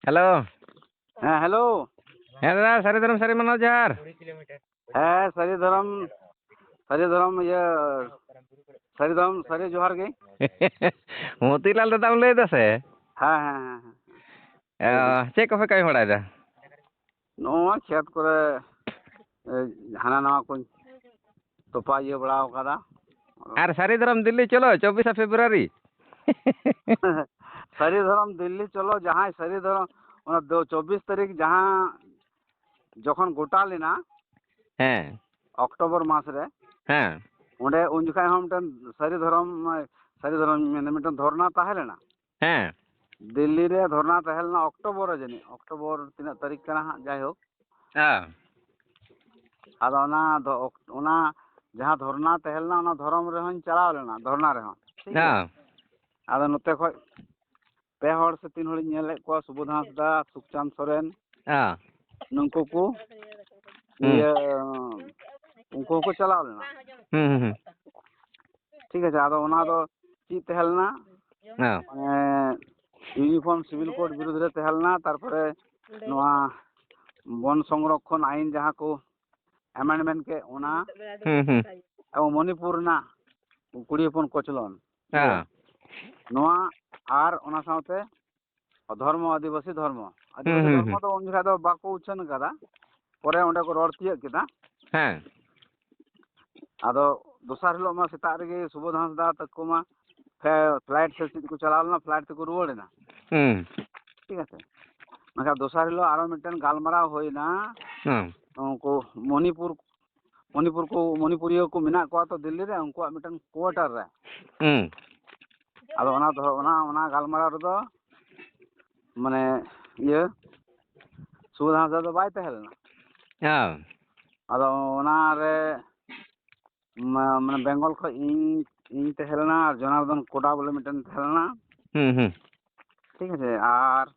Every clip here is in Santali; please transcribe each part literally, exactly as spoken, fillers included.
ᱦᱮᱞᱳ᱾ ᱦᱮᱸ, ᱦᱮᱞᱳ᱾ ᱦᱮᱸ ᱫᱟᱫᱟ, ᱥᱟᱹᱨᱤ ᱫᱷᱚᱨᱚᱢ ᱥᱟᱹᱨᱤ ᱢᱟᱱᱟᱣ ᱡᱚᱦᱟᱨ᱾ ᱦᱮᱸ, ᱥᱟᱹᱨᱤ ᱫᱷᱚᱨᱚᱢ, ᱥᱟᱹᱨᱤ ᱫᱷᱚᱨᱚᱢ, ᱤᱭᱟᱹ, ᱥᱟᱹᱨᱤ ᱫᱷᱚᱨᱚᱢ ᱥᱟᱹᱨᱤ ᱡᱚᱦᱟᱨ ᱜᱮ᱾ ᱢᱚᱛᱤᱞᱟᱞ ᱫᱟᱫᱟᱢ ᱞᱟᱹᱭ ᱫᱟ ᱥᱮ? ᱦᱮᱸ, ᱦᱮᱸ, ᱦᱮᱸ, ᱦᱮᱸ᱾ ᱚ, ᱪᱮᱫ ᱠᱚᱯᱮ ᱠᱟᱹᱢᱤ ᱵᱟᱲᱟᱭᱮᱫᱟ? ᱱᱚᱣᱟ ᱠᱷᱮᱛ ᱠᱚᱨᱮ, ᱮ, ᱦᱟᱱᱟ ᱱᱟᱣᱟ ᱠᱚᱧ ᱛᱚᱯᱟ ᱤᱭᱟᱹ ᱵᱟᱲᱟ ᱟᱠᱟᱫᱟ᱾ ᱟᱨ ᱥᱟᱹᱨᱤ ᱫᱷᱚᱨᱚᱢ ᱫᱤᱞᱞᱤ ᱪᱚᱞᱚ, ᱪᱚᱵᱵᱤᱥᱟ ᱯᱷᱮᱵᱽᱨᱩᱣᱟᱨᱤ᱾ ᱥᱟᱹᱨᱤ ᱫᱷᱚᱨᱚᱢ ᱫᱤᱞᱞᱤ ᱪᱚᱞᱚ, ᱡᱟᱦᱟᱸᱭ ᱥᱟᱹᱨᱤ ᱫᱷᱚᱨᱚᱢ, ᱚᱱᱟ ᱫᱚ ᱪᱚᱵᱵᱤᱥ ᱛᱟᱹᱨᱤᱠᱷ ᱡᱟᱦᱟᱸ ᱡᱚᱠᱷᱚᱱ ᱜᱚᱴᱟ ᱞᱮᱱᱟ, ᱦᱮᱸ᱾ ᱚᱠᱴᱳᱵᱚᱨ ᱢᱟᱥ ᱨᱮ, ᱦᱮᱸ᱾ ᱚᱸᱰᱮ ᱩᱱ ᱡᱚᱠᱷᱟᱡ ᱦᱚᱸ ᱢᱤᱫᱴᱮᱱ ᱥᱟᱹᱨᱤ ᱫᱷᱚᱨᱚᱢ, ᱥᱟᱹᱨᱤ ᱫᱷᱚᱨᱚᱢ ᱢᱮᱱᱫᱟ, ᱢᱤᱫᱴᱮᱱ ᱫᱷᱚᱨᱱᱟ ᱛᱟᱦᱮᱸ ᱞᱮᱱᱟ᱾ ᱦᱮᱸ᱾ ᱫᱤᱞᱞᱤ ᱨᱮ ᱫᱷᱚᱨᱱᱟ ᱛᱟᱦᱮᱸ ᱞᱮᱱᱟ ᱚᱠᱴᱳᱵᱚᱨ ᱨᱮ ᱡᱟᱹᱱᱤᱡ, ᱚᱠᱴᱳᱵᱚᱨ ᱛᱤᱱᱟᱹᱜ ᱛᱟᱹᱨᱤᱠᱷ ᱠᱟᱱᱟ ᱦᱟᱸᱜ, ᱡᱟᱭᱦᱳᱠ᱾ ᱦᱮᱸ᱾ ᱟᱫᱚ ᱚᱱᱟ ᱫᱚ, ᱚᱱᱟ ᱡᱟᱦᱟᱸ ᱫᱷᱚᱨᱱᱟ ᱛᱟᱦᱮᱸ ᱞᱮᱱᱟ, ᱚᱱᱟ ᱫᱷᱚᱨᱚᱢ ᱨᱮᱦᱚᱸᱧ ᱪᱟᱞᱟᱣ ᱞᱮᱱᱟ, ᱫᱷᱚᱨᱱᱟ ᱨᱮᱦᱚᱸ, ᱴᱷᱤᱠ ᱜᱮᱭᱟ? ᱦᱮᱸ᱾ ᱟᱫᱚ ᱱᱚᱛᱮ ᱠᱷᱚᱡ ᱯᱮ ᱦᱚᱲ ᱥᱮ ᱛᱤᱱ ᱦᱚᱲᱤᱧ ᱧᱮᱞ ᱞᱮᱫ ᱠᱚᱣᱟ, ᱥᱩᱵᱳᱫᱷ ᱦᱟᱸᱥᱫᱟ, ᱥᱩᱠᱪᱟᱸᱫᱽ ᱥᱚᱨᱮᱱ, ᱦᱮᱸ᱾ ᱱᱩᱠᱩ ᱠᱚ, ᱦᱩᱸ᱾ ᱤᱭᱟᱹ, ᱩᱱᱠᱩ ᱦᱚᱸᱠᱚ ᱪᱟᱞᱟᱣ ᱞᱮᱱᱟ᱾ ᱦᱩᱸ, ᱦᱩᱸ, ᱦᱩᱸ᱾ ᱴᱷᱤᱠ ᱟᱪᱷᱮ, ᱟᱫᱚ ᱚᱱᱟ ᱫᱚ ᱪᱮᱫ ᱛᱟᱦᱮᱸ ᱞᱮᱱᱟ? ᱦᱮᱸ᱾ ᱢᱟᱱᱮ, uniform civil code ᱵᱤᱨᱩᱫᱽ ᱨᱮ ᱛᱟᱦᱮᱸ ᱞᱮᱱᱟ, ᱛᱟᱨᱯᱚᱨᱮ ᱱᱚᱣᱟ ᱵᱚᱱ ᱥᱚᱝᱨᱚᱠᱷᱚᱱ ᱟᱭᱤᱱ ᱡᱟᱦᱟᱸ ᱠᱚ amendment ᱠᱮᱫ, ᱚᱱᱟ ᱦᱩᱸ, ᱦᱩᱸ᱾ ᱮᱵᱚᱝ ᱢᱚᱱᱤᱯᱩᱨ ᱨᱮᱱᱟᱜ ᱠᱩᱲᱤ ᱦᱚᱯᱚᱱ ᱠᱚᱪᱞᱚᱱ, ᱦᱮᱸ᱾ ᱱᱚᱣᱟ ᱟᱨ ᱚᱱᱟ ᱥᱟᱶᱛᱮ ᱫᱷᱚᱨᱢᱚ, ᱟᱹᱫᱤᱵᱟᱹᱥᱤ ᱫᱷᱚᱨᱢᱚ, ᱟᱹᱫᱤᱵᱟᱹᱥᱤ ᱦᱩᱸ, ᱦᱩᱸ, ᱫᱷᱚᱨᱢᱚ ᱦᱩᱸ᱾ ᱫᱚ ᱩᱱ ᱡᱚᱠᱷᱟᱡ ᱫᱚ ᱵᱟᱠᱚ ᱩᱪᱷᱟᱹᱱ ᱟᱠᱟᱫᱟ, ᱯᱚᱨᱮ ᱚᱸᱰᱮ ᱠᱚ ᱨᱚᱲ ᱛᱤᱭᱟᱹᱜ ᱠᱮᱫᱟ᱾ ᱦᱮᱸ᱾ ᱟᱫᱚ ᱫᱚᱥᱟᱨ ᱦᱤᱞᱳᱜ ᱢᱟ ᱥᱮᱛᱟᱜ ᱨᱮᱜᱮ ᱥᱩᱵᱳᱫᱷ ᱦᱟᱸᱥᱫᱟ ᱛᱟᱠᱚ ᱢᱟ ᱯᱷᱮ-, flight ᱥᱮ ᱪᱮᱫ ᱠᱚ ᱪᱟᱞᱟᱣ ᱞᱮᱱᱟ, flight ᱛᱮᱠᱚ ᱨᱩᱣᱟᱹᱲ ᱮᱱᱟ᱾ ᱦᱩᱸ᱾ ᱴᱷᱤᱠ ᱟᱪᱷᱮ? ᱢᱮᱱᱠᱷᱟᱱ ᱫᱚᱥᱟᱨ ᱦᱤᱞᱳᱜ ᱟᱨᱚ ᱢᱤᱫᱴᱮᱱ ᱜᱟᱞᱢᱟᱨᱟᱣ ᱦᱩᱭᱱᱟ᱾ ᱦᱩᱸ᱾ ᱩᱱᱠᱩ ᱢᱚᱱᱤᱯᱩᱨ, ᱢᱚᱱᱤᱯᱩᱨ ᱠᱚ, ᱢᱚᱱᱤᱯᱩᱨᱤᱭᱟᱹ ᱠᱚ ᱢᱮᱱᱟᱜ ᱠᱚᱣᱟ ᱛᱚ ᱫᱤᱞᱞᱤ ᱨᱮ, ᱩᱱᱠᱩᱣᱟᱜ ᱢᱤᱫᱴᱮᱱ quarter ᱨᱮ᱾ ᱦᱩᱸ᱾ ᱟᱫᱚ ᱚᱱᱟ ᱫᱚ, ᱚᱱᱟ, ᱚᱱᱟ ᱜᱟᱞᱢᱟᱨᱟᱣ ᱨᱮᱫᱚ ᱢᱟᱱᱮ ᱤᱭᱟᱹ ᱥᱩᱵᱳᱫᱷ ᱦᱟᱸᱥᱫᱟ ᱫᱚ ᱵᱟᱭ ᱛᱟᱦᱮᱸ ᱞᱮᱱᱟ᱾ ᱦᱮᱸ᱾ ᱟᱫᱚ ᱚᱱᱟᱨᱮ ᱢᱟ-, ᱢᱟᱱᱮ ᱵᱮᱝᱜᱚᱞ ᱠᱷᱚᱡ ᱤᱧ, ᱤᱧ ᱛᱟᱦᱮᱸ ᱞᱮᱱᱟ ᱟᱨ ᱡᱚᱱᱟᱨᱫᱚᱱ ᱠᱳᱰᱟ ᱵᱚᱞᱮ ᱢᱤᱫᱴᱮᱱ ᱛᱟᱦᱮᱸ ᱞᱮᱱᱟ᱾ ᱦᱩᱸ, ᱦᱩᱸ᱾ ᱴᱷᱤᱠ ᱟᱪᱷᱮ, ᱟᱨ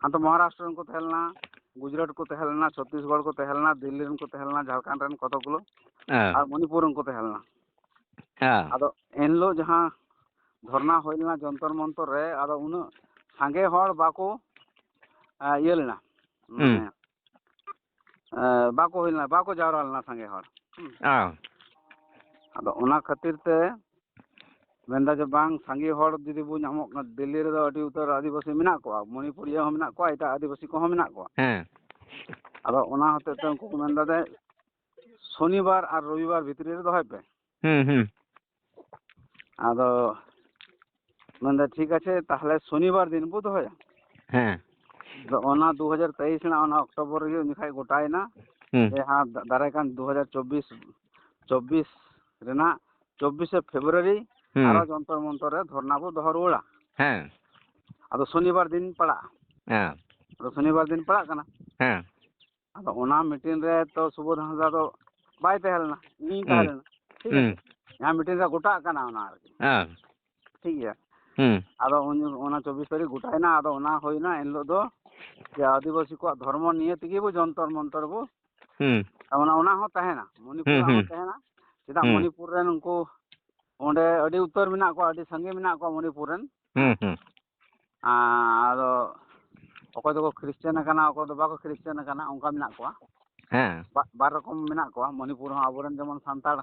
ᱦᱟᱱᱛᱮ ᱢᱚᱦᱟᱨᱟᱥᱴᱨᱚ ᱨᱮᱱ ᱠᱚ ᱛᱟᱦᱮᱸ ᱞᱮᱱᱟ, ᱜᱩᱡᱽᱨᱟᱴ ᱠᱚ ᱛᱟᱦᱮᱸ ᱞᱮᱱᱟ, ᱪᱷᱚᱛᱤᱥᱜᱚᱲ ᱠᱚ ᱛᱟᱦᱮᱸ ᱞᱮᱱᱟ, ᱫᱤᱞᱞᱤ ᱨᱮᱱ ᱠᱚ ᱛᱟᱦᱮᱸ ᱞᱮᱱᱟ, ᱡᱷᱟᱲᱠᱷᱚᱸᱰ ᱨᱮᱱ ᱠᱚᱛᱚᱠ ᱜᱩᱞᱳ, ᱦᱮᱸ᱾ ᱟᱨ ᱢᱚᱱᱤᱯᱩᱨ ᱨᱮᱱ ᱠᱚ ᱛᱟᱦᱮᱸ ᱞᱮᱱᱟ᱾ ᱦᱮᱸ᱾ ᱟᱫᱚ ᱮᱱᱦᱤᱞᱳᱜ ᱡᱟᱦᱟᱸ ᱫᱷᱚᱨᱱᱟ ᱦᱩᱭ ᱞᱮᱱᱟ ᱡᱚᱱᱛᱚᱨ ᱢᱚᱱᱛᱚᱨ ᱨᱮ, ᱟᱫᱚ ᱩᱱᱟᱹᱜ ᱥᱟᱸᱜᱮ ᱦᱚᱲ ᱵᱟᱠᱚ ᱤᱭᱟᱹ ᱞᱮᱱᱟ, ᱦᱩᱸ᱾ ᱢᱟᱱᱮ, ᱮ, ᱵᱟᱠᱚ ᱦᱩᱭ ᱞᱮᱱᱟ, ᱵᱟᱠᱚ ᱡᱟᱣᱨᱟ ᱞᱮᱱᱟ ᱥᱟᱸᱜᱮ ᱦᱚᱲ᱾ ᱦᱩᱸ᱾ ᱚ᱾ ᱟᱫᱚ ᱚᱱᱟ ᱠᱷᱟᱹᱛᱤᱨ ᱛᱮ ᱢᱮᱱᱫᱟ ᱡᱮ, ᱵᱟᱝ, ᱥᱟᱸᱜᱮ ᱦᱚᱲ ᱡᱩᱫᱤ ᱵᱚ ᱧᱟᱢᱚᱜ ᱠᱟᱱᱟ, ᱫᱤᱞᱞᱤ ᱨᱮᱫᱚ ᱟᱹᱰᱤ ᱩᱛᱟᱹᱨ ᱟᱹᱫᱤᱵᱟᱹᱥᱤ ᱢᱮᱱᱟᱜ ᱠᱚᱣᱟ, ᱢᱚᱱᱤᱯᱩᱨᱤᱭᱟᱹ ᱦᱚᱸ ᱢᱮᱱᱟᱜ ᱠᱚᱣᱟ, ᱮᱴᱟᱜ ᱟᱹᱫᱤᱵᱟᱹᱥᱤ ᱠᱚᱦᱚᱸ ᱢᱮᱱᱟᱜ ᱠᱚᱣᱟ᱾ ᱦᱮᱸ᱾ ᱟᱫᱚ ᱚᱱᱟ ᱦᱚᱛᱮᱡ ᱛᱮ ᱩᱱᱠᱩ ᱠᱚ ᱢᱮᱱᱫᱟ ᱡᱮ, ᱥᱚᱱᱤᱵᱟᱨ ᱟᱨ ᱨᱚᱵᱤᱵᱟᱨ ᱵᱷᱤᱛᱨᱤ ᱨᱮ ᱫᱚᱦᱚᱭ ᱯᱮ᱾ ᱦᱩᱸ, ᱦᱩᱸ᱾ ᱟᱫᱚ ᱢᱮᱱᱫᱟ, ᱴᱷᱤᱠ ᱟᱪᱷᱮ, ᱛᱟᱦᱞᱮ ᱥᱚᱱᱤᱵᱟᱨ ᱫᱤᱱ ᱵᱚ ᱫᱚᱦᱚᱭᱟ᱾ ᱦᱮᱸ᱾ ᱟᱫᱚ ᱚᱱᱟ ᱫᱩ ᱦᱟᱡᱟᱨ ᱛᱮᱭᱤᱥ ᱨᱮᱱᱟᱜ ᱚᱱᱟ ᱚᱠᱴᱳᱵᱚᱨ ᱨᱮᱜᱮ ᱩᱱ ᱡᱚᱠᱷᱟᱡ ᱜᱚᱴᱟᱭᱮᱱᱟ᱾ ᱦᱩᱸ᱾ ᱡᱮ ᱦᱟᱸ, ᱫᱟ-, ᱫᱟᱨᱟᱭ ᱠᱟᱱ ᱫᱩ ᱦᱟᱡᱟᱨ ᱪᱚᱵᱵᱤᱥ, ᱪᱚᱵᱵᱤᱥ ᱨᱮᱱᱟᱜ ᱪᱚᱵᱵᱤᱥᱮ ᱯᱷᱮᱵᱽᱨᱩᱣᱟᱨᱤ ᱦᱩᱸ᱾ ᱟᱨᱚ ᱡᱚᱱᱛᱚᱨ ᱢᱚᱱᱛᱚᱨ ᱨᱮ ᱫᱷᱚᱨᱱᱟ ᱵᱚ ᱫᱚᱦᱚ ᱨᱩᱣᱟᱹᱲᱟ᱾ ᱦᱮᱸ᱾ ᱟᱫᱚ ᱥᱚᱱᱤᱵᱟᱨ ᱫᱤᱱ ᱯᱟᱲᱟᱜᱼᱟ᱾ ᱦᱮᱸ᱾ ᱟᱫᱚ ᱥᱚᱱᱤᱵᱟᱨ ᱫᱤᱱ ᱯᱟᱲᱟᱜ ᱠᱟᱱᱟ᱾ ᱦᱮᱸ᱾ ᱟᱫᱚ ᱚᱱᱟ ᱢᱤᱴᱤᱝ ᱨᱮ ᱛᱚ ᱥᱩᱵᱳᱫᱷ ᱦᱟᱸᱥᱫᱟ ᱫᱚ ᱵᱟᱭ ᱛᱟᱦᱮᱸ ᱞᱮᱱᱟ, ᱤᱧᱤᱧ ᱛᱟᱦᱮᱸ ᱦᱩᱸ᱾ ᱞᱮᱱᱟ᱾ ᱴᱷᱤᱠ ᱦᱩᱸ᱾ ᱟᱪᱷᱮ? ᱡᱟᱦᱟᱸ ᱢᱤᱴᱤᱝ ᱨᱮ ᱜᱚᱴᱟᱜ ᱠᱟᱱᱟ ᱚᱱᱟ ᱟᱨᱠᱤ᱾ ᱦᱮᱸ᱾ ᱴᱷᱤᱠ ᱜᱮᱭᱟ᱾ ᱦᱩᱸ᱾ ᱟᱫᱚ ᱩᱱ, ᱚᱱᱟ ᱪᱚᱵᱵᱤᱥ ᱛᱟᱹᱨᱤᱠᱷ ᱜᱚᱴᱟᱭᱮᱱᱟ, ᱟᱫᱚ ᱚᱱᱟ ᱦᱩᱭᱱᱟ ᱮᱱ ᱦᱤᱞᱳᱜ ᱫᱚ ᱡᱮ ᱟᱹᱫᱤᱵᱟᱹᱥᱤ ᱠᱚᱣᱟᱜ ᱫᱷᱚᱨᱢᱚ ᱱᱤᱭᱮ ᱛᱮᱜᱮ ᱵᱚ ᱡᱚᱱᱛᱚᱨ ᱢᱚᱱᱛᱚᱨ ᱵᱚ, ᱦᱩᱸ᱾ ᱚᱱᱟ, ᱚᱱᱟ ᱦᱚᱸ ᱛᱟᱦᱮᱱᱟ, ᱢᱚᱱᱤᱯᱩᱨ ᱦᱩᱸ, ᱨᱮᱱᱟᱜ ᱦᱚᱸ ᱦᱩᱸ᱾ ᱛᱟᱦᱮᱱᱟ᱾ ᱪᱮᱫᱟᱜ ᱦᱩᱸ᱾ ᱢᱚᱱᱤᱯᱩᱨ ᱨᱮᱱ ᱩᱱᱠᱩ ᱚᱸᱰᱮ ᱟᱹᱰᱤ ᱩᱛᱟᱹᱨ ᱢᱮᱱᱟᱜ ᱠᱚᱣᱟ, ᱟᱹᱰᱤ ᱥᱟᱸᱜᱮ ᱢᱮᱱᱟᱜ ᱠᱚᱣᱟ ᱢᱚᱱᱤᱯᱩᱨ ᱨᱮᱱ᱾ ᱦᱩᱸ, ᱦᱩᱸ᱾ ᱟᱨ ᱟᱫᱚ ᱚᱠᱚᱭ ᱫᱚᱠᱚ ᱠᱷᱨᱤᱥᱪᱟᱱ ᱟᱠᱟᱱᱟ, ᱚᱠᱚᱭ ᱫᱚ ᱵᱟᱠᱚ ᱠᱷᱨᱤᱥᱪᱟᱱ ᱟᱠᱟᱱᱟ, ᱚᱱᱠᱟ ᱢᱮᱱᱟᱜ ᱠᱚᱣᱟ᱾ ᱦᱮᱸ᱾ ᱵᱟ-, ᱵᱟᱨ ᱨᱚᱠᱚᱢ ᱢᱮᱱᱟᱜ ᱠᱚᱣᱟ᱾ ᱢᱚᱱᱤᱯᱩᱨ ᱦᱚᱸ ᱟᱵᱚᱨᱮᱱ ᱡᱮᱢᱚᱱ ᱥᱟᱱᱛᱟᱲ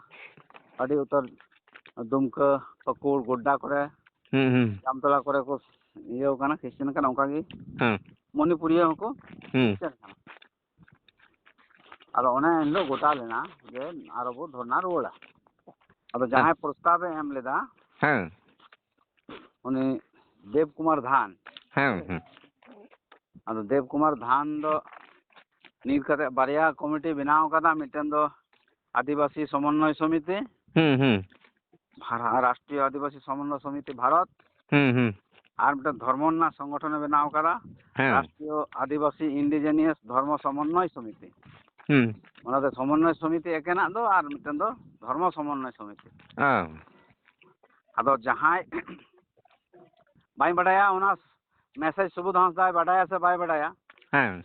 ᱟᱹᱰᱤ ᱩᱛᱟᱹᱨ ᱫᱩᱢᱠᱟᱹ, ᱯᱟᱹᱠᱩᱲ, ᱜᱳᱰᱰᱟ ᱠᱚᱨᱮ, ᱦᱩᱸ, ᱦᱩᱸ᱾ ᱡᱟᱢᱛᱚᱲᱟ ᱠᱚᱨᱮ ᱠᱚ ᱤᱭᱟᱹᱣ ᱠᱟᱱᱟ, ᱠᱷᱨᱤᱥᱪᱟᱱ ᱠᱟᱱᱟ, ᱚᱱᱠᱟ ᱜᱮ ᱦᱮᱸ᱾ ᱢᱚᱱᱤᱯᱩᱨᱤᱭᱟᱹ ᱦᱚᱸᱠᱚ ᱦᱩᱸ᱾ ᱠᱷᱨᱤᱥᱪᱟᱱ ᱠᱟᱱᱟ᱾ ᱟᱫᱚ ᱚᱱᱮ ᱮᱱᱦᱤᱞᱳᱜ ᱜᱚᱴᱟ ᱞᱮᱱᱟ ᱡᱮ ᱟᱨᱚ ᱵᱚ ᱫᱷᱚᱨᱱᱟ ᱨᱩᱣᱟᱹᱲᱟ᱾ ᱟᱫᱚ ᱦᱮᱸ᱾ ᱡᱟᱦᱟᱸᱭ ᱯᱨᱚᱥᱛᱟᱵᱮ ᱮᱢ ᱞᱮᱫᱟ, ᱦᱮᱸ᱾ ᱩᱱᱤ ᱫᱮᱵᱽ ᱠᱩᱢᱟᱨ ᱫᱷᱟᱱ᱾ ᱦᱮᱸ, ᱦᱮᱸ᱾ ᱟᱫᱚ ᱫᱮᱵᱽ ᱠᱩᱢᱟᱨ ᱫᱷᱟᱱ ᱫᱚ ᱱᱤᱛ ᱠᱟᱛᱮ ᱵᱟᱨᱭᱟ ᱠᱚᱢᱤᱴᱤ ᱵᱮᱱᱟᱣ ᱠᱟᱫᱟ, ᱢᱤᱫᱴᱮᱱ ᱫᱚ ᱟᱹᱫᱤᱵᱟᱹᱥᱤ ᱥᱚᱢᱚᱱᱱᱚᱭ ᱥᱚᱢᱤᱛᱤ, ᱦᱩᱸ, ᱦᱩᱸ᱾ ᱵᱷᱟᱨᱟ-, ᱨᱟᱥᱴᱨᱤᱭᱚ ᱟᱹᱫᱤᱵᱟᱹᱥᱤ ᱥᱚᱢᱚᱱᱱᱚᱭ ᱥᱚᱢᱤᱛᱤ ᱵᱷᱟᱨᱚᱛ, ᱦᱩᱸ, ᱦᱩᱸ᱾ ᱟᱨ ᱢᱤᱫᱴᱮᱱ ᱫᱷᱚᱨᱢᱚ ᱨᱮᱱᱟᱜ ᱥᱚᱝᱜᱚᱴᱷᱚᱱᱮ ᱵᱮᱱᱟᱣ ᱠᱟᱫᱟ, ᱦᱮᱸ᱾ ᱨᱟᱥᱴᱨᱤᱭᱚ ᱟᱹᱫᱤᱵᱟᱹᱥᱤ ᱤᱱᱰᱤᱡᱮᱱᱤᱭᱟᱥ ᱫᱷᱚᱨᱢᱚ ᱥᱚᱢᱚᱱᱱᱚᱭ ᱥᱚᱢᱤᱛᱤ᱾ ᱦᱩᱸ᱾ ᱚᱱᱟ ᱫᱚ ᱥᱚᱢᱚᱱᱱᱚᱭ ᱥᱚᱢᱤᱛᱤ ᱮᱠᱮᱱᱟᱜ ᱫᱚ, ᱟᱨ ᱢᱤᱫᱴᱮᱱ ᱫᱚ ᱫᱷᱚᱨᱢᱚ ᱥᱚᱢᱚᱱᱱᱚᱭ ᱥᱚᱢᱤᱛᱤ᱾ ᱦᱮᱸ᱾ ᱟᱫᱚ ᱡᱟᱦᱟᱸᱭ ᱵᱟᱹᱧ ᱵᱟᱰᱟᱭᱟ, ᱚᱱᱟ ᱢᱮᱥᱮᱡᱽ ᱥᱩᱵᱳᱫᱷ ᱦᱟᱸᱥᱫᱟᱭ ᱵᱟᱰᱟᱭᱟ ᱥᱮ ᱵᱟᱭ ᱵᱟᱰᱟᱭᱟ? ᱦᱮᱸ᱾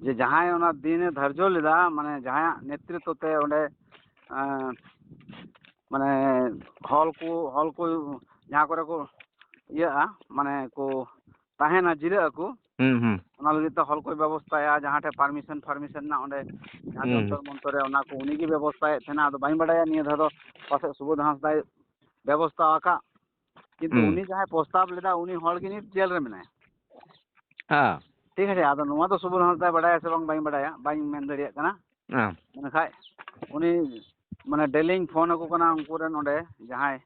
ᱡᱮ ᱡᱟᱦᱟᱸᱭ ᱚᱱᱟ ᱫᱤᱱᱮ ᱫᱷᱟᱨᱡᱚ ᱞᱮᱫᱟ, ᱢᱟᱱᱮ ᱡᱟᱦᱟᱸᱭᱟᱜ ᱱᱮᱛᱨᱤᱛᱵ ᱛᱮ ᱚᱸᱰᱮ, ᱮᱸ, ᱢᱟᱱᱮ ᱦᱚᱞ ᱠᱚ, ᱦᱚᱞ ᱠᱚ ᱡᱟᱦᱟᱸ ᱠᱚᱨᱮ ᱠᱚ ᱤᱭᱟᱹᱜᱼᱟ, ᱢᱟᱱᱮ ᱠᱚ ᱛᱟᱦᱮᱱᱟ, ᱡᱤᱨᱟᱹᱜ ᱟᱠᱚ, ᱦᱩᱸ, ᱦᱩᱸ᱾ ᱚᱱᱟ ᱞᱟᱹᱜᱤᱫ ᱛᱮ ᱦᱚᱞ ᱠᱚᱭ ᱵᱮᱵᱚᱥᱛᱷᱟᱭᱟ, ᱡᱟᱦᱟᱸ ᱴᱷᱮᱱ ᱯᱟᱨᱢᱤᱥᱚᱱ ᱯᱷᱟᱨᱢᱤᱥᱚᱱ ᱨᱮᱱᱟᱜ ᱚᱸᱰᱮ ᱡᱟᱦᱟᱸ ᱦᱩᱸ᱾ ᱡᱚᱱᱛᱚᱨ ᱢᱚᱱᱛᱚᱨ ᱨᱮ, ᱚᱱᱟ ᱠᱚ ᱩᱱᱤ ᱜᱮ ᱵᱮᱵᱚᱥᱛᱷᱟᱭᱮᱫ ᱛᱟᱦᱮᱱᱟ᱾ ᱟᱫᱚ ᱵᱟᱹᱧ ᱵᱟᱰᱟᱭᱟ ᱱᱤᱭᱟᱹ ᱫᱷᱟᱣ ᱫᱚ ᱯᱟᱥᱮᱡ ᱥᱩᱵᱳᱫᱷ ᱦᱟᱸᱥᱫᱟᱭ ᱵᱮᱵᱚᱥᱛᱷᱟ ᱟᱠᱟᱫ, ᱠᱤᱱᱛᱩ ᱦᱩᱸ᱾ ᱩᱱᱤ ᱡᱟᱦᱟᱸᱭ ᱯᱨᱚᱥᱛᱟᱵ ᱞᱮᱫᱟ, ᱩᱱᱤ ᱦᱚᱲ ᱜᱮ ᱱᱤᱛ ᱡᱮᱞ ᱨᱮ ᱢᱮᱱᱟᱭᱟ᱾ ᱦᱮᱸ᱾ ᱴᱷᱤᱠ ᱟᱪᱷᱮ, ᱟᱫᱚ ᱱᱚᱣᱟ ᱫᱚ ᱥᱩᱵᱳᱫᱷ ᱦᱟᱸᱥᱫᱟᱭ ᱵᱟᱰᱟᱭᱟ ᱥᱮ ᱵᱟᱝ, ᱵᱟᱹᱧ ᱵᱟᱰᱟᱭᱟ, ᱵᱟᱹᱧ ᱢᱮᱱ ᱫᱟᱲᱮᱭᱟᱜ ᱠᱟᱱᱟ᱾ ᱦᱮᱸ᱾ ᱢᱮᱱᱠᱷᱟᱡ ᱩᱱᱤ, ᱢᱟᱱᱮ, ᱰᱮᱞᱤᱧ ᱯᱷᱳᱱ ᱟᱠᱚ ᱠᱟᱱᱟ ᱩᱱᱠᱩ ᱨᱮᱱ ᱚᱸᱰᱮ ᱡᱟᱦᱟᱸᱭ,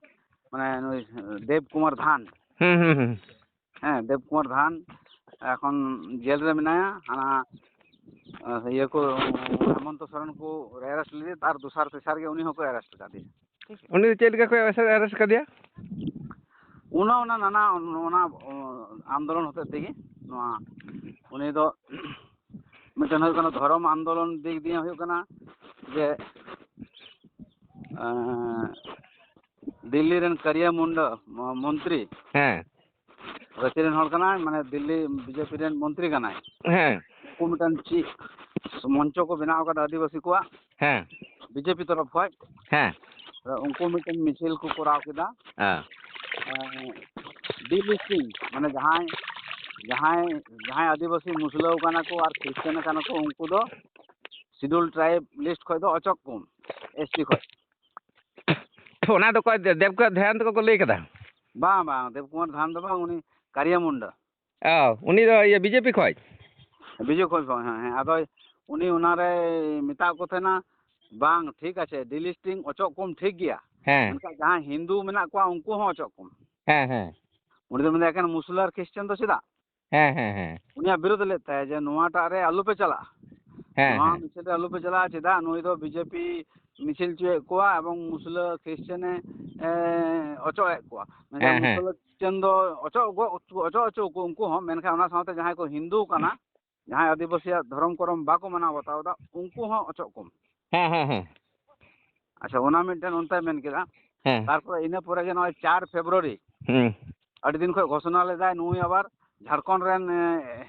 ᱢᱟᱱᱮ, ᱱᱩᱭ ᱫᱮᱵᱽ ᱠᱩᱢᱟᱨ ᱫᱷᱟᱱ᱾ ᱦᱩᱸ, ᱦᱩᱸ, ᱦᱩᱸ᱾ ᱦᱮᱸ, ᱫᱮᱵᱽ ᱠᱩᱢᱟᱨ ᱫᱷᱟᱱ ᱮᱠᱷᱚᱱ ᱡᱮᱞ ᱨᱮ ᱢᱮᱱᱟᱭᱟ᱾ ᱦᱟᱱᱟ, ᱤᱭᱟᱹ ᱠᱚ, ᱦᱮᱢᱚᱱᱛᱚ ᱥᱚᱨᱮᱱ ᱠᱚ ᱮᱨᱮᱥᱴ ᱞᱮᱫᱮ, ᱛᱟᱨ ᱫᱚᱥᱟᱨ ᱛᱮᱥᱟᱨ ᱜᱮ ᱩᱱᱤ ᱦᱚᱸᱠᱚ ᱮᱨᱮᱥᱴ ᱠᱟᱫᱮᱭᱟ᱾ ᱩᱱᱤ ᱫᱚ ᱪᱮᱫ ᱞᱮᱠᱟ ᱠᱚ ᱮᱨᱮᱥᱴ ᱠᱟᱫᱮᱭᱟ? ᱚᱱᱟ, ᱚᱱᱟ ᱱᱟᱱᱟ, ᱚᱱᱟ, ᱚ, ᱟᱱᱫᱳᱞᱚᱱ ᱦᱚᱛᱮᱡ ᱛᱮᱜᱮ ᱱᱚᱣᱟ, ᱩᱱᱤ ᱫᱚ ᱢᱤᱫᱴᱮᱱ ᱦᱩᱭᱩᱜ ᱠᱟᱱᱟ ᱫᱷᱚᱨᱚᱢ ᱟᱱᱫᱳᱞᱚᱱ ᱫᱤᱠ ᱫᱤᱭᱮ ᱦᱩᱭᱩᱜ ᱠᱟᱱᱟ ᱡᱮ, ᱮᱸ, ᱫᱤᱞᱞᱤ ᱨᱮᱱ ᱠᱟᱨᱤᱭᱟ ᱢᱩᱱᱰᱟ ᱢᱚ-, ᱢᱚᱱᱛᱨᱤ, ᱦᱮᱸ᱾ ᱨᱟᱸᱪᱤ ᱨᱮᱱ ᱦᱚᱲ ᱠᱟᱱᱟᱭ, ᱢᱟᱱᱮ ᱫᱤᱞᱞᱤ ᱵᱤᱡᱮᱯᱤ ᱨᱮᱱ ᱢᱚᱱᱛᱨᱤ ᱠᱟᱱᱟᱭ᱾ ᱦᱮᱸ᱾ ᱩᱱᱠᱩ ᱢᱤᱫᱴᱮᱱ ᱪᱮᱫ ᱢᱚᱧᱪᱚ ᱠᱚ ᱵᱮᱱᱟᱣ ᱠᱟᱫᱟ ᱟᱹᱫᱤᱵᱟᱹᱥᱤ ᱠᱚᱣᱟᱜ, ᱦᱮᱸ᱾ ᱵᱤᱡᱮᱯᱤ ᱛᱚᱨᱚᱯ ᱠᱷᱚᱡ᱾ ᱦᱮᱸ᱾ ᱩᱱᱠᱩ ᱢᱤᱫᱴᱮᱱ ᱢᱤᱪᱷᱤᱞ ᱠᱚ ᱠᱚᱨᱟᱣ ᱠᱮᱫᱟ᱾ ᱦᱮᱸ᱾ ᱮᱸ, delisting, ᱢᱟᱱᱮ ᱡᱟᱦᱟᱸᱭ, ᱡᱟᱦᱟᱸᱭ, ᱡᱟᱦᱟᱸᱭ ᱟᱹᱫᱤᱵᱟᱹᱥᱤ ᱢᱩᱥᱞᱟᱹᱣ ᱠᱟᱱᱟ ᱠᱚ ᱟᱨ ᱠᱷᱨᱤᱥᱴᱟᱱ ᱠᱟᱱᱟ ᱠᱚ, ᱩᱱᱠᱩ ᱫᱚ Scheduled Tribe list ᱠᱷᱚᱡ ᱫᱚ ᱚᱪᱚᱜ ᱠᱚᱢ, ᱮᱥ ᱴᱤ ᱠᱷᱚᱡ᱾ ᱚᱱᱟ ᱫᱚ ᱚᱠᱚᱭ ᱫᱮ-, ᱫᱮᱵᱽᱠᱟᱱᱛ ᱫᱷᱟᱱ ᱛᱟᱠᱚ ᱠᱚ ᱞᱟᱹᱭ ᱠᱟᱫᱟ? ᱵᱟᱝ, ᱵᱟᱝ, ᱫᱮᱵᱽ ᱠᱩᱢᱟᱨ ᱫᱷᱟᱱ ᱫᱚ ᱵᱟᱝ, ᱩᱱᱤ ᱠᱟᱨᱤᱭᱟ ᱢᱩᱱᱰᱟ᱾ ᱚ, ᱩᱱᱤ ᱫᱚ ᱤᱭᱟᱹ ᱵᱤᱡᱮᱯᱤ ᱠᱷᱚᱡ? ᱵᱤᱡᱮᱯᱤ ᱠᱷᱚᱡ, ᱦᱮᱸ, ᱦᱮᱸ᱾ ᱟᱫᱚ ᱩᱱᱤ ᱚᱱᱟᱨᱮ ᱢᱮᱛᱟᱜ ᱠᱚ ᱛᱟᱦᱮᱱᱟ, "ᱵᱟᱝ, ᱴᱷᱤᱠ ᱟᱪᱷᱮ, delisting ᱚᱪᱚᱜ ᱠᱚᱢ, ᱴᱷᱤᱠ ᱜᱮᱭᱟ᱾ ᱦᱮᱸ᱾ ᱢᱮᱱᱠᱷᱟᱱ ᱡᱟᱦᱟᱸᱭ ᱦᱤᱱᱫᱩ ᱢᱮᱱᱟᱜ ᱠᱚᱣᱟ, ᱩᱱᱠᱩ ᱦᱚᱸ ᱚᱪᱚᱜ ᱠᱚᱢ᱾" ᱦᱮᱸ, ᱦᱮᱸ᱾ ᱩᱱᱤ ᱫᱚ ᱢᱮᱱᱫᱟ, "ᱮᱠᱮᱱ ᱢᱩᱥᱞᱟᱹ ᱟᱨ ᱠᱷᱨᱤᱥᱴᱟᱱ ᱫᱚ ᱪᱮᱫᱟᱜ?" ᱦᱮᱸ, ᱦᱮᱸ, ᱦᱮᱸ᱾ ᱩᱱᱤᱭᱟᱜ ᱵᱤᱨᱳᱫᱷ ᱞᱮᱫ ᱛᱟᱭᱟ ᱡᱮ, "ᱱᱚᱣᱟᱴᱟᱜ ᱨᱮ ᱟᱞᱚᱯᱮ ᱪᱟᱞᱟᱜᱼᱟ, ᱦᱮᱸ, ᱱᱚᱣᱟ ᱦᱮᱸ᱾ ᱢᱤᱪᱷᱤᱞ ᱨᱮ ᱟᱞᱚᱯᱮ ᱪᱟᱞᱟᱜᱼᱟ, ᱪᱮᱫᱟᱜ ᱱᱩᱭ ᱫᱚ ᱵᱤᱡᱮᱯᱤ ᱢᱤᱪᱷᱤᱞ ᱦᱚᱪᱚᱭᱮᱫ ᱠᱚᱣᱟ ᱮᱵᱚᱝ ᱢᱩᱥᱞᱟᱹ ᱠᱷᱨᱤᱥᱴᱟᱱᱮ, ᱮ, ᱚᱪᱚᱜ ᱮᱫ ᱠᱚᱣᱟ?" ᱢᱮᱱᱠᱷᱟᱱ ᱦᱮᱸ, ᱦᱮᱸ᱾ ᱢᱩᱥᱞᱟᱹ ᱠᱷᱨᱤᱥᱴᱟᱱ ᱫᱚ ᱚᱪᱚᱜ ᱜᱚ-, ᱚᱪᱚᱜ ᱦᱚᱪᱚ ᱠᱚ ᱩᱱᱠᱩ ᱦᱚᱸ, ᱢᱮᱱᱠᱷᱟᱱ ᱚᱱᱟ ᱥᱟᱶᱛᱮ ᱡᱟᱦᱟᱸᱭ ᱠᱚ ᱦᱤᱱᱫᱩ ᱠᱟᱱᱟ, ᱡᱟᱦᱟᱸᱭ ᱟᱹᱫᱤᱵᱟᱹᱥᱤᱭᱟᱜ ᱫᱷᱚᱨᱚᱢ ᱠᱚᱨᱚᱢ ᱵᱟᱠᱚ ᱢᱟᱱᱟᱣ ᱵᱟᱛᱟᱣ ᱮᱫᱟ, ᱩᱱᱠᱩ ᱦᱚᱸ ᱚᱪᱚᱜ ᱠᱚᱢ᱾ ᱦᱮᱸ, ᱦᱮᱸ, ᱦᱮᱸ᱾ ᱟᱪᱪᱷᱟ, ᱚᱱᱟ ᱢᱤᱫᱴᱮᱱ ᱚᱱᱛᱮ ᱢᱮᱱ ᱠᱮᱫᱟ᱾ ᱦᱮᱸ᱾ ᱛᱟᱨᱯᱚᱨᱮ ᱤᱱᱟᱹ ᱯᱚᱨᱮ ᱜᱮ ᱱᱚᱜᱼᱚᱭ ᱪᱟᱨ ᱯᱷᱮᱵᱽᱨᱩᱣᱟᱨᱤ, ᱦᱩᱸ᱾ ᱟᱹᱰᱤ ᱫᱤᱱ ᱠᱷᱚᱱ ᱜᱷᱳᱥᱚᱱᱟ ᱞᱮᱫᱟᱭ ᱱᱩᱭ ᱟᱵᱟᱨ ᱡᱷᱟᱲᱠᱷᱚᱸᱰ ᱨᱮᱱ, ᱮ,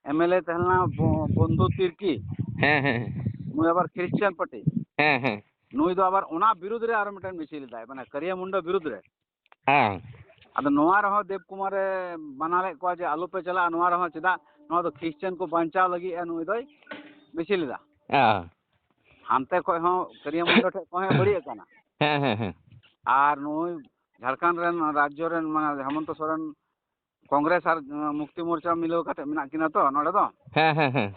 ᱮᱢ ᱮᱞ ᱮ ᱛᱟᱦᱮᱸ ᱞᱮᱱᱟ ᱵᱚ-, ᱵᱚᱱᱫᱷᱩ ᱛᱤᱨᱠᱤ᱾ ᱦᱮᱸ, ᱦᱮᱸ᱾ ᱱᱩᱭ ᱟᱵᱟᱨ ᱠᱷᱨᱤᱥᱪᱟᱱ ᱯᱟᱨᱴᱤ᱾ ᱦᱮᱸ, ᱦᱮᱸ᱾ ᱱᱩᱭ ᱫᱚ ᱟᱵᱟᱨ ᱚᱱᱟ ᱵᱤᱨᱩᱫᱽ ᱨᱮ ᱟᱨᱚ ᱢᱤᱫᱴᱮᱱ ᱢᱤᱪᱷᱤᱞ ᱞᱮᱫᱟᱭ, ᱢᱟᱱᱮ ᱠᱟᱨᱤᱭᱟ ᱢᱩᱱᱰᱟ ᱵᱤᱨᱩᱫᱽ ᱨᱮ᱾ ᱦᱮᱸ᱾ ᱟᱫᱚ ᱱᱚᱣᱟ ᱨᱮᱦᱚᱸ ᱫᱮᱵᱽ ᱠᱩᱢᱟᱨᱮ ᱢᱟᱱᱟ ᱞᱮᱫ ᱠᱚᱣᱟ ᱡᱮ ᱟᱞᱚᱯᱮ ᱪᱟᱞᱟᱜᱼᱟ ᱱᱚᱣᱟ ᱨᱮᱦᱚᱸ, ᱪᱮᱫᱟᱜ ᱱᱚᱣᱟ ᱫᱚ ᱠᱷᱨᱤᱥᱪᱟᱱ ᱠᱚ ᱵᱟᱧᱪᱟᱣ ᱞᱟᱹᱜᱤᱫ ᱮ ᱱᱩᱭ ᱫᱚᱭ ᱢᱤᱪᱷᱤᱞ ᱮᱫᱟ᱾ ᱦᱮᱸ᱾ ᱦᱟᱱᱛᱮ ᱠᱷᱚᱡ ᱦᱚᱸ ᱠᱟᱹᱨᱤᱭᱟ ᱢᱚᱱᱫᱚ ᱴᱷᱮᱡ ᱠᱷᱚᱡ ᱦᱚᱸ ᱵᱟᱹᱲᱤᱡ ᱟᱠᱟᱱᱟ᱾ ᱦᱮᱸ, ᱦᱮᱸ, ᱦᱮᱸ᱾ ᱟᱨ ᱱᱩᱭ ᱡᱷᱟᱲᱠᱷᱚᱸᱰ ᱨᱮᱱ ᱨᱟᱡᱽᱡᱚ ᱨᱮᱱ ᱢᱟᱱᱮ ᱦᱮᱢᱚᱱᱛᱚ ᱥᱚᱨᱮᱱ ᱠᱚᱝᱜᱨᱮᱥ ᱟᱨ, ᱟᱸ, ᱢᱩᱠᱛᱤ ᱢᱳᱨᱪᱟ ᱢᱤᱞᱟᱹᱣ ᱠᱟᱛᱮ ᱢᱮᱱᱟᱜ ᱠᱤᱱᱟ ᱛᱚ ᱱᱚᱰᱮ ᱫᱚ᱾ ᱦᱮᱸ, ᱦᱮᱸ, ᱦᱮᱸ᱾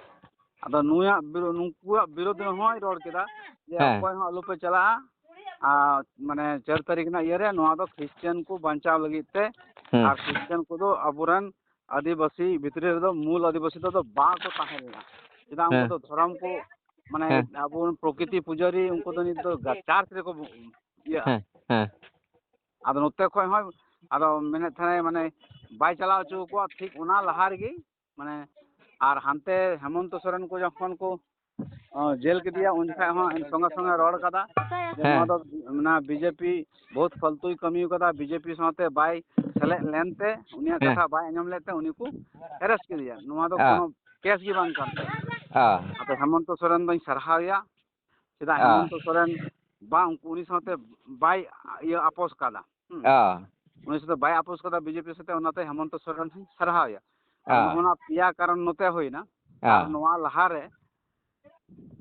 ᱟᱫᱚ ᱱᱩᱭᱟᱜ ᱵᱤᱨᱳ-, ᱱᱩᱠᱩᱣᱟᱜ ᱵᱤᱨᱳᱫᱷ ᱨᱮᱦᱚᱸᱭ ᱨᱚᱲ ᱠᱮᱫᱟ ᱡᱮ ᱦᱮᱸ᱾ ᱚᱠᱚᱭ ᱦᱚᱸ ᱟᱞᱚᱯᱮ ᱪᱟᱞᱟᱜᱼᱟ᱾ ᱟᱨ ᱢᱟᱱᱮ ᱪᱟᱨ ᱛᱟᱹᱨᱤᱠᱷ ᱨᱮᱱᱟᱜ ᱤᱭᱟᱹᱨᱮ ᱱᱚᱣᱟ ᱫᱚ ᱠᱷᱨᱤᱥᱪᱟᱱ ᱠᱚ ᱵᱟᱧᱪᱟᱣ ᱞᱟᱹᱜᱤᱫ ᱛᱮ, ᱦᱮᱸ᱾ ᱟᱨ ᱠᱷᱨᱤᱥᱪᱟᱱ ᱠᱚᱫᱚ ᱟᱵᱚᱨᱮᱱ ᱟᱹᱫᱤᱵᱟᱹᱥᱤ ᱵᱷᱤᱛᱨᱤ ᱨᱮᱫᱚ ᱢᱩᱞ ᱟᱹᱫᱤᱵᱟᱹᱥᱤ ᱫᱚ, ᱫᱚ ᱵᱟᱠᱚ ᱛᱟᱦᱮᱸ ᱞᱮᱱᱟ᱾ ᱪᱮᱫᱟᱜ ᱩᱱᱠᱩ ᱦᱮᱸ᱾ ᱫᱚ ᱫᱷᱚᱨᱚᱢ ᱠᱚ, ᱢᱟᱱᱮ ᱦᱮᱸ᱾ ᱟᱵᱚ ᱯᱨᱚᱠᱨᱤᱛᱤ ᱯᱩᱡᱟᱹᱨᱤ ᱩᱱᱠᱩ ᱫᱚ ᱱᱤᱛ ᱫᱚ ᱜᱟ-, ᱪᱟᱨᱪ ᱨᱮᱠᱚ ᱤᱭᱟᱹᱜᱼᱟ᱾ ᱦᱮᱸ, ᱦᱮᱸ᱾ ᱟᱫᱚ ᱱᱚᱛᱮ ᱠᱷᱚᱡ ᱦᱚᱸ ᱟᱫᱚ ᱢᱮᱱᱮᱫ ᱛᱟᱦᱮᱱᱟᱭ ᱢᱟᱱᱮ ᱵᱟᱭ ᱪᱟᱞᱟᱣ ᱦᱚᱪᱚ ᱟᱠᱚᱣᱟ ᱴᱷᱤᱠ ᱚᱱᱟ ᱞᱟᱦᱟ ᱨᱮᱜᱮ ᱢᱟᱱᱮ, ᱟᱨ ᱦᱟᱱᱛᱮ ᱦᱮᱢᱚᱱᱛᱚ ᱥᱚᱨᱮᱱ ᱠᱚ ᱡᱚᱠᱷᱚᱱ ᱠᱚ, ᱚ, ᱡᱮᱞ ᱠᱮᱫᱮᱭᱟ, ᱩᱱ ᱡᱚᱠᱷᱟᱡ ᱦᱚᱸ ᱥᱚᱸᱜᱮ ᱥᱚᱸᱜᱮ ᱨᱚᱲ ᱠᱟᱫᱟ ᱡᱮ ᱦᱮᱸ᱾ ᱱᱚᱣᱟ ᱫᱚ ᱚᱱᱟ ᱵᱤᱡᱮᱯᱤ ᱵᱚᱦᱩᱛ ᱯᱷᱟᱞᱛᱩᱭ ᱠᱟᱹᱢᱤ ᱠᱟᱫᱟ, ᱵᱤᱡᱮᱯᱤ ᱥᱟᱶᱛᱮ ᱵᱟᱭ ᱥᱮᱞᱮᱫ ᱞᱮᱱᱛᱮ, ᱩᱱᱤᱭᱟᱜ ᱦᱮᱸ᱾ ᱠᱟᱛᱷᱟ ᱵᱟᱭ ᱟᱸᱡᱚᱢ ᱞᱮᱫ ᱛᱮ ᱩᱱᱤ ᱠᱚ arrest ᱠᱮᱫᱮᱭᱟ᱾ ᱱᱚᱣᱟ ᱫᱚ ᱦᱮᱸ᱾ ᱠᱳᱱᱳ case ᱜᱮ ᱵᱟᱝ ᱠᱟᱱ ᱛᱟᱭᱟ᱾ ᱦᱮᱸ᱾ ᱟᱫᱚ ᱦᱮᱢᱚᱱᱛᱚ ᱥᱚᱨᱮᱱ ᱫᱚᱧ ᱥᱟᱨᱦᱟᱣᱮᱭᱟ, ᱪᱮᱫᱟᱜ ᱦᱮᱸ᱾ ᱦᱮᱢᱚᱱᱛᱚ ᱥᱚᱨᱮᱱ ᱵᱟᱝ, ᱩᱱᱠᱩ, ᱩᱱᱤ ᱥᱟᱶᱛᱮ ᱵᱟᱭ ᱤᱭᱟᱹ ᱟᱯᱳᱥ ᱠᱟᱫᱟ᱾ ᱦᱩᱸ᱾ ᱦᱮᱸ᱾ ᱩᱱᱤ ᱥᱟᱶᱛᱮ ᱵᱟᱭ ᱟᱯᱳᱥ ᱠᱟᱫᱟ ᱵᱤᱡᱮᱯᱤ ᱥᱟᱶᱛᱮ, ᱚᱱᱟᱛᱮ ᱦᱮᱢᱚᱱᱛᱚ ᱥᱚᱨᱮᱱ ᱦᱚᱸᱧ ᱥᱟᱨᱦᱟᱣᱮᱭᱟ᱾ ᱟᱫᱚ ᱦᱮᱸ᱾ ᱱᱚᱜᱼᱚ ᱱᱚᱣᱟ ᱯᱮᱭᱟ ᱠᱟᱨᱚᱱ ᱱᱚᱛᱮ ᱦᱩᱭᱱᱟ᱾ ᱟᱨ ᱦᱮᱸ᱾ ᱱᱚᱣᱟ ᱞᱟᱦᱟᱨᱮ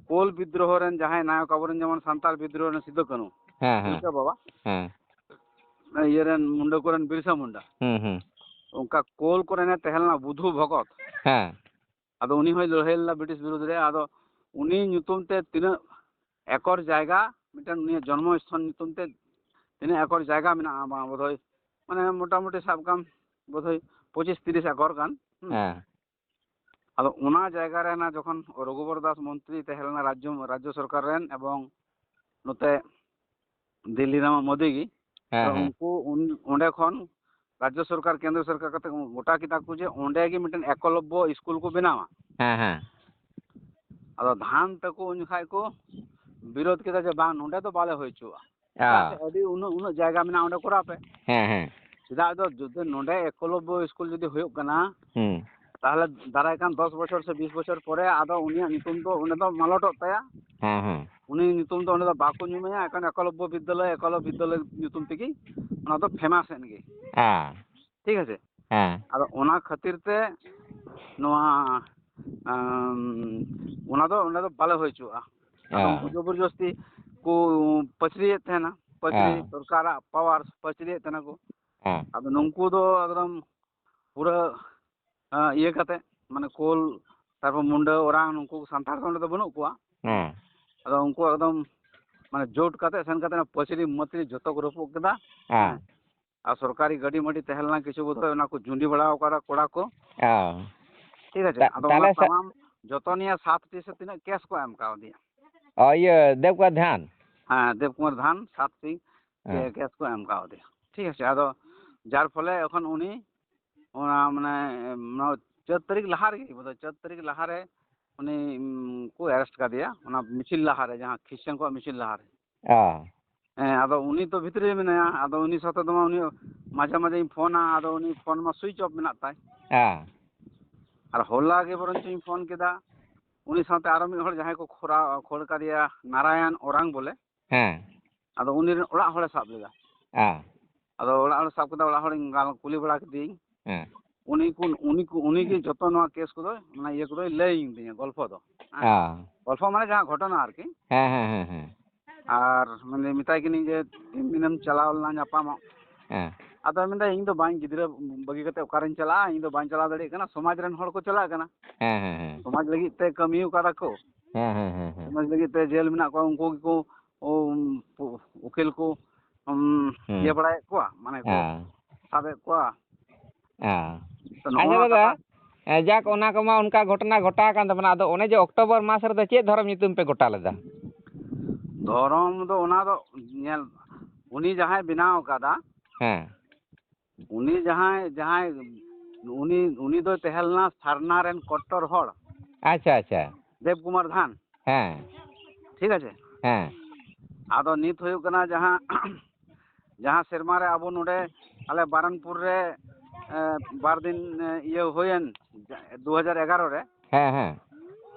ᱠᱳᱞ ᱵᱤᱫᱽᱫᱨᱳᱦᱚ ᱨᱮᱱ ᱡᱟᱦᱟᱸᱭ ᱱᱟᱭᱚᱠ, ᱟᱵᱚᱨᱮᱱ ᱡᱮᱢᱚᱱ ᱥᱟᱱᱛᱟᱲ ᱵᱤᱫᱽᱫᱨᱳᱦᱚ ᱨᱮᱱ ᱥᱤᱫᱩ ᱠᱟᱹᱱᱦᱩ, ᱦᱮᱸ, ᱦᱮᱸ᱾ ᱛᱤᱞᱠᱟᱹ ᱵᱟᱵᱟ, ᱦᱮᱸ᱾ ᱤᱭᱟᱹ ᱨᱮᱱ, ᱢᱩᱱᱰᱟᱹ ᱠᱚᱨᱮᱱ ᱵᱤᱨᱥᱟ ᱢᱩᱱᱰᱟ, ᱦᱩᱸ, ᱦᱩᱸ᱾ ᱚᱱᱠᱟ ᱠᱳᱞ ᱠᱚᱨᱮᱱᱮ ᱛᱟᱦᱮᱸ ᱞᱮᱱᱟ ᱵᱩᱫᱷᱩ ᱵᱷᱚᱜᱚᱛ᱾ ᱦᱮᱸ᱾ ᱟᱫᱚ ᱩᱱᱤ ᱦᱚᱸᱭ ᱞᱟᱹᱲᱦᱟᱹᱭ ᱞᱮᱱᱟ ᱵᱨᱤᱴᱤᱥ ᱵᱤᱨᱩᱫᱽ ᱨᱮ᱾ ᱟᱫᱚ ᱩᱱᱤ ᱧᱩᱛᱩᱢ ᱛᱮ ᱛᱤᱱᱟᱹᱜ ᱮᱠᱚᱨ ᱡᱟᱭᱜᱟ, ᱢᱤᱫᱴᱮᱱ ᱩᱱᱤᱭᱟᱜ ᱡᱚᱱᱢᱚ ᱥᱛᱷᱟᱱ ᱧᱩᱛᱩᱢ ᱛᱮ ᱛᱤᱱᱟᱹᱜ ᱮᱠᱚᱨ ᱡᱟᱭᱜᱟ ᱢᱮᱱᱟᱜᱼᱟ, ᱵᱟᱝ ᱵᱳᱫᱷᱚᱭ, ᱢᱟᱱᱮ, ᱢᱚᱴᱟᱢᱩᱴᱤ ᱥᱟᱵ ᱠᱟᱢ ᱵᱳᱫᱷᱚᱭ ᱯᱚᱸᱪᱤᱥ ᱛᱤᱨᱤᱥ ᱮᱠᱚᱨ ᱜᱟᱱ᱾ ᱦᱩᱸ᱾ ᱦᱮᱸ᱾ ᱟᱫᱚ ᱚᱱᱟ ᱡᱟᱭᱜᱟ ᱨᱮ ᱦᱟᱱᱟ ᱡᱚᱠᱷᱚᱱ ᱨᱚᱜᱷᱩᱵᱚᱨ ᱫᱟᱥ ᱢᱚᱱᱛᱨᱤ ᱛᱟᱦᱮᱸ ᱞᱮᱱᱟ ᱨᱟᱡᱽᱡᱚ, ᱨᱟᱡᱽᱡᱚ ᱥᱚᱨᱠᱟᱨ ᱨᱮᱱ, ᱮᱵᱚᱝ ᱱᱚᱛᱮ ᱫᱤᱞᱞᱤ ᱨᱮᱢᱟ ᱢᱳᱫᱤ ᱜᱮ, ᱦᱮᱸ, ᱛᱚ ᱦᱮᱸ᱾ ᱩᱱᱠᱩ ᱩᱱ-, ᱚᱸᱰᱮ ᱠᱷᱚᱱ ᱨᱟᱡᱽᱡᱚ ᱥᱚᱨᱠᱟᱨ, ᱠᱮᱱᱫᱨᱚ ᱥᱚᱨᱠᱟᱨ ᱠᱟᱛᱮ ᱠᱚ ᱜᱚᱴᱟ ᱠᱮᱫᱟ ᱠᱚ ᱡᱮ ᱚᱸᱰᱮ ᱜᱮ ᱢᱤᱫᱴᱮᱱ ᱮᱠᱚᱞᱚᱵᱽᱵᱚ ᱥᱠᱩᱞ ᱠᱚ ᱵᱮᱱᱟᱣᱟ᱾ ᱦᱮᱸ, ᱦᱮᱸ᱾ ᱟᱫᱚ ᱫᱷᱟᱱ ᱛᱟᱠᱚ ᱩᱱ ᱡᱚᱠᱷᱟᱡ ᱠᱚ ᱵᱤᱨᱳᱫᱷ ᱠᱮᱫᱟ ᱡᱮ, "ᱵᱟᱝ, ᱱᱚᱸᱰᱮ ᱫᱚ ᱵᱟᱞᱮ ᱦᱩᱭ ᱦᱚᱪᱚᱣᱟᱜᱼᱟ᱾ ᱚ᱾ ᱪᱮᱫᱟᱜ ᱥᱮ ᱟᱹᱰᱤ ᱩᱱᱟᱹᱜ, ᱩᱱᱟᱹᱜ ᱡᱟᱭᱜᱟ ᱢᱮᱱᱟᱜᱼᱟ, ᱚᱸᱰᱮ ᱠᱚᱨᱟᱣ ᱯᱮ᱾" ᱦᱮᱸ, ᱦᱮᱸ᱾ ᱪᱮᱫᱟᱜ ᱫᱚ ᱡᱩᱫᱤ ᱱᱚᱸᱰᱮ ᱮᱠᱚᱞᱚᱵᱽᱵᱚ ᱥᱠᱩᱞ ᱡᱩᱫᱤ ᱦᱩᱭᱩᱜ ᱠᱟᱱᱟ, ᱦᱩᱸ᱾ ᱛᱟᱦᱚᱞᱮ ᱫᱟᱨᱟᱭ ᱠᱟᱱ ᱫᱚᱥ ᱵᱚᱪᱷᱚᱨ ᱥᱮ ᱵᱤᱥ ᱵᱚᱪᱷᱚᱨ ᱯᱚᱨᱮ ᱟᱫᱚ ᱩᱱᱤᱭᱟᱜ ᱧᱩᱛᱩᱢ ᱫᱚ ᱚᱸᱰᱮ ᱫᱚ ᱢᱟᱞᱚᱴᱚᱜ ᱛᱟᱭᱟ᱾ ᱦᱮᱸ, ᱦᱮᱸ᱾ ᱩᱱᱤ ᱧᱩᱛᱩᱢ ᱫᱚ ᱚᱸᱰᱮ ᱫᱚ ᱵᱟᱠᱚ ᱧᱩᱢᱮᱭᱟ, ᱮᱠᱷᱚᱱ ᱮᱠᱚᱞᱚᱵᱽᱵᱚ ᱵᱤᱫᱽᱫᱟᱞᱚᱭ, ᱮᱠᱚᱞᱚᱵᱽ ᱵᱤᱫᱽᱫᱟᱞᱚᱭ ᱧᱩᱛᱩᱢ ᱛᱮᱜᱮ ᱚᱱᱟ ᱫᱚ famous ᱮᱱ ᱜᱮ᱾ ᱦᱮᱸ᱾ ᱴᱷᱤᱠ ᱟᱪᱷᱮ? ᱦᱮᱸ᱾ ᱟᱫᱚ ᱚᱱᱟ ᱠᱷᱟᱹᱛᱤᱨ ᱛᱮ ᱱᱚᱣᱟ, ᱟᱢ, ᱚᱱᱟ ᱫᱚ ᱚᱸᱰᱮ ᱫᱚ ᱵᱟᱞᱮ ᱦᱩᱭ ᱦᱚᱪᱚᱣᱟᱜᱼᱟ᱾ ᱟᱫᱚ ᱦᱮᱸ᱾ ᱩᱱᱠᱩ ᱡᱚᱵᱚᱨ ᱡᱚᱥᱛᱤ ᱠᱚ ᱯᱟᱹᱪᱨᱤᱭᱮᱫ ᱛᱟᱦᱮᱱᱟ, ᱯᱟᱹᱪᱨᱤ ᱦᱮᱸ᱾ ᱥᱚᱨᱠᱟᱨᱟᱜ ᱯᱟᱣᱟᱨ ᱯᱟᱹᱪᱨᱤᱭᱮᱫ ᱛᱟᱦᱮᱱᱟ ᱠᱚ᱾ ᱦᱮᱸ᱾ ᱟᱫᱚ ᱱᱩᱠᱩ ᱫᱚ ᱮᱠᱫᱚᱢ ᱯᱩᱨᱟᱹ, ᱟᱸ, ᱤᱭᱟᱹ ᱠᱟᱛᱮ, ᱢᱟᱱᱮ ᱠᱳᱞ, ᱛᱟᱨᱯᱚᱨ ᱢᱩᱱᱰᱟᱹ, ᱳᱨᱟᱝ, ᱱᱩᱠᱩ ᱥᱟᱱᱛᱟᱲ ᱫᱚ ᱚᱸᱰᱮ ᱫᱚ ᱵᱟᱹᱱᱩᱜ ᱠᱚᱣᱟ᱾ ᱦᱮᱸ᱾ ᱟᱫᱚ ᱩᱱᱠᱩ ᱮᱠᱫᱚᱢ ᱢᱟᱱᱮ ᱡᱳᱴ ᱠᱟᱛᱮ ᱥᱮᱱ ᱠᱟᱛᱮ ᱚᱱᱟ ᱯᱟᱹᱪᱨᱤ ᱢᱟᱹᱪᱨᱤ ᱡᱚᱛᱚ ᱠᱚ ᱨᱟᱹᱯᱩᱫ ᱠᱮᱫᱟ᱾ ᱦᱮᱸ᱾ ᱦᱮᱸ᱾ ᱟᱨ ᱥᱚᱨᱠᱟᱨᱤ ᱜᱟᱹᱰᱤ ᱢᱟᱹᱰᱤ ᱛᱟᱦᱮᱸ ᱞᱮᱱᱟ ᱠᱤᱪᱷᱩ, ᱵᱳᱫᱷᱚᱭ ᱚᱱᱟ ᱠᱚ ᱡᱩᱸᱰᱤ ᱵᱟᱲᱟ ᱟᱠᱟᱫᱟ ᱠᱚᱲᱟ ᱠᱚ᱾ ᱚ᱾ ᱴᱷᱤᱠ ᱟᱪᱷᱮ? ᱛᱟ-, ᱟᱫᱚ ᱛᱟᱦᱞᱮ ᱚᱱᱟ ᱥᱟ- ᱛᱟᱢᱟᱢ ᱡᱚᱛᱚ ᱱᱤᱭᱮ ᱥᱟᱛ ᱴᱤ ᱥᱮ ᱛᱤᱱᱟᱹᱜ ᱠᱮᱥ ᱠᱚ ᱮᱢ ᱠᱟᱣᱫᱮᱭᱟ᱾ ᱚ, ᱤᱭᱟᱹ, ᱫᱮᱵᱽᱠᱩᱢᱟᱨ ᱫᱷᱟᱱ? ᱦᱮᱸ, ᱫᱮᱵᱽᱠᱩᱢᱟᱨ ᱫᱷᱟᱱ ᱥᱟᱛ ᱴᱤ ᱦᱮᱸ᱾ ᱠᱮᱥ ᱠᱚ ᱮᱢ ᱠᱟᱣᱫᱮᱭᱟ᱾ ᱴᱷᱤᱠ ᱟᱪᱷᱮ? ᱟᱫᱚ ᱡᱟᱨ ᱯᱷᱚᱞᱮ ᱮᱠᱷᱚᱱ ᱩᱱᱤ ᱚᱱᱟ ᱢᱟᱱᱮ, ᱱᱚᱣᱟ ᱪᱟᱹᱛ ᱛᱟᱹᱨᱤᱠᱷ ᱞᱟᱦᱟ ᱨᱮᱜᱮ, ᱵᱳᱫᱷᱚᱭ ᱪᱟᱹᱛ ᱛᱟᱹᱨᱤᱠᱷ ᱞᱟᱦᱟ ᱨᱮ ᱩᱱᱤ, ᱩᱢ, ᱠᱚ ᱟᱨᱮᱥᱴ ᱠᱟᱫᱮᱭᱟ, ᱚᱱᱟ ᱢᱤᱪᱷᱤᱞ ᱞᱟᱦᱟ ᱨᱮ, ᱡᱟᱦᱟᱸ ᱠᱷᱨᱤᱥᱪᱟᱱ ᱠᱚᱣᱟᱜ ᱢᱤᱪᱷᱤᱞ ᱞᱟᱦᱟ ᱨᱮ᱾ ᱚ᱾ ᱦᱮᱸ, ᱟᱫᱚ ᱩᱱᱤ ᱛᱚ ᱵᱷᱤᱛᱨᱤ ᱨᱮ ᱢᱮᱱᱟᱭᱟ, ᱟᱫᱚ ᱩᱱᱤ ᱥᱟᱶᱛᱮ ᱫᱚ ᱢᱟ ᱩᱱᱤ ᱢᱟᱡᱷᱮ ᱢᱟᱡᱷᱮᱧ ᱯᱷᱳᱱᱟ, ᱟᱫᱚ ᱩᱱᱤ ᱯᱷᱳᱱ ᱢᱟ ᱥᱩᱭᱤᱪ ᱚᱯᱷ ᱢᱮᱱᱟᱜ ᱛᱟᱭ᱾ ᱦᱮᱸ᱾ ᱟᱨ ᱦᱚᱞᱟ ᱜᱮ ᱵᱚᱨᱚᱝ ᱪᱚᱧ ᱯᱷᱳᱱ ᱠᱮᱫᱟ, ᱩᱱᱤ ᱥᱟᱶᱛᱮ ᱟᱨᱚ ᱢᱤᱫ ᱦᱚᱲ ᱡᱟᱦᱟᱸᱭ ᱠᱚ ᱠᱷᱚᱲᱟ-, ᱠᱷᱟᱹᱲ ᱠᱟᱫᱮᱭᱟ, ᱱᱟᱨᱟᱭᱚᱱ ᱳᱨᱟᱝ ᱵᱚᱞᱮ᱾ ᱦᱮᱸ᱾ ᱟᱫᱚ ᱩᱱᱤ ᱨᱮᱱ ᱚᱲᱟᱜ ᱦᱚᱲᱮ ᱥᱟᱵ ᱞᱮᱫᱟ᱾ ᱦᱮᱸ᱾ ᱟᱫᱚ ᱚᱲᱟᱜ ᱦᱚᱲᱮ ᱥᱟᱵ ᱠᱮᱫᱟ, ᱚᱲᱟᱜ ᱦᱚᱲᱤᱧ ᱜᱟᱞ-, ᱠᱩᱞᱤ ᱵᱟᱲᱟ ᱠᱮᱫᱮᱭᱟᱹᱧ᱾ ᱦᱮᱸ᱾ ᱩᱱᱤ ᱠᱚ, ᱩᱱᱤ ᱠᱚ, ᱩᱱᱤ ᱜᱮ ᱡᱚᱛᱚ ᱱᱚᱣᱟ ᱠᱮᱥ ᱠᱚᱫᱚ, ᱚᱱᱟ ᱤᱭᱟᱹ ᱠᱚᱫᱚᱭ ᱞᱟᱹᱭᱟᱹᱧ ᱛᱤᱧᱟ, ᱜᱚᱞᱯᱷᱚ ᱫᱚ᱾ ᱦᱮᱸ᱾ ᱦᱮᱸ᱾ ᱜᱚᱞᱯᱷᱚ ᱢᱟᱱᱮ ᱡᱟᱦᱟᱸ ᱜᱷᱚᱴᱚᱱᱟ ᱟᱨᱠᱤ᱾ ᱦᱮᱸ, ᱦᱮᱸ, ᱦᱮᱸ, ᱦᱮᱸ᱾ ᱟᱨ ᱢᱟᱱᱮ ᱢᱮᱛᱟᱭ ᱠᱟᱹᱱᱟᱹᱧ ᱡᱮ, "ᱛᱤᱱ ᱫᱤᱱᱮᱢ ᱪᱟᱞᱟᱣ ᱞᱮᱱᱟ ᱧᱟᱯᱟᱢᱚᱜ?" ᱦᱮᱸ᱾ ᱟᱫᱚᱭ ᱢᱮᱱᱫᱟ, "ᱤᱧ ᱫᱚ ᱵᱟᱹᱧ, ᱜᱤᱫᱽᱨᱟᱹ ᱵᱟᱹᱜᱤ ᱠᱟᱛᱮ ᱚᱠᱟᱨᱤᱧ ᱪᱟᱞᱟᱜᱼᱟ? ᱤᱧ ᱫᱚ ᱵᱟᱹᱧ ᱪᱟᱞᱟᱣ ᱫᱟᱲᱮᱭᱟᱜ ᱠᱟᱱᱟ, ᱥᱚᱢᱟᱡᱽ ᱨᱮᱱ ᱦᱚᱲ ᱠᱚ ᱪᱟᱞᱟᱜ ᱠᱟᱱᱟ᱾ ᱦᱮᱸ, ᱦᱮᱸ, ᱦᱮᱸ᱾ ᱥᱚᱢᱟᱡᱽ ᱞᱟᱹᱜᱤᱫ ᱛᱮ ᱠᱟᱹᱢᱤ ᱟᱠᱟᱫᱟ ᱠᱚ᱾ ᱦᱮᱸ, ᱦᱮᱸ, ᱦᱮᱸ, ᱦᱮᱸ᱾ ᱥᱚᱢᱟᱡᱽ ᱞᱟᱹᱜᱤᱫ ᱛᱮ ᱡᱮᱞ ᱢᱮᱱᱟᱜ ᱠᱚᱣᱟ, ᱩᱱᱠᱩ ᱜᱮᱠᱚ, ᱩᱢ, ᱩᱠᱤᱞ ᱠᱚ, ᱩᱢ, ᱦᱮᱸ᱾ ᱤᱭᱟᱹ ᱵᱟᱲᱟᱭᱮᱫ ᱠᱚᱣᱟ, ᱢᱟᱱᱮ ᱠᱚ ᱦᱮᱸ᱾ ᱥᱟᱵᱮᱫ ᱠᱚᱣᱟ᱾" ᱦᱮᱸ᱾ ᱛᱚ ᱱᱚᱜᱼᱚ ᱟᱪᱪᱷᱟ ᱱᱚᱣᱟ ᱫᱟᱫᱟ, ᱠᱟᱛᱷᱟ᱾ ᱮ, ᱡᱟᱠ, ᱚᱱᱟ ᱠᱚᱢᱟ, ᱚᱱᱠᱟ ᱜᱷᱚᱴᱚᱱᱟ ᱜᱷᱚᱴᱟᱣ ᱟᱠᱟᱱ ᱛᱟᱵᱚᱱᱟ᱾ ᱟᱫᱚ ᱚᱱᱮ ᱡᱮ ᱚᱠᱴᱳᱵᱚᱨ ᱢᱟᱥ ᱨᱮᱫᱚ ᱪᱮᱫ ᱫᱷᱚᱨᱚᱢ ᱧᱩᱛᱩᱢ ᱯᱮ ᱜᱚᱴᱟ ᱞᱮᱫᱟ? ᱫᱷᱚᱨᱚᱢ ᱫᱚ ᱚᱱᱟ ᱫᱚ ᱧᱮᱞ, ᱩᱱᱤ ᱡᱟᱦᱟᱸᱭ ᱵᱮᱱᱟᱣ ᱟᱠᱟᱫᱟ, ᱦᱮᱸ᱾ ᱩᱱᱤ ᱡᱟᱦᱟᱸᱭ, ᱡᱟᱦᱟᱸᱭ, ᱩᱱᱤ, ᱩᱱᱤ ᱫᱚᱭ ᱛᱟᱦᱮᱸ ᱞᱮᱱᱟ ᱥᱟᱨᱱᱟ ᱨᱮᱱ ᱠᱚᱴᱴᱚᱨ ᱦᱚᱲ᱾ ᱟᱪᱪᱷᱟ, ᱟᱪᱪᱷᱟ᱾ ᱫᱮᱵ ᱠᱩᱢᱟᱨ ᱫᱷᱟᱱ᱾ ᱦᱮᱸ᱾ ᱴᱷᱤᱠ ᱟᱪᱷᱮ? ᱦᱮᱸ᱾ ᱟᱫᱚ ᱱᱤᱛ ᱦᱩᱭᱩᱜ ᱠᱟᱱᱟ ᱡᱟᱦᱟᱸ, ᱡᱟᱦᱟᱸ ᱥᱮᱨᱢᱟ ᱨᱮ ᱟᱵᱚ ᱱᱚᱰᱮ ᱟᱞᱮ ᱵᱟᱨᱟᱱᱯᱩᱨ ᱨᱮ, ᱮ, ᱵᱟᱨ ᱫᱤᱱ, ᱮ, ᱤᱭᱟᱹ ᱦᱩᱭᱮᱱ, ᱫᱩ ᱦᱟᱡᱟᱨ ᱮᱜᱟᱨᱚ ᱨᱮ᱾ ᱦᱮᱸ, ᱦᱮᱸ᱾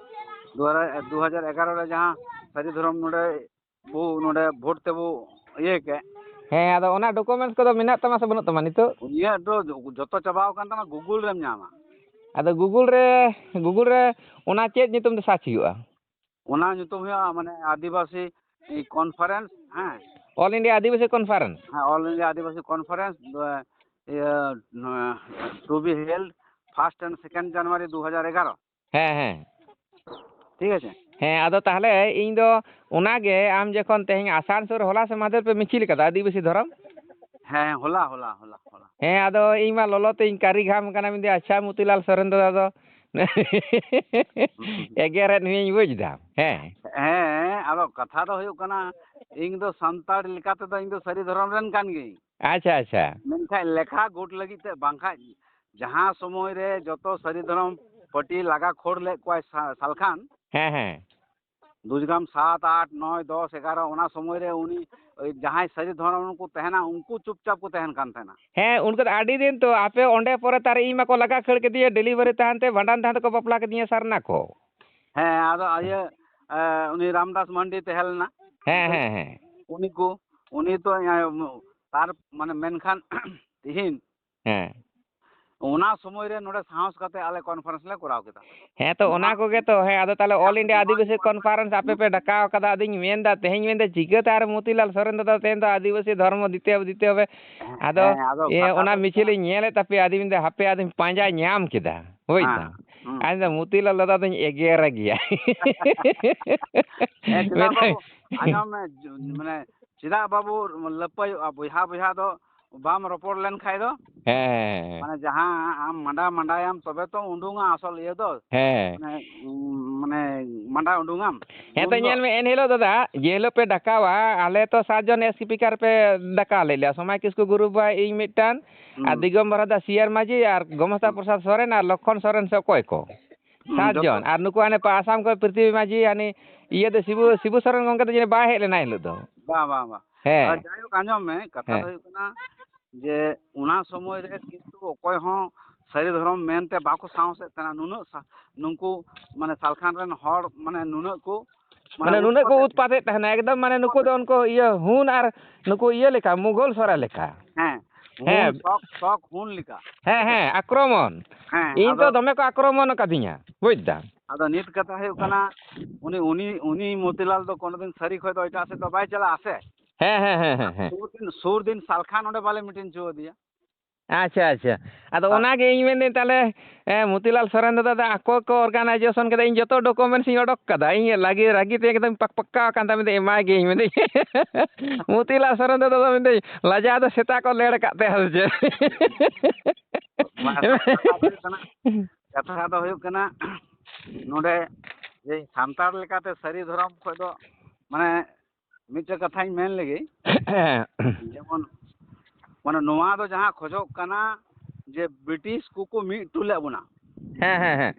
ᱫᱩ ᱦᱟᱡᱟᱨ, ᱫᱩ ᱦᱟᱡᱟᱨ ᱮᱜᱟᱨᱚ ᱨᱮ ᱡᱟᱦᱟᱸ ᱥᱟᱹᱨᱤ ᱫᱷᱚᱨᱚᱢ ᱱᱚᱰᱮ ᱵᱚ, ᱱᱚᱰᱮ ᱵᱷᱳᱴ ᱛᱮᱵᱚ ᱤᱭᱟᱹ ᱠᱮᱫ, ᱦᱮᱸ, ᱟᱫᱚ ᱚᱱᱟ documents ᱠᱚᱫᱚ ᱢᱮᱱᱟᱜ ᱛᱟᱢᱟ ᱥᱮ ᱵᱟᱹᱱᱩᱜ ᱛᱟᱢᱟ ᱱᱤᱛᱚᱜ? ᱩᱱᱤᱭᱟᱜ ᱫᱚ ᱡᱚᱛᱚ ᱪᱟᱵᱟᱣ ᱟᱠᱟᱱ ᱛᱟᱢᱟ, Google ᱨᱮᱢ ᱧᱟᱢᱟ᱾ ᱟᱫᱚ Google ᱨᱮ, Google ᱨᱮ ᱚᱱᱟ ᱪᱮᱫ ᱧᱩᱛᱩᱢ ᱛᱮ search ᱦᱩᱭᱩᱜᱼᱟ? ᱚᱱᱟ ᱧᱩᱛᱩᱢ ᱦᱩᱭᱩᱜᱼᱟ, ᱢᱟᱱᱮ, ᱟᱹᱫᱤᱵᱟᱹᱥᱤ conference, ᱦᱮᱸ᱾ All India ᱟᱹᱫᱤᱵᱟᱹᱥᱤ conference? ᱦᱮᱸ, All India ᱟᱹᱫᱤᱵᱟᱹᱥᱤ conference, ᱫᱚ, ᱤᱭᱟᱹ, ᱱᱚᱣᱟ, to be held first and second January ᱫᱩ ᱦᱟᱡᱟᱨ ᱮᱜᱟᱨᱚ᱾ ᱦᱮᱸ, ᱦᱮᱸ᱾ ᱴᱷᱤᱠ ᱟᱪᱷᱮ? ᱦᱮᱸ, ᱟᱫᱚ ᱛᱟᱦᱚᱞᱮ ᱤᱧ ᱫᱚ ᱚᱱᱟᱜᱮ, ᱟᱢ ᱡᱚᱠᱷᱚᱱ ᱛᱮᱦᱮᱧ ᱟᱥᱟᱱᱥᱳᱞ ᱦᱚᱞᱟ ᱥᱮ ᱢᱟᱫᱷᱮᱨ ᱯᱮ ᱢᱤᱪᱷᱤᱞ ᱠᱟᱫᱟ ᱟᱹᱫᱤᱵᱟᱹᱥᱤ ᱫᱷᱚᱨᱚᱢ? ᱦᱮᱸ, ᱦᱚᱞᱟ, ᱦᱚᱞᱟ, ᱦᱚᱞᱟ, ᱦᱚᱞᱟ᱾ ᱦᱮᱸ, ᱟᱫᱚ ᱤᱧ ᱢᱟ ᱞᱚᱞᱚ ᱛᱮᱧ ᱠᱟᱹᱨᱤ ᱜᱷᱟᱢ ᱠᱟᱱᱟ, ᱢᱮᱱᱫᱟᱹᱧ, "ᱟᱪᱪᱷᱟ, ᱢᱚᱛᱤᱞᱟᱞ ᱥᱚᱨᱮᱱ ᱫᱟᱫᱟ ᱫᱚ ᱮᱜᱮᱨᱮᱫ ᱢᱮᱭᱟᱹᱧ", ᱵᱩᱡᱽ ᱫᱟᱢ? ᱦᱮᱸ᱾ ᱦᱮᱸ, ᱟᱫᱚ ᱠᱟᱛᱷᱟ ᱫᱚ ᱦᱩᱭᱩᱜ ᱠᱟᱱᱟ, ᱤᱧ ᱫᱚ ᱥᱟᱱᱛᱟᱲ ᱞᱮᱠᱟ ᱛᱮᱫᱚ ᱤᱧ ᱫᱚ ᱥᱟᱹᱨᱤ ᱫᱷᱚᱨᱚᱢ ᱨᱮᱱ ᱠᱟᱱ ᱜᱤᱭᱟᱹᱧ᱾ ᱟᱪᱪᱷᱟ, ᱟᱪᱪᱷᱟ᱾ ᱢᱮᱱᱠᱷᱟᱱ ᱞᱮᱠᱷᱟ ᱜᱩᱴ ᱞᱟᱹᱜᱤᱫ ᱛᱮ, ᱵᱟᱝᱠᱷᱟᱡ ᱡᱟᱦᱟᱸ ᱥᱚᱢᱚᱭ ᱨᱮ ᱡᱚᱛᱚ ᱥᱟᱹᱨᱤ ᱫᱷᱚᱨᱚᱢ ᱯᱟᱹᱴᱤ ᱞᱟᱜᱟ ᱠᱷᱳᱲ ᱞᱮᱫ ᱠᱚᱣᱟᱭ ᱥᱟ-, ᱥᱟᱞᱠᱷᱟᱱ, ᱦᱮᱸ, ᱦᱮᱸ᱾ ᱫᱩᱡᱽᱜᱟᱢ ᱥᱟᱛ, ᱟᱴ, ᱱᱚᱭ, ᱫᱚᱥ, ᱮᱜᱟᱨᱚ, ᱚᱱᱟ ᱥᱚᱢᱚᱭ ᱨᱮ ᱩᱱᱤ, ᱳᱭ ᱡᱟᱦᱟᱸᱭ ᱥᱟᱹᱨᱤ ᱫᱷᱚᱨᱚᱢ ᱠᱚ ᱛᱟᱦᱮᱱᱟ, ᱩᱱᱠᱩ ᱪᱩᱯᱪᱟᱯ ᱠᱚ ᱛᱟᱦᱮᱱ ᱠᱟᱱ ᱛᱟᱦᱮᱱᱟ᱾ ᱦᱮᱸ, ᱩᱱᱠᱩ ᱫᱚ ᱟᱹᱰᱤ ᱫᱤᱱ ᱛᱚ, ᱟᱯᱮ ᱚᱸᱰᱮ ᱯᱚᱨᱮ ᱛᱟᱨ ᱤᱧ ᱢᱟᱠᱚ ᱞᱟᱜᱟ ᱠᱷᱟᱹᱲ ᱠᱮᱫᱤᱧᱟ, delivery ᱛᱟᱦᱮᱱ ᱛᱮ ᱵᱷᱟᱸᱰᱟᱱ ᱛᱟᱦᱮᱱ ᱛᱮᱠᱚ ᱵᱟᱯᱞᱟ ᱠᱮᱫᱤᱧᱟ ᱥᱟᱨᱱᱟ ᱠᱚ᱾ ᱦᱮᱸ, ᱟᱫᱚ ᱤᱭᱟᱹ, ᱮ, ᱩᱱᱤ ᱨᱟᱢᱫᱟᱥ ᱢᱟᱱᱰᱤ ᱛᱟᱦᱮᱸ ᱞᱮᱱᱟ᱾ ᱦᱮᱸ, ᱦᱮᱸ, ᱦᱮᱸ᱾ ᱩᱱᱤ ᱠᱚ, ᱩᱱᱤ ᱛᱚ, ᱮ, ᱛᱟᱨ, ᱢᱟᱱᱮ, ᱢᱮᱱᱠᱷᱟᱱ ᱛᱤᱦᱤᱧ ᱦᱮᱸ᱾ ᱚᱱᱟ ᱥᱚᱢᱚᱭ ᱨᱮ ᱱᱚᱰᱮ ᱥᱟᱦᱚᱥ ᱠᱟᱛᱮ ᱟᱞᱮ conference ᱞᱮ ᱠᱚᱨᱟᱣ ᱠᱮᱫᱟ᱾ ᱦᱮᱸ, ᱛᱚ, ᱱᱚᱣᱟ ᱚᱱᱟ ᱠᱚᱜᱮ ᱛᱚ, ᱦᱮᱸ, ᱟᱫᱚ ᱛᱟᱦᱚᱞᱮ All ᱦᱮᱸ, India ᱱᱚᱣᱟ ᱟᱹᱫᱤᱵᱟᱹᱥᱤ conference ᱟᱯᱮ ᱯᱮ ᱰᱟᱠᱟᱣ ᱠᱟᱫᱟ, ᱟᱫᱚᱧ ᱢᱮᱱᱫᱟ, ᱛᱮᱦᱮᱧ ᱢᱮᱱᱫᱟ, ᱪᱤᱠᱟᱹᱛᱮ ᱟᱨ ᱢᱚᱛᱤᱞᱟᱞ ᱥᱚᱨᱮᱱ ᱫᱟᱫᱟ ᱛᱮᱦᱮᱧ ᱫᱚ ᱟᱹᱫᱤᱵᱟᱹᱥᱤ ᱫᱷᱚᱨᱢᱚ ᱫᱤᱛᱮ ᱦᱚᱵᱮ, ᱫᱤᱛᱮ ᱦᱚᱵᱮ? ᱦᱮᱸ, ᱟᱫᱚ, ᱦᱮᱸ, ᱟᱫᱚ ᱤᱭᱟᱹ, ᱠᱟᱛᱷᱟ ᱚᱱᱟ ᱫᱚ ᱦᱩᱭᱩᱜ ᱢᱤᱪᱷᱤᱞ ᱠᱟᱱᱟ ᱤᱧ ᱧᱮᱞᱮᱫ ᱛᱟᱯᱮᱭᱟ, ᱟᱫᱚᱧ ᱢᱮᱱᱫᱟ, ᱦᱟᱯᱮ, ᱟᱫᱚᱧ ᱯᱟᱸᱡᱟ ᱧᱟᱢ ᱠᱮᱫᱟ, ᱵᱩᱡᱽ ᱦᱮᱸ, ᱫᱟᱢ? ᱦᱩᱸ, ᱟᱫᱚᱧ ᱢᱮᱱᱫᱟ, ᱦᱩᱸ᱾ ᱢᱚᱛᱤᱞᱟᱞ ᱫᱟᱫᱟ ᱫᱚᱧ ᱮᱜᱮᱨᱮ ᱜᱮᱭᱟ᱾ ᱦᱮᱸ, ᱪᱮᱫᱟᱜ ᱢᱮᱱᱫᱟᱹᱧ ᱵᱟᱹᱵᱩ? ᱟᱸᱡᱚᱢ ᱢᱮ, ᱡᱩ-, ᱢᱟᱱᱮ, ᱪᱮᱫᱟᱜ ᱵᱟᱹᱵᱩ ᱞᱟᱹᱯᱟᱹᱭᱚᱜᱼᱟ? ᱵᱚᱭᱦᱟ ᱵᱚᱭᱦᱟ ᱫᱚ ᱵᱟᱢ ᱨᱚᱯᱚᱲ ᱞᱮᱱ ᱠᱷᱟᱡ ᱫᱚ, ᱦᱮᱸ, ᱦᱮᱸ, ᱦᱮᱸ᱾ ᱢᱟᱱᱮ, ᱡᱟᱦᱟᱸ ᱟᱢ ᱢᱟᱸᱰᱟ ᱢᱟᱸᱰᱟᱭᱟᱢ, ᱛᱚᱵᱮ ᱛᱚ ᱩᱰᱩᱝᱟ ᱟᱥᱚᱞ ᱤᱭᱟᱹ ᱫᱚ᱾ ᱦᱮᱸ᱾ ᱢᱟᱱᱮ, ᱩᱸ, ᱢᱟᱱᱮ, ᱢᱟᱸᱰᱟ ᱩᱰᱩᱝᱟᱢ᱾ ᱦᱮᱸ, ᱛᱚ, ᱩᱱ ᱫᱚ ᱧᱮᱞ ᱢᱮ, ᱮᱱ ᱦᱤᱞᱳᱜ ᱫᱟᱫᱟ, ᱡᱮ ᱦᱤᱞᱳᱜ ᱯᱮ ᱰᱟᱠᱟᱣᱟ, ᱟᱞᱮ ᱛᱚ ᱥᱟᱛ ᱡᱚᱱ speaker ᱯᱮ ᱰᱟᱠᱟᱣ ᱞᱮᱫ ᱞᱮᱭᱟ, ᱥᱚᱢᱟᱭ ᱠᱤᱥᱠᱩ ᱜᱩᱨᱩ ᱵᱟᱵᱟ, ᱤᱧ ᱢᱤᱫᱴᱟᱝ, ᱟᱨ ᱦᱩᱸ᱾ ᱫᱤᱜᱚᱢᱵᱚᱨ ᱦᱟᱸᱥᱫᱟ, ᱥᱤ ᱟᱨ ᱢᱟᱹᱡᱷᱤ, ᱟᱨ ᱜᱳᱢᱚᱥᱛᱟ ᱦᱩᱸ᱾ ᱯᱨᱚᱥᱟᱫᱽ ᱥᱚᱨᱮᱱ, ᱟᱨ ᱞᱚᱠᱠᱷᱚᱱ ᱥᱚᱨᱮᱱ ᱥᱮ ᱚᱠᱚᱭ ᱠᱚ? ᱦᱩᱸ, ᱥᱟᱛ ᱡᱚᱛᱚ᱾ ᱡᱚᱱ᱾ ᱟᱨ ᱱᱩᱠᱩ ᱦᱟᱱᱮ ᱯᱮ ᱟᱥᱟᱢ ᱠᱷᱚᱱ ᱯᱨᱤᱛᱷᱤᱵᱤ ᱢᱟᱹᱡᱷᱤ, ᱦᱟᱱᱤ ᱤᱭᱟᱹ ᱫᱚ ᱥᱤᱵᱩ, ᱥᱤᱵᱩ ᱥᱚᱨᱮᱱ ᱜᱚᱢᱠᱮ ᱫᱚ ᱡᱟᱹᱱᱤᱡ ᱵᱟᱭ ᱦᱮᱡ ᱞᱮᱱᱟ ᱮᱱ ᱦᱤᱞᱳᱜ ᱫᱚ᱾ ᱵᱟᱝ, ᱵᱟᱝ, ᱵᱟᱝ᱾ ᱦᱮᱸ᱾ ᱟᱨ ᱡᱟᱭᱦᱳᱠ, ᱟᱸᱡᱚᱢ ᱢᱮ, ᱠᱟᱛᱷᱟ ᱦᱮᱸ᱾ ᱫᱚ ᱦᱩᱭᱩᱜ ᱠᱟᱱᱟ ᱡᱮ ᱚᱱᱟ ᱥᱚᱢᱚᱭ ᱨᱮ ᱠᱤᱱᱛᱩ ᱚᱠᱚᱭ ᱦᱚᱸ ᱥᱟᱹᱨᱤ ᱫᱷᱚᱨᱚᱢ ᱢᱮᱱᱛᱮ ᱵᱟᱠᱚ ᱥᱟᱦᱚᱥᱮᱫ ᱛᱟᱦᱮᱱᱟ᱾ ᱱᱩᱱᱟᱹᱜ ᱥᱟ-, ᱱᱩᱠᱩ, ᱢᱟᱱᱮ, ᱥᱟᱞᱠᱷᱟᱱ ᱨᱮᱱ ᱦᱚᱲ, ᱢᱟᱱᱮ, ᱱᱩᱱᱟᱹᱜ ᱠᱚ ᱢᱟᱱᱮ ᱢᱟᱱᱮ ᱱᱩᱱᱟᱹᱜ ᱠᱚ ᱩᱛᱯᱟᱛᱮᱫ ᱛᱟᱦᱮᱱᱟ, ᱮᱠᱫᱚᱢ ᱢᱟᱱᱮ ᱱᱩᱠᱩ ᱫᱚ ᱩᱱᱠᱩ ᱤᱭᱟᱹ ᱦᱩᱱ ᱟᱨ ᱱᱩᱠᱩ ᱤᱭᱟᱹ ᱞᱮᱠᱟ, ᱢᱩᱜᱷᱚᱞ ᱥᱚᱨᱟ ᱞᱮᱠᱟ᱾ ᱦᱮᱸ, ᱦᱮᱸ᱾ ᱦᱩᱱ, ᱥᱚᱠ, ᱥᱚᱠ ᱦᱩᱱ ᱞᱮᱠᱟ᱾ ᱦᱮᱸ, ᱦᱮᱸ, ᱟᱠᱨᱚᱢᱚᱱ᱾ ᱦᱮᱸ, ᱤᱧ ᱫᱚ ᱟᱫᱚ ᱫᱚᱢᱮ ᱠᱚ ᱟᱠᱨᱚᱢᱚᱱ ᱟᱠᱟᱫᱤᱧᱟ, ᱵᱩᱡᱽ ᱫᱟᱢ᱾ ᱟᱫᱚ ᱱᱤᱛ ᱠᱟᱛᱷᱟ ᱦᱩᱭᱩᱜ ᱠᱟᱱᱟ, ᱩᱱᱤ, ᱩᱱᱤ, ᱩᱱᱤ ᱢᱚᱛᱤᱞᱟᱞ ᱫᱚ ᱠᱳᱱᱳ ᱫᱤᱱ ᱥᱟᱹᱨᱤ ᱠᱷᱚᱡ ᱫᱚ ᱮᱴᱟᱜ ᱥᱮᱫ ᱫᱚ ᱵᱟᱭ ᱪᱟᱞᱟᱜᱼᱟ ᱥᱮ᱾ ᱦᱮᱸ, ᱦᱮᱸ, ᱦᱮᱸ, ᱦᱮᱸ, ᱦᱮᱸ᱾ ᱥᱩᱨ ᱫᱤᱱ, ᱥᱩᱨ ᱫᱤᱱ ᱥᱟᱞᱠᱷᱟᱱ ᱚᱸᱰᱮ ᱵᱟᱞᱮ meeting ᱦᱚᱪᱚ ᱟᱫᱮᱭᱟ᱾ ᱟᱪᱪᱷᱟ, ᱟᱪᱪᱷᱟ᱾ ᱟᱫᱚ ᱟᱨ ᱚᱱᱟᱜᱮ ᱤᱧ ᱢᱮᱱᱫᱟᱹᱧ, ᱛᱟᱦᱞᱮ, ᱮ, ᱢᱚᱛᱤᱞᱟᱞ ᱥᱚᱨᱮᱱ ᱫᱟᱫᱟ ᱫᱚ ᱟᱠᱚ ᱠᱚ organization ᱠᱮᱫᱟ, ᱤᱧ ᱡᱚᱛᱚ documents ᱤᱧ ᱚᱰᱚᱠ ᱠᱟᱫᱟ, ᱤᱧ ᱞᱟᱜᱮ ᱨᱟᱹᱜᱤ ᱛᱮ ᱮᱠᱫᱚᱢ ᱯᱟᱠ-, ᱯᱟᱠᱠᱟ ᱟᱠᱟᱱ ᱛᱟᱭᱟ, ᱢᱮᱱᱫᱟᱹᱧ ᱮᱢᱟᱭ ᱜᱤᱭᱟᱹᱧ, ᱢᱮᱱᱫᱟᱹᱧ ᱢᱚᱛᱤᱞᱟᱞ ᱥᱚᱨᱮᱱ ᱫᱟᱫᱟ ᱫᱚ ᱢᱮᱱᱫᱟᱹᱧ ᱞᱟᱡᱟᱣ ᱫᱚ ᱥᱮᱛᱟ ᱠᱚ ᱞᱮᱲ ᱠᱟᱜ ᱛᱟᱭᱟ ᱥᱮ ᱪᱮᱫ? ᱢᱟ, ᱠᱟᱛᱷᱟ ᱫᱚ ᱦᱩᱭᱩᱜ ᱠᱟᱱᱟ, ᱠᱟᱛᱷᱟ ᱫᱚ ᱦᱩᱭᱩᱜ ᱠᱟᱱᱟ, ᱱᱚᱰᱮ ᱡᱮ ᱥᱟᱱᱛᱟᱲ ᱞᱮᱠᱟᱛᱮ ᱥᱟᱹᱨᱤ ᱫᱷᱚᱨᱚᱢ ᱠᱷᱚᱡ ᱫᱚ, ᱢᱟᱱᱮ, ᱢᱤᱫᱴᱮᱡ ᱠᱟᱛᱷᱟᱧ ᱢᱮᱱ ᱞᱮᱜᱮ, ᱡᱮᱢᱚᱱ, ᱢᱟᱱᱮ, ᱱᱚᱣᱟ ᱫᱚ ᱡᱟᱦᱟᱸ ᱠᱷᱚᱡᱚᱜ ᱠᱟᱱᱟ ᱡᱮ ᱵᱨᱤᱴᱤᱥ ᱠᱚᱠᱚ ᱢᱤᱫ ᱦᱚᱴᱚ ᱞᱮᱫ ᱵᱚᱱᱟ, ᱦᱮᱸ, ᱦᱮᱸ, ᱦᱮᱸ᱾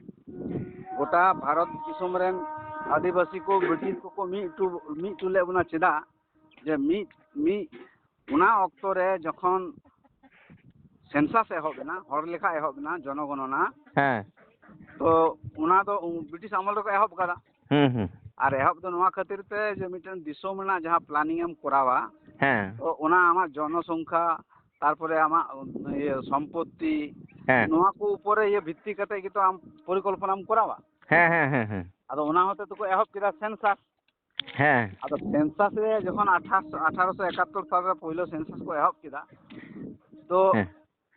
ᱜᱚᱴᱟ ᱵᱷᱟᱨᱚᱛ ᱫᱤᱥᱚᱢ ᱨᱮᱱ ᱟᱹᱫᱤᱵᱟᱹᱥᱤ ᱠᱚ, ᱵᱨᱤᱴᱤᱥ ᱠᱚᱠᱚ ᱢᱤᱫ ᱦᱚᱴᱚ, ᱢᱤᱫ ᱦᱚᱴᱚ ᱞᱮᱫ ᱵᱚᱱᱟ ᱪᱮᱫᱟᱜ? ᱡᱮ ᱢᱤᱫ, ᱢᱤᱫ, ᱚᱱᱟ ᱚᱠᱛᱚ ᱨᱮ ᱡᱚᱠᱷᱚᱱ census ᱮᱦᱚᱵ ᱮᱱᱟ, ᱦᱚᱲ ᱞᱮᱠᱷᱟ ᱮᱦᱚᱵ ᱮᱱᱟ, ᱡᱚᱱᱚᱜᱚᱱᱚᱱᱟ, ᱦᱮᱸ᱾ ᱛᱚ ᱚᱱᱟ ᱫᱚ ᱩ-, ᱵᱨᱤᱴᱤᱥ ᱟᱢᱚᱞ ᱨᱮᱠᱚ ᱮᱦᱚᱵ ᱠᱟᱫᱟ᱾ ᱦᱩᱸ, ᱦᱩᱸ᱾ ᱟᱨ ᱮᱦᱚᱵ ᱫᱚ ᱱᱚᱣᱟ ᱠᱷᱟᱹᱛᱤᱨ ᱛᱮ ᱡᱮ ᱢᱤᱫᱴᱮᱱ ᱫᱤᱥᱚᱢ ᱨᱮᱱᱟᱜ ᱡᱟᱦᱟᱸ planning ᱮᱢ ᱠᱚᱨᱟᱣᱟ, ᱦᱮᱸ᱾ ᱛᱚ ᱚᱱᱟ ᱟᱢᱟᱜ ᱡᱚᱱᱚᱥᱚᱝᱠᱷᱟ, ᱛᱟᱨᱯᱚᱨᱮ ᱟᱢᱟᱜ, ᱤᱭᱟᱹ, ᱥᱚᱢᱯᱚᱛᱛᱤ, ᱦᱮᱸ᱾ ᱱᱚᱣᱟ ᱠᱚ ᱩᱯᱚᱨᱮ ᱤᱭᱟᱹ ᱵᱷᱤᱛᱛᱤ ᱠᱟᱛᱮ ᱜᱮᱛᱚ ᱟᱢ ᱯᱚᱨᱤᱠᱚᱞᱯᱚᱱᱟᱢ ᱠᱚᱨᱟᱣᱟ᱾ ᱦᱮᱸ, ᱦᱮᱸ, ᱦᱮᱸ, ᱦᱮᱸ᱾ ᱟᱫᱚ ᱚᱱᱟ ᱦᱚᱛᱮ ᱛᱮᱠᱚ ᱮᱦᱚᱵ ᱠᱮᱫᱟ census᱾ ᱦᱮᱸ᱾ ᱟᱫᱚ census ᱨᱮ ᱡᱚᱠᱷᱚᱱ ᱟᱴᱷᱟᱨᱚᱥᱚ, ᱟᱴᱷᱟᱨᱚᱥᱚ ᱮᱠᱟᱛᱛᱳᱨ ᱥᱟᱞ ᱨᱮ ᱯᱳᱭᱞᱳ census ᱠᱚ ᱮᱦᱚᱵ ᱠᱮᱫᱟ, ᱛᱚ ᱦᱮᱸ᱾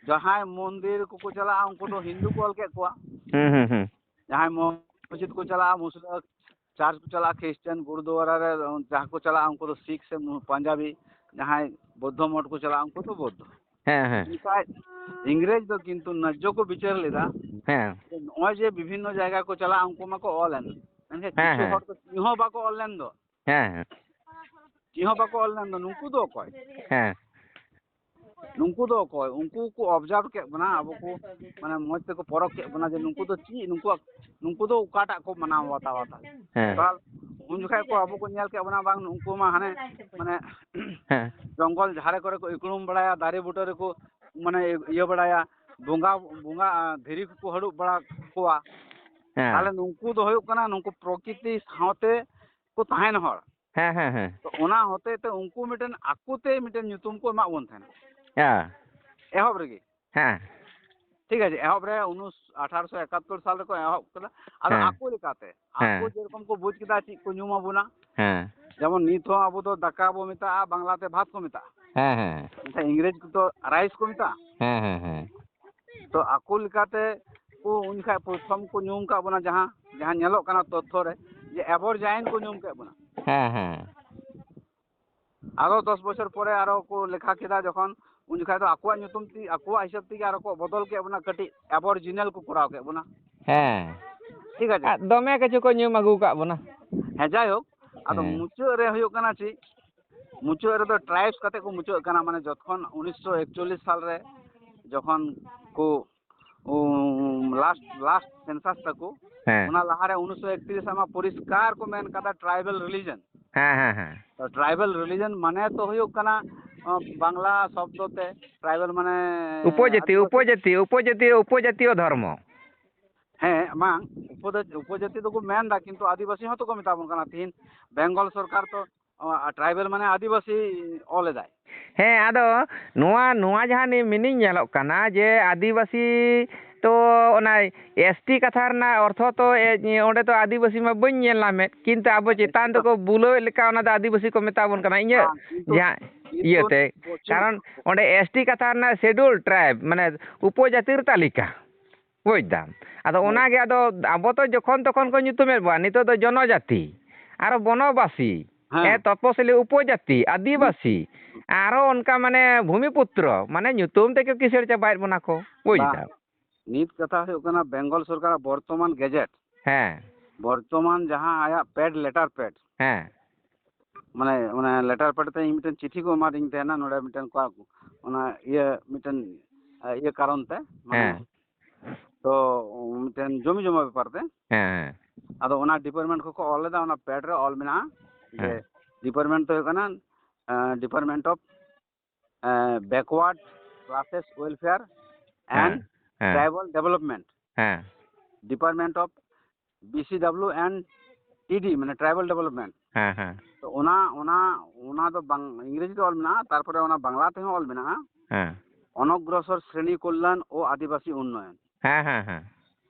ᱡᱟᱦᱟᱸᱭ ᱢᱚᱱᱫᱤᱨ ᱠᱚᱠᱚ ᱪᱟᱞᱟᱜᱼᱟ, ᱩᱱᱠᱩ ᱫᱚ ᱦᱤᱱᱫᱩ ᱠᱚ ᱚᱞ ᱠᱮᱫ ᱠᱚᱣᱟ᱾ ᱦᱩᱸ, ᱦᱩᱸ, ᱦᱩᱸ᱾ ᱡᱟᱦᱟᱸᱭ ᱢᱚᱥᱡᱤᱫ ᱠᱚ ᱪᱟᱞᱟᱜᱼᱟ, ᱢᱩᱥᱞᱟᱹ, church ᱠᱚ ᱪᱟᱞᱟᱜᱼᱟ, Christian ᱜᱩᱨᱩᱫᱩᱣᱟᱨᱟ ᱨᱮ ᱡᱟᱦᱟᱸ ᱠᱚ ᱪᱟᱞᱟᱜᱼᱟ, ᱩᱱᱠᱩ ᱫᱚ ᱥᱤᱠᱷ ᱥᱮ ᱯᱟᱧᱡᱟᱵᱤ, ᱡᱟᱦᱟᱸᱭ ᱵᱳᱫᱽᱫᱷᱚ ᱢᱚᱴ ᱠᱚ ᱪᱟᱞᱟᱜᱼᱟ, ᱩᱱᱠᱩ ᱫᱚ ᱵᱳᱫᱽᱫᱷᱚ᱾ ᱦᱮᱸ, ᱦᱮᱸ᱾ ᱢᱮᱱᱠᱷᱟᱱ ᱤᱝᱨᱮᱡᱽ ᱫᱚ ᱠᱤᱱᱛᱩ ᱱᱟᱡᱽᱡᱚ ᱠᱚ ᱵᱤᱪᱟᱹᱨ ᱞᱮᱫᱟ᱾ ᱦᱮᱸ᱾ ᱡᱮ ᱱᱚᱜᱼᱚᱭ ᱡᱮ ᱵᱤᱵᱷᱤᱱᱱᱚ ᱡᱟᱭᱜᱟ ᱠᱚ ᱪᱟᱞᱟᱜᱼᱟ, ᱩᱱᱠᱩ ᱢᱟᱠᱚ ᱚᱞ ᱮᱱ, ᱢᱮᱱᱠᱷᱟᱱ ᱦᱮᱸ, ᱠᱤᱪᱷᱩ ᱦᱮᱸ᱾ ᱦᱚᱲ ᱫᱚ ᱪᱮᱫ ᱦᱚᱸ ᱵᱟᱠᱚ ᱚᱞ ᱞᱮᱱ ᱫᱚ᱾ ᱦᱮᱸ, ᱦᱮᱸ᱾ ᱪᱮᱫ ᱦᱚᱸ ᱵᱟᱠᱚ ᱚᱞ ᱞᱮᱱ ᱫᱚ, ᱱᱩᱠᱩ ᱫᱚ ᱚᱠᱚᱭ? ᱦᱮᱸ᱾ ᱱᱩᱠᱩ ᱫᱚ ᱚᱠᱚᱭ? ᱩᱱᱠᱩ ᱠᱚ observe ᱠᱮᱫ ᱵᱚᱱᱟ, ᱟᱵᱚ ᱠᱚ, ᱢᱟᱱᱮ, ᱢᱚᱡᱽ ᱛᱮᱠᱚ ᱯᱚᱨᱚᱠᱷ ᱠᱮᱫ ᱵᱚᱱᱟ ᱡᱮ ᱱᱩᱠᱩ ᱫᱚ ᱪᱮᱫ, ᱱᱩᱠᱩᱣᱟᱜ, ᱱᱩᱠᱩ ᱫᱚ ᱚᱠᱟᱴᱟᱜ ᱠᱚ ᱢᱟᱱᱟᱣ ᱵᱟᱛᱟᱣᱟ ᱛᱟᱦᱞᱮ? ᱦᱮᱸ᱾ ᱛᱟᱦᱞᱮ ᱩᱱ ᱡᱚᱠᱷᱟᱡ ᱠᱚ ᱟᱵᱚ ᱠᱚ ᱧᱮᱞ ᱠᱮᱫ ᱵᱚᱱᱟ, ᱵᱟᱝ, ᱱᱩᱠᱩ ᱢᱟ ᱦᱟᱱᱮ, ᱢᱟᱱᱮ, ᱦᱮᱸ᱾ ᱡᱚᱝᱜᱚᱞ ᱡᱷᱟᱲᱮ ᱠᱚᱨᱮ ᱠᱚ ᱤᱠᱲᱩᱢ ᱵᱟᱲᱟᱭᱟ, ᱫᱟᱨᱮ ᱵᱩᱴᱟᱹ ᱨᱮᱠᱚ, ᱢᱟᱱᱮ, ᱤᱭᱟᱹ ᱵᱟᱲᱟᱭᱟ, ᱵᱚᱸᱜᱟ, ᱵᱚᱸᱜᱟ, ᱫᱷᱤᱨᱤ ᱠᱚᱠᱚ ᱦᱟᱹᱲᱩᱵ ᱵᱟᱲᱟ ᱠᱚᱣᱟ᱾ ᱦᱮᱸ᱾ ᱛᱟᱦᱞᱮ ᱱᱩᱠᱩ ᱫᱚ ᱦᱩᱭᱩᱜ ᱠᱟᱱᱟ, ᱱᱩᱠᱩ ᱯᱨᱚᱠᱤᱛᱤ ᱥᱟᱶᱛᱮ ᱠᱚ ᱛᱟᱦᱮᱱ ᱦᱚᱲ᱾ ᱦᱮᱸ, ᱦᱮᱸ, ᱦᱮᱸ᱾ ᱛᱚ ᱚᱱᱟ ᱦᱚᱛᱮ ᱛᱮ ᱩᱱᱠᱩ ᱢᱤᱫᱴᱮᱱ ᱟᱠᱚ ᱛᱮ ᱢᱤᱫᱴᱮᱱ ᱧᱩᱛᱩᱢ ᱠᱚ ᱮᱢᱟᱜ ᱵᱚᱱ ᱛᱟᱦᱮᱱᱟ᱾ ᱦᱮᱸ᱾ ᱮᱦᱚᱵ ᱨᱮᱜᱮ᱾ ᱦᱮᱸ᱾ ᱴᱷᱤᱠ ᱟᱪᱷᱮ, ᱮᱦᱚᱵ ᱨᱮ ᱩᱱᱩᱥ-, ᱟᱴᱷᱟᱨᱚᱥᱚ ᱮᱠᱟᱛᱛᱳᱨ ᱥᱟᱞ ᱨᱮᱠᱚ ᱮᱦᱚᱵ ᱠᱮᱫᱟ᱾ ᱟᱫᱚ ᱦᱮᱸ᱾ ᱟᱠᱚ ᱞᱮᱠᱟᱛᱮ, ᱟᱠᱚ ᱦᱮᱸ᱾ ᱡᱮᱨᱚᱠᱚᱢ ᱠᱚ ᱵᱩᱡᱽ ᱠᱮᱫᱟ ᱪᱮᱫ ᱠᱚ ᱧᱩᱢ ᱟᱵᱚᱱᱟ᱾ ᱦᱮᱸ᱾ ᱡᱮᱢᱚᱱ ᱱᱤᱛ ᱦᱚᱸ ᱟᱵᱚ ᱫᱚ ᱫᱟᱠᱟ ᱵᱚ ᱢᱮᱛᱟᱜᱼᱟ, ᱵᱟᱝᱞᱟ ᱛᱮ ᱵᱷᱟᱛ ᱠᱚ ᱢᱮᱛᱟᱜᱼᱟ᱾ ᱦᱮᱸ, ᱦᱮᱸ᱾ ᱢᱮᱱᱠᱷᱟᱱ ᱤᱝᱨᱮᱡᱽ ᱠᱚᱫᱚ ᱨᱟᱭᱤᱥ ᱠᱚ ᱢᱮᱛᱟᱜᱼᱟ᱾ ᱦᱮᱸ, ᱦᱮᱸ, ᱦᱮᱸ᱾ ᱛᱚ ᱟᱠᱚ ᱞᱮᱠᱟᱛᱮ ᱠᱚ ᱩᱱ ᱡᱚᱠᱷᱟᱡ ᱯᱨᱚᱛᱷᱚᱢ ᱠᱚ ᱧᱩᱢ ᱠᱟᱜ ᱵᱚᱱᱟ, ᱡᱟᱦᱟᱸ, ᱡᱟᱦᱟᱸ ᱧᱮᱞᱚᱜ ᱠᱟᱱᱟ ᱛᱚᱛᱛᱷᱚ ᱨᱮ, ᱡᱮ ᱮᱵᱚᱨᱡᱟᱭᱤᱱ ᱠᱚ ᱧᱩᱢ ᱠᱮᱫ ᱵᱚᱱᱟ᱾ ᱦᱮᱸ, ᱦᱮᱸ᱾ ᱟᱨᱚ ᱫᱚᱥ ᱵᱚᱪᱷᱚᱨ ᱯᱚᱨᱮ ᱟᱨᱚ ᱠᱚ ᱞᱮᱠᱷᱟ ᱠᱮᱫᱟ ᱡᱚᱠᱷᱚᱱ, ᱩᱱ ᱡᱚᱠᱷᱟᱡ ᱫᱚ ᱟᱠᱚᱣᱟᱜ ᱧᱩᱛᱩᱢ ᱛᱮ, ᱟᱠᱚᱣᱟᱜ ᱦᱤᱥᱟᱹᱵ ᱛᱮᱜᱮ ᱟᱨᱚ ᱠᱚ ᱵᱚᱫᱚᱞ ᱠᱮᱫ ᱵᱚᱱᱟ, ᱠᱟᱹᱴᱤᱡ ᱮᱵᱚᱨᱡᱤᱱᱟᱞ ᱠᱚ ᱠᱚᱨᱟᱣ ᱠᱮᱫ ᱵᱚᱱᱟ᱾ ᱦᱮᱸ᱾ ᱴᱷᱤᱠ ᱟᱪᱷᱮ? ᱟᱨ ᱫᱚᱢᱮ ᱠᱤᱪᱷᱩ ᱠᱚ ᱧᱩᱢ ᱟᱹᱜᱩ ᱠᱟᱜ ᱵᱚᱱᱟ᱾ ᱦᱮᱸ, ᱡᱟᱭᱦᱳᱠ, ᱟᱫᱚ ᱦᱮᱸ᱾ ᱢᱩᱪᱟᱹᱫ ᱨᱮ ᱦᱩᱭᱩᱜ ᱠᱟᱱᱟ ᱪᱮᱫ? ᱢᱩᱪᱟᱹᱫ ᱨᱮᱫᱚ ᱴᱨᱟᱭᱤᱵᱥ ᱠᱟᱛᱮ ᱠᱚ ᱢᱩᱪᱟᱹᱫ ᱠᱟᱱᱟ, ᱢᱟᱱᱮ ᱡᱚᱛᱠᱷᱚᱱ ᱩᱱᱤᱥᱥᱚ ᱮᱠᱪᱚᱞᱞᱤᱥ ᱥᱟᱞ ᱨᱮ ᱡᱚᱠᱷᱚᱱ ᱠᱚ, ᱩᱸ, ᱞᱟᱥᱴ, ᱞᱟᱥᱴ ᱥᱮᱱᱥᱟᱥ ᱛᱟᱠᱚ, ᱦᱮᱸ᱾ ᱚᱱᱟ ᱞᱟᱦᱟᱨᱮ ᱩᱱᱤᱥᱥᱚ ᱮᱠᱛᱨᱤᱥ ᱨᱮ ᱢᱟ ᱯᱚᱨᱤᱥᱠᱟᱨ ᱠᱚ ᱢᱮᱱ ᱠᱟᱫᱟ ᱴᱨᱟᱭᱵᱟᱞ ᱨᱤᱞᱤᱡᱚᱱ᱾ ᱦᱮᱸ, ᱦᱮᱸ, ᱦᱮᱸ᱾ ᱛᱚ, ᱴᱨᱟᱭᱵᱟᱞ ᱨᱤᱞᱤᱡᱚᱱ ᱢᱟᱱᱮ ᱛᱚ ᱦᱩᱭᱩᱜ ᱠᱟᱱᱟ, ᱟᱸ, ᱵᱟᱝᱞᱟ ᱥᱚᱵᱫᱚ ᱛᱮ ᱴᱨᱟᱭᱵᱟᱞ ᱢᱟᱱᱮ ᱩᱯᱚᱡᱟᱹᱛᱤ, ᱟᱹᱫᱤᱵᱟᱹᱥᱤ᱾ ᱩᱯᱚᱡᱟᱹᱛᱤ, ᱩᱯᱚᱡᱟᱹᱛᱤ, ᱩᱯᱚᱡᱟᱹᱛᱤᱭᱚ ᱫᱷᱚᱨᱢᱚ᱾ ᱦᱮᱸ, ᱵᱟᱝ, ᱩᱯᱚᱡᱟᱹ-, ᱩᱯᱚᱡᱟᱹᱛᱤ ᱫᱚᱠᱚ ᱢᱮᱱ ᱫᱟ, ᱠᱤᱱᱛᱩ ᱟᱹᱫᱤᱵᱟᱹᱥᱤ ᱦᱚᱸᱛᱚ ᱠᱚ ᱢᱮᱛᱟ ᱵᱚᱱ ᱠᱟᱱᱟ᱾ ᱛᱤᱦᱤᱧ ᱵᱮᱝᱜᱚᱞ ᱥᱚᱨᱠᱟᱨ ᱛᱚ, ᱚ, ᱴᱨᱟᱭᱵᱟᱞ ᱢᱟᱱᱮ ᱟᱹᱫᱤᱵᱟᱹᱥᱤ ᱚᱞ ᱮᱫᱟᱭ᱾ ᱦᱮᱸ, ᱟᱫᱚ ᱱᱚᱣᱟ, ᱱᱚᱣᱟ ᱡᱟᱦᱟᱸ ᱱᱤ-, ᱢᱤᱱᱤᱝ ᱧᱮᱞᱚᱜ ᱠᱟᱱᱟ ᱡᱮ ᱟᱹᱫᱤᱵᱟᱹᱥᱤ ᱛᱚ ᱚᱱᱟ ᱮᱥ ᱴᱤ ᱠᱟᱛᱷᱟ ᱨᱮᱱᱟᱜ ᱚᱨᱛᱷᱚ ᱛᱚ, ᱮ, ᱚᱸᱰᱮ ᱛᱚ ᱟᱹᱫᱤᱵᱟᱹᱥᱤ ᱢᱟ ᱵᱟᱹᱧ ᱧᱮᱞ ᱧᱟᱢᱮᱫ, ᱠᱤᱱᱛᱩ ᱟᱵᱚ ᱪᱮᱛᱟᱱ ᱫᱚᱠᱚ ᱵᱩᱞᱟᱹᱣᱮᱫ ᱞᱮᱠᱟ ᱚᱱᱟ ᱫᱚ ᱟᱹᱫᱤᱵᱟᱹᱥᱤ ᱠᱚ ᱢᱮᱛᱟ ᱵᱚᱱ ᱠᱟᱱᱟ ᱤᱧᱟᱹᱜ ᱵᱟᱝ, ᱠᱤᱱᱛᱩ, ᱡᱟᱦᱟᱸ ᱠᱤᱱᱛᱩ ᱤᱭᱟᱹᱛᱮ᱾ ᱯᱚᱪᱷᱤᱢ ᱠᱟᱨᱚᱱ ᱚᱸᱰᱮ ᱮᱥ ᱴᱤ ᱠᱟᱛᱷᱟ ᱨᱮᱱᱟᱜ ᱥᱮᱰᱩᱞ ᱴᱨᱟᱭᱤᱵᱽ, ᱢᱟᱱᱮ ᱩᱯᱚᱡᱟᱹᱛᱤᱨ ᱛᱟᱹᱞᱤᱠᱟ᱾ ᱵᱩᱡᱽ ᱫᱟᱢ? ᱟᱫᱚ ᱦᱮᱸ᱾ ᱚᱱᱟᱜᱮ ᱟᱫᱚ ᱟᱵᱚ ᱛᱚ ᱡᱚᱠᱷᱚᱱ ᱛᱚᱠᱷᱚᱱ ᱠᱚ ᱧᱩᱛᱩᱢᱮᱫ ᱵᱚᱱᱟ, ᱱᱤᱛᱚᱜ ᱫᱚ ᱡᱚᱱᱚᱡᱟᱛᱤ, ᱟᱨᱚ ᱵᱚᱱᱚᱵᱟᱥᱤ, ᱦᱮᱸ᱾ ᱦᱮᱸ, ᱛᱚᱯᱚᱥᱤᱞᱤ, ᱩᱯᱚᱡᱟᱛᱤ, ᱟᱹᱫᱤᱵᱟᱹᱥᱤ, ᱟᱨᱚ ᱚᱱᱠᱟ ᱢᱟᱱᱮ ᱵᱷᱩᱢᱤᱯᱩᱛᱨᱚ, ᱢᱟᱱᱮ ᱧᱩᱛᱩᱢ ᱛᱮᱜᱮ ᱠᱤᱥᱟᱹᱬ ᱪᱟᱵᱟᱭᱮᱫ ᱵᱚᱱᱟ ᱠᱚ, ᱵᱩᱡᱽ ᱵᱟᱝ᱾ ᱫᱟᱢ? ᱱᱤᱛ ᱠᱟᱛᱷᱟ ᱦᱩᱭᱩᱜ ᱠᱟᱱᱟ ᱵᱮᱝᱜᱚᱞ ᱥᱚᱨᱠᱟᱨᱟᱜ ᱵᱚᱨᱛᱚᱢᱟᱱ ᱜᱮᱡᱮᱴ, ᱦᱮᱸ᱾ ᱵᱚᱨᱛᱚᱢᱟᱱ ᱡᱟᱦᱟᱸ ᱟᱭᱟᱜ ᱯᱮᱰ, ᱞᱮᱴᱟᱨ ᱯᱮᱰ, ᱦᱮᱸ᱾ ᱢᱟᱱᱮ, ᱚᱱᱟ ᱞᱮᱴᱟᱨ ᱯᱮᱰ ᱛᱮ ᱤᱧ ᱢᱤᱫᱴᱮᱱ ᱪᱤᱴᱷᱤ ᱠᱚ ᱮᱢᱟᱫᱤᱧ ᱛᱟᱦᱮᱱᱟ, ᱱᱚᱰᱮ ᱢᱤᱫᱴᱮᱱ ᱠᱚ, ᱚᱱᱟ ᱤᱭᱟᱹ, ᱢᱤᱫᱴᱮᱱ, ᱤᱭᱟᱹ ᱠᱟᱨᱚᱱ ᱛᱮ, ᱢᱟᱱᱮ, ᱦᱮᱸ᱾ ᱛᱚ, ᱢᱤᱫᱴᱮᱱ ᱡᱚᱢᱤ ᱡᱚᱢᱟ ᱵᱮᱯᱟᱨ ᱛᱮ᱾ ᱦᱮᱸ, ᱦᱮᱸ᱾ ᱟᱫᱚ ᱚᱱᱟ ᱰᱤᱯᱟᱨᱴᱢᱮᱱᱴ ᱠᱚᱠᱚ ᱚᱞ ᱞᱮᱫᱟ, ᱚᱱᱟ ᱯᱮᱰ ᱨᱮ ᱚᱞ ᱢᱮᱱᱟᱜᱼᱟ ᱡᱮ ᱦᱮᱸ᱾ ᱰᱤᱯᱟᱨᱴᱢᱮᱱᱴ ᱫᱚ ᱦᱩᱭᱩᱜ ᱠᱟᱱᱟ, ᱮᱸ, Department of, ᱮᱸ, Backward Classes Welfare and ᱦᱮᱸ, ᱦᱮᱸ᱾ Tribal Development, ᱦᱮᱸ᱾ Department of B C W and ᱴᱤᱰᱤ, ᱢᱟᱱᱮ ᱴᱨᱟᱭᱵᱟᱞ ᱰᱮᱵᱷᱞᱚᱯᱢᱮᱱᱴ᱾ ᱦᱮᱸ, ᱦᱮᱸ᱾ ᱛᱚ ᱚᱱᱟ, ᱚᱱᱟ, ᱚᱱᱟ ᱫᱚ ᱵᱟᱝ, ᱤᱝᱨᱮᱡᱤ ᱛᱮ ᱚᱞ ᱢᱮᱱᱟᱜᱼᱟ, ᱛᱟᱨᱯᱚᱨᱮ ᱚᱱᱟ ᱵᱟᱝᱞᱟ ᱛᱮᱦᱚᱸ ᱚᱞ ᱢᱮᱱᱟᱜᱼᱟ, ᱦᱮᱸ᱾ ᱚᱱᱚᱜᱨᱚᱥᱚᱨ ᱥᱨᱮᱱᱤ ᱠᱚᱞᱭᱟᱱ ᱳ ᱟᱹᱫᱤᱵᱟᱹᱥᱤ ᱩᱱᱱᱚᱭᱚᱱ᱾ ᱦᱮᱸ, ᱦᱮᱸ, ᱦᱮᱸ᱾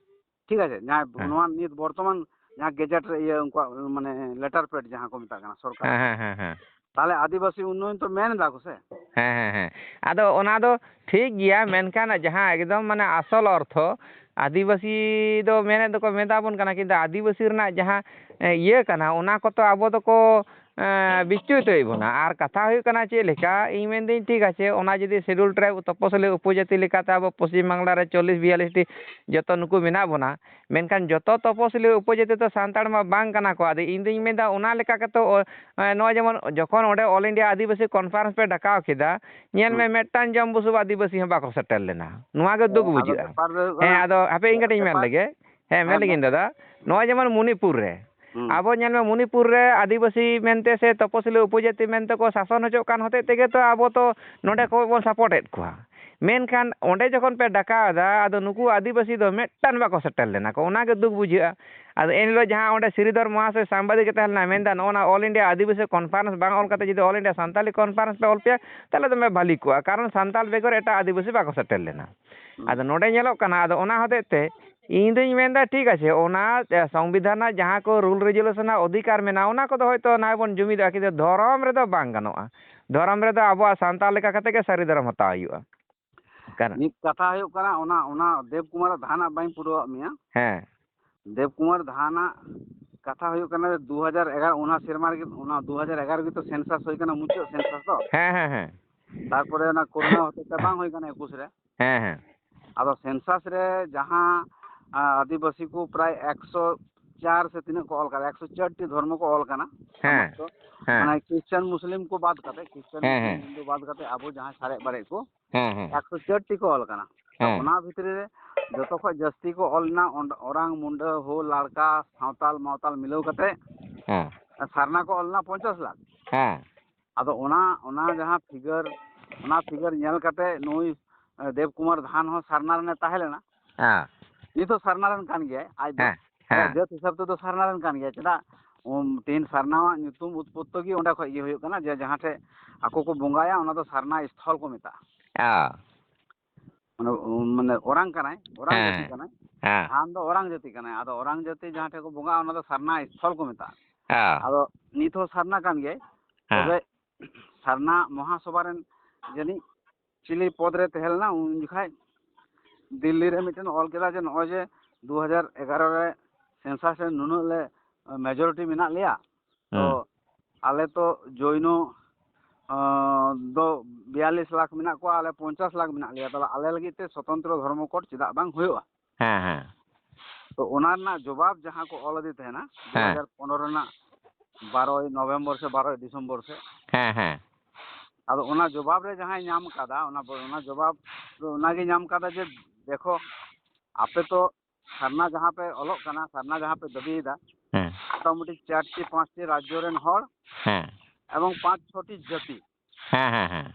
ᱴᱷᱤᱠ ᱟᱪᱷᱮ, ᱡᱟᱦᱟᱸᱭ ᱦᱮᱸ᱾ ᱱᱚᱣᱟ ᱱᱤᱛ ᱵᱚᱨᱛᱚᱢᱟᱱ ᱡᱟᱦᱟᱸ ᱜᱮᱡᱮᱴ ᱨᱮ ᱤᱭᱟᱹ ᱩᱱᱠᱩᱣᱟᱜ ᱢᱟᱱᱮ ᱞᱮᱴᱟᱨ ᱯᱮᱰ ᱡᱟᱦᱟᱸ ᱠᱚ ᱢᱮᱛᱟᱜ ᱠᱟᱱᱟ ᱥᱚᱨᱠᱟᱨ᱾ ᱦᱮᱸ, ᱦᱮᱸ, ᱦᱮᱸ, ᱦᱮᱸ᱾ ᱛᱟᱦᱚᱞᱮ ᱟᱹᱫᱤᱵᱟᱹᱥᱤ ᱩᱱᱱᱚᱭᱚᱱ ᱛᱚ ᱢᱮᱱ ᱮᱫᱟ ᱠᱚ ᱥᱮ᱾ ᱦᱮᱸ, ᱦᱮᱸ, ᱦᱮᱸ᱾ ᱟᱫᱚ ᱚᱱᱟ ᱫᱚ ᱴᱷᱤᱠ ᱜᱮᱭᱟ, ᱢᱮᱱᱠᱷᱟᱱ ᱡᱟᱦᱟᱸ ᱮᱠᱫᱚᱢ ᱢᱟᱱᱮ ᱟᱥᱚᱞ ᱚᱨᱛᱷᱚ, ᱟᱹᱫᱤᱵᱟᱹᱥᱤ ᱫᱚ ᱢᱮᱱᱮᱫ ᱫᱚᱠᱚ ᱢᱮᱛᱟ ᱵᱚᱱ ᱠᱟᱱᱟ, ᱠᱤᱱᱛᱩ ᱟᱹᱫᱤᱵᱟᱹᱥᱤ ᱨᱮᱱᱟᱜ ᱡᱟᱦᱟᱸ, ᱮ, ᱤᱭᱟᱹ ᱠᱟᱱᱟ, ᱚᱱᱟ ᱠᱚᱛᱚ ᱟᱵᱚ ᱫᱚᱠᱚ, ᱮ, ᱵᱤᱪᱪᱩᱛ ᱮᱫ ᱵᱚᱱᱟ᱾ ᱟᱨ ᱠᱟᱛᱷᱟ ᱦᱩᱭᱩᱜ ᱠᱟᱱᱟ ᱪᱮᱫ ᱞᱮᱠᱟ, ᱤᱧ ᱢᱮᱱᱫᱟᱹᱧ ᱴᱷᱤᱠ ᱟᱪᱷᱮ, ᱚᱱᱟ ᱡᱩᱫᱤ ᱥᱤᱰᱩᱞ ᱴᱨᱟᱭᱤᱵᱽ ᱛᱚᱯᱚᱥᱤᱞᱤ ᱩᱯᱚᱡᱟᱹᱛᱤ ᱞᱮᱠᱟᱛᱮ ᱟᱵᱚ ᱯᱚᱥᱪᱤᱢ ᱵᱟᱝᱞᱟ ᱨᱮ ᱪᱚᱞᱞᱤᱥ ᱵᱤᱭᱟᱞᱞᱤᱥ ᱴᱤ ᱡᱚᱛᱚ ᱱᱩᱠᱩ ᱢᱮᱱᱟᱜ ᱵᱚᱱᱟ, ᱢᱮᱱᱠᱷᱟᱱ ᱡᱚᱛᱚ ᱛᱚᱯᱚᱥᱤᱞᱤ ᱩᱯᱚᱡᱟᱹᱛᱤ ᱫᱚ ᱥᱟᱱᱛᱟᱲ ᱢᱟ ᱵᱟᱝ ᱠᱟᱱᱟ ᱠᱚ᱾ ᱟᱫᱚ ᱤᱧ ᱫᱩᱧ ᱢᱮᱱᱫᱟ ᱚᱱᱟ ᱞᱮᱠᱟ ᱠᱟᱛᱮ ᱚ-, ᱮ, ᱱᱚᱜᱼᱚᱭ ᱡᱮᱢᱚᱱ ᱡᱚᱠᱷᱚᱱ ᱚᱸᱰᱮ All India ᱟᱹᱫᱤᱵᱟᱹᱥᱤ Conference ᱯᱮ ᱰᱟᱠᱟᱣ ᱠᱮᱫᱟ, ᱧᱮᱞ ᱢᱮ ᱦᱩᱸ᱾ ᱢᱤᱫᱴᱟᱝ ᱡᱚᱢ ᱵᱩᱥᱩᱵ ᱟᱹᱫᱤᱵᱟᱹᱥᱤ ᱦᱚᱸ ᱵᱟᱠᱚ ᱥᱮᱴᱮᱨ ᱞᱮᱱᱟ᱾ ᱱᱚᱣᱟ ᱜᱮ ᱫᱩᱠ ᱦᱮᱸ, ᱟᱫᱚ ᱵᱩᱡᱷᱟᱹᱜᱼᱟ᱾ ᱵᱮᱯᱟᱨ ᱫᱚ ᱦᱩᱭᱩᱜ ᱦᱮᱸ, ᱠᱟᱱᱟ, ᱟᱫᱚ ᱦᱟᱯᱮ ᱤᱧ ᱠᱟᱹᱴᱤᱡ ᱤᱧ ᱢᱮᱱ ᱵᱮᱯᱟᱨ ᱞᱮᱜᱮ᱾ ᱦᱮᱸ, ᱢᱮᱱ ᱦᱮᱸ, ᱞᱮᱜᱤᱧ ᱢᱮᱱ᱾ ᱫᱟᱫᱟ, ᱱᱚᱜᱼᱚᱭ ᱡᱮᱢᱚᱱ ᱢᱚᱱᱤᱯᱩᱨ ᱨᱮ ᱦᱩᱸ᱾ ᱟᱵᱚ ᱧᱮᱞ ᱢᱮ, ᱢᱚᱱᱤᱯᱩᱨ ᱨᱮ ᱟᱹᱫᱤᱵᱟᱹᱥᱤ ᱢᱮᱱᱛᱮ ᱥᱮ ᱛᱚᱯᱚᱥᱤᱞᱤ ᱩᱯᱚᱡᱟᱹᱛᱤ ᱢᱮᱱᱛᱮ ᱠᱚ ᱥᱟᱥᱚᱱ ᱦᱚᱪᱚᱜ ᱠᱟᱱ ᱦᱚᱛᱮᱡ ᱛᱮᱜᱮ ᱛᱚ ᱟᱵᱚ ᱛᱚ ᱱᱚᱰᱮ ᱠᱚ ᱵᱚᱱ ᱥᱟᱯᱳᱨᱴ ᱮᱫ ᱠᱚᱣᱟ᱾ ᱢᱮᱱᱠᱷᱟᱱ ᱚᱸᱰᱮ ᱡᱚᱠᱷᱚᱱ ᱯᱮ ᱰᱟᱠᱟᱣ ᱮᱫᱟ, ᱟᱫᱚ ᱱᱩᱠᱩ ᱟᱹᱫᱤᱵᱟᱹᱥᱤ ᱫᱚ ᱢᱤᱫᱴᱟᱝ ᱵᱟᱠᱚ ᱥᱮᱴᱮᱨ ᱞᱮᱱᱟ ᱠᱚ, ᱚᱱᱟ ᱜᱮ ᱫᱩᱠ ᱵᱩᱡᱷᱟᱹᱜᱼᱟ᱾ ᱟᱫᱚ ᱮᱱ ᱦᱤᱞᱳᱜ ᱡᱟᱦᱟᱸ ᱚᱸᱰᱮ ᱥᱨᱤᱫᱷᱚᱨ ᱢᱚᱦᱟᱥᱚᱭ ᱥᱟᱢᱵᱟᱫᱤᱠ ᱮ ᱛᱟᱦᱮᱸ ᱞᱮᱱᱟ, ᱢᱮᱱᱫᱟ, "ᱱᱚᱜᱼᱚ ᱱᱟ All India ᱟᱹᱫᱤᱵᱟᱹᱥᱤ Conference ᱵᱟᱝ ᱚᱞ ᱠᱟᱛᱮ ᱡᱩᱫᱤ All India ᱥᱟᱱᱛᱟᱞᱤ Conference ᱯᱮ ᱚᱞ ᱯᱮᱭᱟ, ᱛᱟᱦᱚᱞᱮ ᱫᱚᱢᱮ ᱵᱷᱟᱹᱞᱤ ᱠᱚᱜᱼᱟ, ᱠᱟᱨᱚᱱ ᱥᱟᱱᱛᱟᱞ ᱵᱮᱜᱚᱨ ᱮᱴᱟᱜ ᱟᱹᱫᱤᱵᱟᱹᱥᱤ ᱵᱟᱠᱚ ᱥᱮᱴᱮᱨ ᱞᱮᱱᱟ᱾" ᱦᱩᱸ᱾ ᱟᱫᱚ ᱱᱚᱰᱮ ᱧᱮᱞᱚᱜ ᱠᱟᱱᱟ, ᱟᱫᱚ ᱚᱱᱟ ᱦᱚᱛᱮᱡ ᱛᱮ ᱤᱧ ᱫᱩᱧ ᱢᱮᱱᱫᱟ, ᱴᱷᱤᱠ ᱟᱪᱷᱮ, ᱚᱱᱟ, ᱮ, ᱥᱚᱝᱵᱤᱫᱷᱟᱱ ᱨᱮᱱᱟᱜ ᱡᱟᱦᱟᱸ ᱠᱚ rule regulation ᱨᱮᱱᱟᱜ ᱚᱫᱷᱤᱠᱟᱨ ᱢᱮᱱᱟᱜᱼᱟ, ᱚᱱᱟ ᱠᱚᱫᱚ ᱦᱚᱭᱛᱳ ᱱᱟᱭ ᱵᱚᱱ ᱡᱩᱢᱤᱫᱚᱜᱼᱟ, ᱠᱤᱱᱛᱩ ᱫᱷᱚᱨᱚᱢ ᱨᱮᱫᱚ ᱵᱟᱝ ᱜᱟᱱᱚᱜᱼᱟ᱾ ᱫᱷᱚᱨᱚᱢ ᱨᱮᱫᱚ ᱟᱵᱚᱣᱟᱜ ᱥᱟᱱᱛᱟᱲ ᱞᱮᱠᱟ ᱠᱟᱛᱮ ᱜᱮ ᱥᱟᱹᱨᱤ ᱫᱷᱚᱨᱚᱢ ᱦᱟᱛᱟᱣ ᱦᱩᱭᱩᱜᱼᱟ᱾ ᱠᱟᱱᱟ᱾ ᱢᱤᱫ ᱠᱟᱛᱷᱟ ᱦᱩᱭᱩᱜ ᱠᱟᱱᱟ, ᱚᱱᱟ, ᱚᱱᱟ ᱫᱮᱵ ᱠᱩᱢᱟᱨ ᱫᱷᱟᱱᱟᱜ ᱵᱟᱹᱧ ᱯᱩᱨᱟᱹᱣᱟᱜ ᱢᱮᱭᱟ᱾ ᱦᱮᱸ᱾ ᱫᱮᱵ ᱠᱩᱢᱟᱨ ᱫᱷᱟᱱᱟᱜ ᱠᱟᱛᱷᱟ ᱦᱩᱭᱩᱜ ᱠᱟᱱᱟ, ᱫᱩ ᱦᱟᱡᱟᱨ ᱮᱜᱟᱨᱚ, ᱚᱱᱟ ᱥᱮᱨᱢᱟ ᱨᱮᱜᱮ, ᱚᱱᱟ ᱫᱩ ᱦᱟᱡᱟᱨ ᱮᱜᱟᱨᱚ ᱜᱮᱛᱚ census ᱦᱩᱭ ᱠᱟᱱᱟ, ᱢᱩᱪᱟᱹᱫ census ᱫᱚ᱾ ᱦᱮᱸ, ᱦᱮᱸ, ᱦᱮᱸ᱾ ᱛᱟᱨᱯᱚᱨᱮ ᱚᱱᱟ ᱠᱳᱨᱳᱱᱟ ᱦᱚᱛᱮᱡ ᱛᱮ ᱵᱟᱝ ᱦᱩᱭ ᱠᱟᱱᱟ ᱮᱠᱩᱥ ᱨᱮ᱾ ᱦᱮᱸ, ᱦᱮᱸ᱾ ᱟᱫᱚ census ᱨᱮ ᱡᱟᱦᱟᱸ, ᱟ, ᱟᱹᱫᱤᱵᱟᱹᱥᱤ ᱠᱚ ᱯᱨᱟᱭ ᱮᱠᱥᱚ ᱪᱟᱨ ᱥᱮ ᱛᱤᱱᱟᱹᱜ ᱠᱚ ᱚᱞ ᱠᱟᱱᱟ, ᱮᱠᱥᱚ ᱪᱟᱨ ᱴᱤ ᱫᱷᱚᱨᱢᱚ ᱠᱚ ᱚᱞ ᱠᱟᱱᱟ᱾ ᱦᱮᱸ, ᱥᱚᱢᱟᱡᱽ ᱠᱚ᱾ ᱦᱮᱸ᱾ ᱢᱟᱱᱮ ᱠᱷᱨᱤᱥᱪᱟᱱ ᱢᱩᱥᱞᱤᱢ ᱠᱚ ᱵᱟᱫ ᱠᱟᱛᱮ, ᱠᱷᱨᱤᱥᱪᱟᱱ ᱦᱮᱸ, ᱢᱩᱥᱞᱤᱢ ᱦᱮᱸ᱾ ᱦᱤᱱᱫᱩ ᱵᱟᱫ ᱠᱟᱛᱮ ᱟᱵᱚ ᱡᱟᱦᱟᱸᱭ ᱥᱟᱨᱮᱡ ᱵᱟᱨᱮᱡ ᱠᱚ, ᱦᱮᱸ, ᱦᱮᱸ᱾ ᱮᱠᱥᱚ ᱪᱟᱨ ᱴᱤ ᱠᱚ ᱚᱞ ᱠᱟᱱᱟ᱾ ᱛᱚ ᱦᱮᱸ᱾ ᱚᱱᱟ ᱵᱷᱤᱛᱨᱤ ᱨᱮ ᱡᱚᱛᱚ ᱠᱷᱚᱡ ᱡᱟᱹᱥᱛᱤ ᱠᱚ ᱚᱞ ᱞᱮᱱᱟ ᱚᱸᱰ-, ᱚᱨᱟᱝ, ᱢᱩᱱᱰᱟᱹ, ᱦᱳ, ᱞᱟᱲᱠᱟ, ᱥᱟᱶᱛᱟᱞ, ᱢᱟᱣᱛᱟᱞ ᱢᱤᱞᱟᱹᱣ ᱠᱟᱛᱮ ᱦᱮᱸ᱾ ᱥᱟᱨᱱᱟ ᱠᱚ ᱚᱞ ᱞᱮᱱᱟ ᱯᱚᱧᱪᱟᱥ ᱞᱟᱠᱷ᱾ ᱦᱮᱸ᱾ ᱟᱫᱚ ᱚᱱᱟ, ᱚᱱᱟ ᱡᱟᱦᱟᱸ figure, ᱚᱱᱟ figure ᱧᱮᱞ ᱠᱟᱛᱮ ᱱᱩᱭ, ᱮ, ᱫᱮᱵ ᱠᱩᱢᱟᱨ ᱫᱷᱟᱱ ᱦᱚᱸ ᱥᱟᱨᱱᱟ ᱨᱮᱱᱮ ᱛᱟᱦᱮᱸ ᱞᱮᱱᱟ᱾ ᱦᱮᱸ᱾ ᱱᱤᱛ ᱦᱚᱸ ᱥᱟᱨᱱᱟ ᱨᱮᱱ ᱠᱟᱱ ᱜᱮᱭᱟᱭ ᱟᱡ ᱫᱚ᱾ ᱦᱮᱸ᱾ ᱦᱮᱸ᱾ ᱡᱟᱹᱛ ᱦᱤᱥᱟᱹᱵ ᱛᱮᱫᱚ ᱥᱟᱨᱱᱟ ᱨᱮᱱ ᱠᱟᱱ ᱜᱮᱭᱟ᱾ ᱪᱮᱫᱟᱜ? ᱩᱢ, ᱛᱤᱦᱤᱧ ᱥᱟᱨᱱᱟᱣᱟᱜ ᱧᱩᱛᱩᱢ ᱩᱛᱯᱚᱛᱛᱚ ᱜᱮ ᱚᱸᱰᱮ ᱠᱷᱚᱡ ᱜᱮ ᱦᱩᱭᱩᱜ ᱠᱟᱱᱟ, ᱡᱮ ᱡᱟᱦᱟᱸ ᱴᱷᱮᱡ ᱟᱠᱚ ᱠᱚ ᱵᱚᱸᱜᱟᱭᱟ, ᱚᱱᱟ ᱫᱚ ᱥᱟᱨᱱᱟ ᱥᱛᱷᱚᱞ ᱠᱚ ᱢᱮᱛᱟᱜᱼᱟ᱾ ᱚ᱾ ᱢᱟᱱᱮ, ᱩᱢ, ᱢᱟᱱᱮ ᱚᱨᱟᱝ ᱠᱟᱱᱟᱭ, ᱚᱨᱟᱝ ᱦᱮᱸ᱾ ᱡᱟᱹᱛᱤ ᱠᱟᱱᱟᱭ᱾ ᱦᱮᱸ᱾ ᱛᱷᱟᱱ ᱫᱚ ᱚᱨᱟᱝ ᱡᱟᱹᱛᱤ ᱠᱟᱱᱟᱭ᱾ ᱟᱫᱚ ᱚᱨᱟᱝ ᱡᱟᱹᱛᱤ ᱡᱟᱦᱟᱸ ᱴᱷᱮᱡ ᱠᱚ ᱵᱚᱸᱜᱟᱜᱼᱟ, ᱚᱱᱟ ᱫᱚ ᱥᱟᱨᱱᱟ ᱥᱛᱷᱚᱞ ᱠᱚ ᱢᱮᱛᱟᱜᱼᱟ᱾ ᱚ᱾ ᱟᱫᱚ ᱱᱤᱛ ᱦᱚᱸ ᱥᱟᱨᱱᱟ ᱠᱟᱱ ᱜᱮᱭᱟᱭ᱾ ᱦᱮᱸ᱾ ᱛᱚᱵᱮ ᱥᱟᱨᱱᱟ ᱢᱚᱦᱟᱥᱚᱵᱷᱟ ᱨᱮᱱ ᱡᱟᱹᱱᱤᱡ ᱪᱤᱞᱤ ᱯᱚᱫᱽ ᱨᱮ ᱛᱟᱦᱮᱸ ᱞᱮᱱᱟ, ᱩᱱ ᱡᱚᱠᱷᱟᱡ ᱫᱤᱞᱞᱤ ᱨᱮ ᱢᱤᱫᱴᱮᱱ ᱚᱞ ᱠᱮᱫᱟ ᱡᱮ ᱱᱚᱜᱼᱚᱭ ᱡᱮ ᱫᱩ ᱦᱟᱡᱟᱨ ᱮᱜᱟᱨᱚ ᱨᱮ census ᱨᱮ ᱱᱩᱱᱟᱹᱜ ᱞᱮ majority ᱢᱮᱱᱟᱜ ᱞᱮᱭᱟ, ᱛᱚ ᱦᱮᱸ᱾ ᱟᱞᱮ ᱛᱚ ᱡᱳᱭᱱᱚ, ᱟᱸ, ᱫᱚ ᱵᱤᱭᱟᱞᱞᱤᱥ ᱞᱟᱠᱷ ᱢᱮᱱᱟᱜ ᱠᱚᱣᱟ, ᱟᱞᱮ ᱯᱚᱧᱪᱟᱥ ᱞᱟᱠᱷ ᱢᱮᱱᱟᱜ ᱞᱮᱭᱟ, ᱛᱟᱦᱞᱮ ᱟᱞᱮ ᱞᱟᱹᱜᱤᱫ ᱛᱮ ᱥᱚᱛᱚᱱᱛᱨᱚ ᱫᱷᱚᱨᱢᱚ code ᱪᱮᱫᱟᱜ ᱵᱟᱝ ᱦᱩᱭᱩᱜᱼᱟ? ᱦᱮᱸ, ᱦᱮᱸ᱾ ᱛᱚ ᱚᱱᱟ ᱨᱮᱱᱟᱜ ᱡᱚᱵᱟᱵ ᱡᱟᱦᱟᱸ ᱠᱚ ᱚᱞ ᱟᱫᱮ ᱛᱟᱦᱮᱱᱟ, ᱦᱮᱸ᱾ ᱫᱩ ᱦᱟᱡᱟᱨ ᱯᱚᱱᱨᱚ ᱨᱮᱱᱟᱜ ᱵᱟᱨᱚᱭ ᱱᱚᱵᱷᱮᱢᱵᱚᱨ ᱥᱮ ᱵᱟᱨᱚᱭ ᱰᱤᱥᱮᱢᱵᱚᱨ ᱥᱮ, ᱦᱮᱸ, ᱦᱮᱸ᱾ ᱟᱫᱚ ᱚᱱᱟ ᱡᱚᱵᱟᱵ ᱨᱮ ᱡᱟᱦᱟᱸᱭ ᱧᱟᱢ ᱠᱟᱫᱟ, ᱚᱱᱟ ᱵᱚ-, ᱚᱱᱟ ᱡᱚᱵᱟᱵ ᱫᱚ ᱚᱱᱟᱜᱮ ᱧᱟᱢ ᱠᱟᱫᱟ ᱡᱮ, ᱫᱮᱠᱷᱚ, ᱟᱯᱮ ᱛᱚ ᱥᱟᱨᱱᱟ ᱡᱟᱦᱟᱸ ᱯᱮ ᱚᱞᱚᱜ ᱠᱟᱱᱟ, ᱥᱟᱨᱱᱟ ᱡᱟᱦᱟᱸ ᱯᱮ ᱫᱟᱹᱵᱤᱭᱮᱫᱟ, ᱦᱮᱸ᱾ ᱢᱚᱴᱟᱢᱩᱴᱤ ᱪᱟᱨᱴᱤ ᱯᱟᱸᱪᱴᱤ ᱨᱟᱡᱽᱡᱚ ᱨᱮᱱ ᱦᱚᱲ ᱦᱮᱸ᱾ ᱮᱵᱚᱝ ᱯᱟᱸᱪ ᱪᱷᱚᱴᱤ ᱡᱟᱹᱛᱤ, ᱦᱮᱸ, ᱦᱮᱸ, ᱦᱮᱸ᱾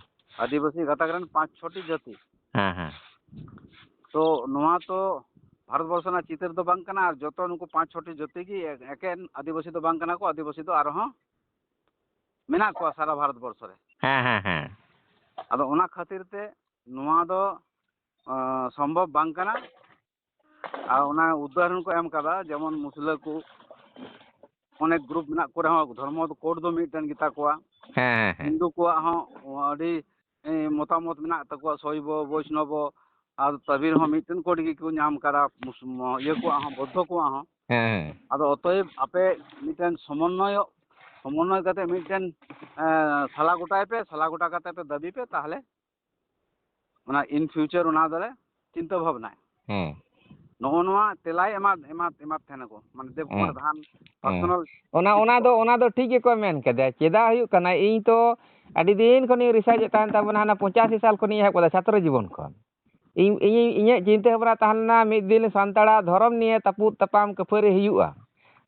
ᱟᱹᱫᱤᱵᱟᱹᱥᱤ ᱜᱟᱛᱟᱠ ᱨᱮᱱ ᱯᱟᱸᱪ ᱪᱷᱚᱴᱤ ᱡᱟᱹᱛᱤ᱾ ᱦᱮᱸ, ᱦᱮᱸ᱾ ᱛᱚ ᱱᱚᱣᱟ ᱛᱚ ᱵᱷᱟᱨᱚᱛ ᱵᱚᱨᱥᱚ ᱨᱮᱱᱟᱜ ᱪᱤᱛᱟᱹᱨ ᱫᱚ ᱵᱟᱝ ᱠᱟᱱᱟ, ᱟᱨ ᱡᱚᱛᱚ ᱱᱩᱠᱩ ᱯᱟᱸᱪ ᱪᱷᱚᱴᱤ ᱡᱟᱹᱛᱤ ᱜᱮ ᱮ-, ᱮᱠᱮᱱ ᱟᱹᱫᱤᱵᱟᱹᱥᱤ ᱫᱚ ᱵᱟᱝ ᱠᱟᱱᱟ ᱠᱚ, ᱟᱹᱫᱤᱵᱟᱹᱥᱤ ᱫᱚ ᱟᱨᱦᱚᱸ ᱢᱮᱱᱟᱜ ᱠᱚᱣᱟ ᱥᱟᱨᱟ ᱵᱷᱟᱨᱚᱛ ᱵᱚᱨᱥᱚ ᱨᱮ᱾ ᱦᱮᱸ, ᱦᱮᱸ, ᱦᱮᱸ᱾ ᱟᱫᱚ ᱚᱱᱟ ᱠᱷᱟᱹᱛᱤᱨ ᱛᱮ ᱱᱚᱣᱟ ᱫᱚ, ᱟᱸ, ᱥᱚᱢᱵᱷᱚᱵ ᱵᱟᱝ ᱠᱟᱱᱟ᱾ ᱟᱨ ᱚᱱᱟ ᱩᱫᱟᱦᱚᱨᱚᱱ ᱠᱚ ᱮᱢ ᱠᱟᱫᱟ, ᱡᱮᱢᱚᱱ ᱢᱩᱥᱞᱟᱹ ᱠᱚ ᱚᱱᱮᱠ group ᱢᱮᱱᱟᱜ ᱠᱚ ᱨᱮᱦᱚᱸ ᱫᱷᱚᱨᱢᱚ code ᱫᱚ ᱢᱤᱫᱴᱮᱱ ᱜᱮᱛᱟ ᱠᱚᱣᱟ᱾ ᱦᱮᱸ, ᱦᱮᱸ, ᱦᱮᱸ᱾ ᱦᱤᱱᱫᱩ ᱠᱚᱣᱟᱜ ᱦᱚᱸ ᱟᱹᱰᱤ, ᱮ, ᱢᱚᱛᱟᱢᱚᱛ ᱢᱮᱱᱟᱜ ᱛᱟᱠᱚᱣᱟ, ᱥᱚᱭᱵᱚ, ᱵᱳᱭᱥᱱᱚᱵᱚ, ᱟᱨ ᱛᱟᱵᱤᱨ ᱦᱚᱸ ᱢᱤᱫᱴᱮᱱ code ᱜᱮᱠᱚ ᱧᱟᱢ ᱠᱟᱫᱟ, ᱢᱩᱥ-, ᱢᱚ-, ᱤᱭᱟᱹ ᱠᱚᱣᱟᱜ ᱦᱚᱸ, ᱵᱳᱫᱽᱫᱷᱚ ᱠᱚᱣᱟᱜ ᱦᱚᱸ᱾ ᱦᱮᱸ, ᱦᱮᱸ᱾ ᱟᱫᱚ ᱚᱛᱚᱭᱮᱵ ᱟᱯᱮ ᱢᱤᱫᱴᱮᱱ ᱥᱚᱢᱚᱱᱱᱚᱭᱚᱜ, ᱥᱚᱢᱚᱱᱱᱚᱭ ᱠᱟᱛᱮ ᱢᱤᱫᱴᱮᱱ, ᱮ, ᱥᱟᱞᱟ ᱜᱚᱴᱟᱭ ᱯᱮ, ᱥᱟᱞᱟ ᱜᱚᱴᱟ ᱠᱟᱛᱮ ᱯᱮ ᱫᱟᱹᱵᱤ ᱯᱮ, ᱛᱟᱦᱞᱮ ᱚᱱᱟ in future ᱚᱱᱟ ᱫᱚᱞᱮ ᱪᱤᱱᱛᱟᱹ ᱵᱷᱟᱵᱽᱱᱟᱭᱟ᱾ ᱦᱮᱸ᱾ ᱱᱚᱜᱼᱚ ᱱᱚᱣᱟ ᱛᱮᱞᱟᱭ ᱮᱢᱟᱫ, ᱮᱢᱟᱫ, ᱮᱢᱟᱫ ᱛᱟᱦᱮᱱᱟᱠᱚ, ᱢᱟᱱᱮ ᱫᱮᱵᱽ ᱠᱩᱢᱟᱨ ᱦᱮᱸ᱾ ᱫᱷᱟᱱ ᱦᱮᱸ᱾ personal ᱚᱱᱟ, ᱚᱱᱟ ᱫᱚ, ᱚᱱᱟ ᱫᱚ ᱴᱷᱤᱠ ᱜᱮᱠᱚ ᱢᱮᱱ ᱠᱮᱫᱟ᱾ ᱪᱮᱫᱟᱜ ᱦᱩᱭᱩᱜ ᱠᱟᱱᱟ, ᱤᱧ ᱛᱚ ᱟᱹᱰᱤ ᱫᱤᱱ ᱠᱷᱚᱱᱤᱧ research ᱮᱫ ᱛᱟᱦᱮᱱ ᱛᱟᱵᱚᱱᱟ, ᱦᱟᱱᱟ ᱯᱚᱸᱪᱟᱥᱤ ᱥᱟᱞ ᱠᱷᱚᱱᱤᱧ ᱮᱦᱚᱵ ᱠᱟᱫᱟ, ᱪᱷᱟᱛᱨᱚ ᱡᱤᱵᱚᱱ ᱠᱷᱚᱱ᱾ ᱤᱧ, ᱤᱧ, ᱤᱧᱟᱹᱜ ᱪᱤᱱᱛᱟᱹ ᱵᱷᱟᱵᱽᱱᱟ ᱛᱟᱦᱮᱸ ᱞᱮᱱᱟ, ᱢᱤᱫ ᱫᱤᱱ ᱥᱟᱱᱛᱟᱲᱟᱜ ᱫᱷᱚᱨᱚᱢ ᱱᱤᱭᱮ ᱛᱟᱹᱯᱩᱜ ᱛᱟᱯᱟᱢ ᱠᱟᱹᱯᱷᱟᱹᱨᱤ ᱦᱩᱭᱩᱜᱼᱟ᱾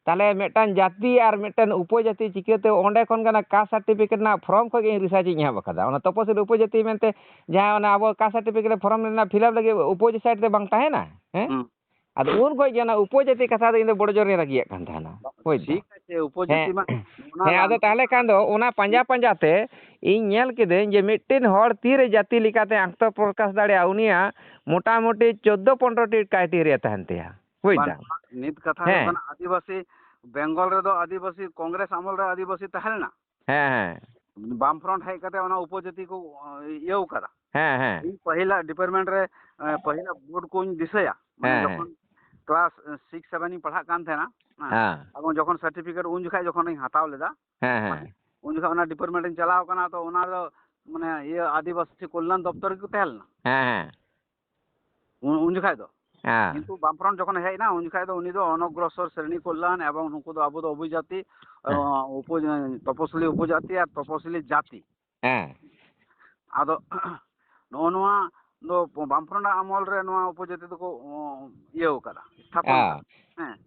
ᱛᱟᱦᱞᱮ ᱢᱤᱫᱴᱟᱝ ᱡᱟᱹᱛᱤ ᱟᱨ ᱢᱤᱫᱴᱟᱝ ᱩᱯᱚᱡᱟᱹᱛᱤ ᱪᱤᱠᱟᱹᱛᱮ ᱚᱸᱰᱮ ᱠᱷᱚᱱ ᱜᱮ ᱚᱱᱟ caste certificate ᱨᱮᱱᱟᱜ form ᱠᱷᱚᱱ ᱜᱮ ᱤᱧ research ᱤᱧ ᱮᱦᱚᱵ ᱟᱠᱟᱫᱟ᱾ ᱚᱱᱟ ᱛᱚᱯᱚᱥᱤᱞᱤ ᱩᱯᱚᱡᱟᱹᱛᱤ ᱢᱮᱱᱛᱮ ᱡᱟᱦᱟᱸ ᱚᱱᱟ ᱟᱵᱚ caste certificate form ᱨᱮᱱᱟᱜ fill up ᱞᱟᱹᱜᱤᱫ ᱩᱯᱚᱡᱟᱹᱛᱤ side ᱨᱮ ᱵᱟᱝ ᱛᱟᱦᱮᱱᱟ? ᱦᱮᱸ? ᱦᱩᱸ᱾ ᱟᱫᱚ ᱩᱱ ᱠᱷᱚᱡ ᱜᱮ ᱚᱱᱟ ᱩᱯᱚᱡᱟᱹᱛᱤ ᱠᱟᱛᱷᱟ ᱫᱚ ᱤᱧ ᱫᱚ ᱵᱚᱲᱚ ᱡᱳᱨ ᱤᱧ ᱨᱟᱹᱜᱤᱭᱟᱜ ᱠᱟᱱ ᱛᱟᱦᱮᱱᱟ᱾ ᱵᱩᱡᱽ ᱫᱟᱢ? ᱴᱷᱤᱠ ᱟᱪᱷᱮ, ᱩᱯᱚᱡᱟᱹᱛᱤ ᱦᱮᱸ᱾ ᱢᱟ ᱚᱱᱟ ᱦᱮᱸ, ᱟᱫᱚ ᱨᱟᱱ ᱛᱟᱦᱚᱞᱮ ᱠᱷᱟᱱ ᱫᱚ ᱚᱱᱟ ᱯᱟᱸᱡᱟ ᱯᱟᱸᱡᱟ ᱛᱮ ᱤᱧ ᱧᱮᱞ ᱠᱤᱫᱟᱹᱧ ᱡᱮ ᱢᱤᱫᱴᱮᱱ ᱦᱚᱲ ᱛᱤᱨᱮ ᱡᱟᱹᱛᱤ ᱞᱮᱠᱟᱛᱮ ᱟᱛᱢᱚ ᱯᱨᱚᱠᱟᱥ ᱫᱟᱲᱮᱭᱟᱜᱼᱟ, ᱩᱱᱤᱭᱟᱜ ᱢᱚᱴᱟᱢᱩᱴᱤ ᱪᱳᱫᱽᱫᱚ ᱯᱚᱱᱨᱚ ᱴᱤ criteria ᱛᱟᱦᱮᱱ ᱛᱟᱭᱟ᱾ ᱵᱩᱡᱽ ᱵᱟᱝ, ᱫᱟᱢ? ᱱᱤᱛ ᱠᱟᱛᱷᱟ ᱦᱩᱭᱩᱜ ᱦᱮᱸ᱾ ᱠᱟᱱᱟ, ᱟᱹᱫᱤᱵᱟᱹᱥᱤ, ᱵᱮᱝᱜᱚᱞ ᱨᱮᱫᱚ ᱟᱹᱫᱤᱵᱟᱹᱥᱤ ᱠᱚᱝᱜᱨᱮᱥ ᱟᱢᱚᱞ ᱨᱮ ᱟᱹᱫᱤᱵᱟᱹᱥᱤ ᱛᱟᱦᱮᱸ ᱞᱮᱱᱟ᱾ ᱦᱮᱸ, ᱦᱮᱸ᱾ ᱵᱟᱢ ᱯᱷᱨᱚᱱᱴ ᱦᱮᱡ ᱠᱟᱛᱮ ᱚᱱᱟ ᱩᱯᱚᱡᱟᱹᱛᱤ ᱠᱚ, ᱚ, ᱤᱭᱟᱹᱣ ᱠᱟᱫᱟ᱾ ᱦᱮᱸ, ᱦᱮᱸ᱾ ᱤᱧ ᱯᱟᱹᱦᱤᱞᱟᱜ ᱰᱤᱯᱟᱨᱴᱢᱮᱱᱴ ᱨᱮ, ᱮ, ᱯᱟᱹᱦᱤᱞᱟᱜ ᱵᱳᱨᱰ ᱠᱚᱧ ᱫᱤᱥᱟᱹᱭᱟ᱾ ᱢᱟᱱᱮ ᱦᱮᱸ, ᱡᱚᱠᱷᱚᱱ ᱦᱮᱸ᱾ ᱠᱞᱟᱥ ᱥᱤᱠᱥ, ᱥᱮᱵᱷᱮᱱ ᱤᱧ ᱯᱟᱲᱦᱟᱜ ᱠᱟᱱ ᱛᱟᱦᱮᱱᱟ, ᱦᱮᱸ᱾ ᱦᱮᱸ᱾ ᱮᱵᱚᱝ ᱡᱚᱠᱷᱚᱱ ᱥᱟᱨᱴᱤᱯᱷᱤᱠᱮᱴ ᱩᱱ ᱡᱚᱠᱷᱟᱡ ᱡᱚᱠᱷᱚᱱᱤᱧ ᱦᱟᱛᱟᱣ ᱞᱮᱫᱟ, ᱦᱮᱸ, ᱦᱮᱸ᱾ ᱩᱱ ᱡᱚᱠᱷᱟᱡ ᱚᱱᱟ ᱰᱤᱯᱟᱨᱴᱢᱮᱱᱴ ᱤᱧ ᱪᱟᱞᱟᱣ ᱠᱟᱱᱟ, ᱛᱚ ᱚᱱᱟ ᱫᱚ ᱢᱟᱱᱮ ᱤᱭᱟᱹ ᱟᱹᱫᱤᱵᱟᱹᱥᱤ ᱠᱚᱞᱭᱟᱱ ᱫᱚᱯᱛᱚᱨ ᱨᱮᱠᱚ ᱛᱟᱦᱮᱸ ᱞᱮᱱᱟ᱾ ᱦᱮᱸ, ᱦᱮᱸ᱾ ᱩᱱ, ᱩᱱ ᱡᱚᱠᱷᱟᱡ ᱫᱚ᱾ ᱦᱮᱸ᱾ ᱠᱤᱱᱛᱩ ᱵᱟᱢᱯᱷᱨᱚᱱᱴ ᱡᱚᱠᱷᱚᱱᱮ ᱦᱮᱡ ᱮᱱᱟ, ᱩᱱ ᱡᱚᱠᱷᱟᱡ ᱫᱚ ᱩᱱᱤ ᱫᱚ ᱚᱱᱚᱜᱨᱚᱥᱚᱨ ᱥᱨᱮᱱᱤ ᱠᱚᱞᱭᱟᱱ ᱮᱵᱚᱝ ᱱᱩᱠᱩ ᱫᱚ ᱟᱵᱚ ᱫᱚ ᱚᱵᱷᱤᱡᱟᱛᱤ, ᱦᱮᱸ᱾ ᱚ, ᱩᱯᱚ-, ᱛᱚᱯᱚᱥᱤᱞᱤ ᱩᱯᱚᱡᱟᱛᱤ ᱟᱨ ᱛᱚᱯᱚᱥᱤᱞᱤ ᱡᱟᱛᱤ᱾ ᱦᱮᱸ᱾ ᱟᱫᱚ ᱱᱚᱜᱼᱚ ᱱᱚᱣᱟ ᱫᱚ ᱵᱟᱢᱯᱷᱨᱚᱱᱴ ᱟᱜ ᱟᱢᱚᱞ ᱨᱮ ᱱᱚᱣᱟ ᱩᱯᱚᱡᱟᱹᱛᱤ ᱫᱚᱠᱚ, ᱚ, ᱤᱭᱟᱹᱣ ᱠᱟᱫᱟ, ᱛᱷᱟᱯᱚᱱ ᱦᱮᱸ᱾ ᱠᱟᱫᱟ᱾ ᱦᱮᱸ᱾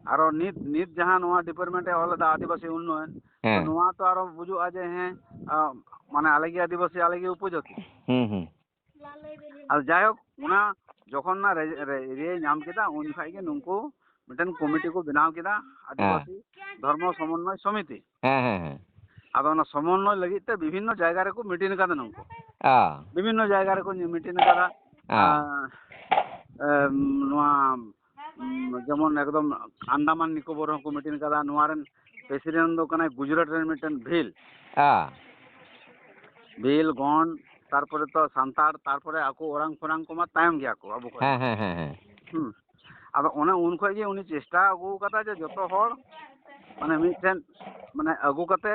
ᱟᱨᱚ ᱱᱤᱛ, ᱱᱤᱛ ᱡᱟᱦᱟᱸ ᱱᱚᱣᱟ ᱰᱤᱯᱟᱨᱴᱢᱮᱱᱴ ᱮ ᱚᱞ ᱮᱫᱟ, ᱟᱹᱫᱤᱵᱟᱹᱥᱤ ᱩᱱᱱᱚᱭᱚᱱ, ᱛᱚ ᱦᱮᱸ᱾ ᱱᱚᱣᱟ ᱛᱚ ᱟᱨᱚ ᱵᱩᱡᱩᱜᱼᱟ ᱡᱮ, ᱦᱮᱸ, ᱟ, ᱢᱟᱱᱮ ᱟᱞᱮ ᱜᱮ ᱟᱹᱫᱤᱵᱟᱹᱥᱤ, ᱟᱞᱮ ᱜᱮ ᱩᱯᱚᱡᱟᱹᱛᱤ᱾ ᱦᱩᱸ, ᱦᱩᱸ᱾ ᱟᱫᱚ ᱡᱟᱭᱦᱳᱠ, ᱚᱱᱟ ᱡᱚᱠᱷᱚᱱ ᱚᱱᱟ ᱨᱮ-, ᱨᱮ-, ᱮᱨᱤᱭᱟᱭ ᱧᱟᱢ ᱠᱮᱫᱟ, ᱩᱱ ᱡᱚᱠᱷᱟᱡ ᱜᱮ ᱱᱩᱠᱩ ᱢᱤᱫᱴᱮᱱ ᱠᱚᱢᱤᱴᱤ ᱠᱚ ᱵᱮᱱᱟᱣ ᱠᱮᱫᱟ, ᱦᱮᱸ᱾ ᱟᱹᱫᱤᱵᱟᱹᱥᱤ ᱫᱷᱚᱨᱢᱚ ᱥᱚᱢᱚᱱᱱᱚᱭ ᱥᱚᱢᱤᱛᱤ᱾ ᱦᱮᱸ, ᱦᱮᱸ, ᱦᱮᱸ᱾ ᱟᱫᱚ ᱚᱱᱟ ᱥᱚᱢᱚᱱᱱᱚᱭ ᱞᱟᱹᱜᱤᱫ ᱛᱮ ᱵᱤᱵᱷᱤᱱᱱᱚ ᱡᱟᱭᱜᱟ ᱨᱮᱠᱚ ᱢᱤᱴᱤᱝ ᱟᱠᱟᱫᱟ ᱱᱩᱠᱩ᱾ ᱚ᱾ ᱵᱤᱵᱷᱤᱱᱱᱚ ᱡᱟᱭᱜᱟ ᱨᱮᱠᱚ ᱢᱤᱴᱤᱝ ᱟᱠᱟᱫᱟ᱾ ᱚ᱾ ᱟᱨ, ᱮᱢ, ᱱᱚᱣᱟ, ᱩᱢ, ᱡᱮᱢᱚᱱ ᱮᱠᱫᱚᱢ ᱟᱱᱰᱟᱢᱟᱱ ᱱᱤᱠᱳᱵᱚᱨ ᱨᱮᱦᱚᱸ ᱠᱚ ᱢᱤᱴᱤᱝ ᱟᱠᱟᱫᱟ᱾ ᱱᱚᱣᱟ ᱨᱮᱱ ᱯᱨᱮᱥᱤᱰᱮᱱᱴ ᱫᱚ ᱠᱟᱱᱟᱭ ᱜᱩᱡᱽᱨᱟᱴ ᱨᱮᱱ ᱢᱤᱫᱴᱮᱱ ᱵᱷᱤᱞ᱾ ᱚ᱾ ᱵᱷᱤᱞ, ᱜᱚᱱᱰ, ᱛᱟᱨᱯᱚᱨᱮ ᱛᱚ ᱥᱟᱱᱛᱟᱲ, ᱛᱟᱨᱯᱚᱨᱮ ᱟᱠᱚ ᱚᱨᱟᱝ ᱯᱷᱚᱨᱟᱝ ᱠᱚᱢᱟ ᱛᱟᱭᱚᱢ ᱜᱮᱭᱟ ᱠᱚ ᱟᱵᱚ ᱠᱷᱚᱱ᱾ ᱦᱮᱸ, ᱦᱮᱸ, ᱦᱮᱸ, ᱦᱮᱸ᱾ ᱦᱩᱸ᱾ ᱟᱫᱚ ᱚᱱᱮ ᱩᱱ ᱠᱷᱚᱡ ᱜᱮ ᱩᱱᱤ ᱪᱮᱥᱴᱟ ᱟᱹᱜᱩ ᱠᱟᱫᱟ ᱡᱮ ᱡᱚᱛᱚ ᱦᱚᱲ ᱢᱟᱱᱮ ᱢᱤᱫᱴᱷᱮᱱ, ᱢᱟᱱᱮ ᱟᱹᱜᱩ ᱠᱟᱛᱮ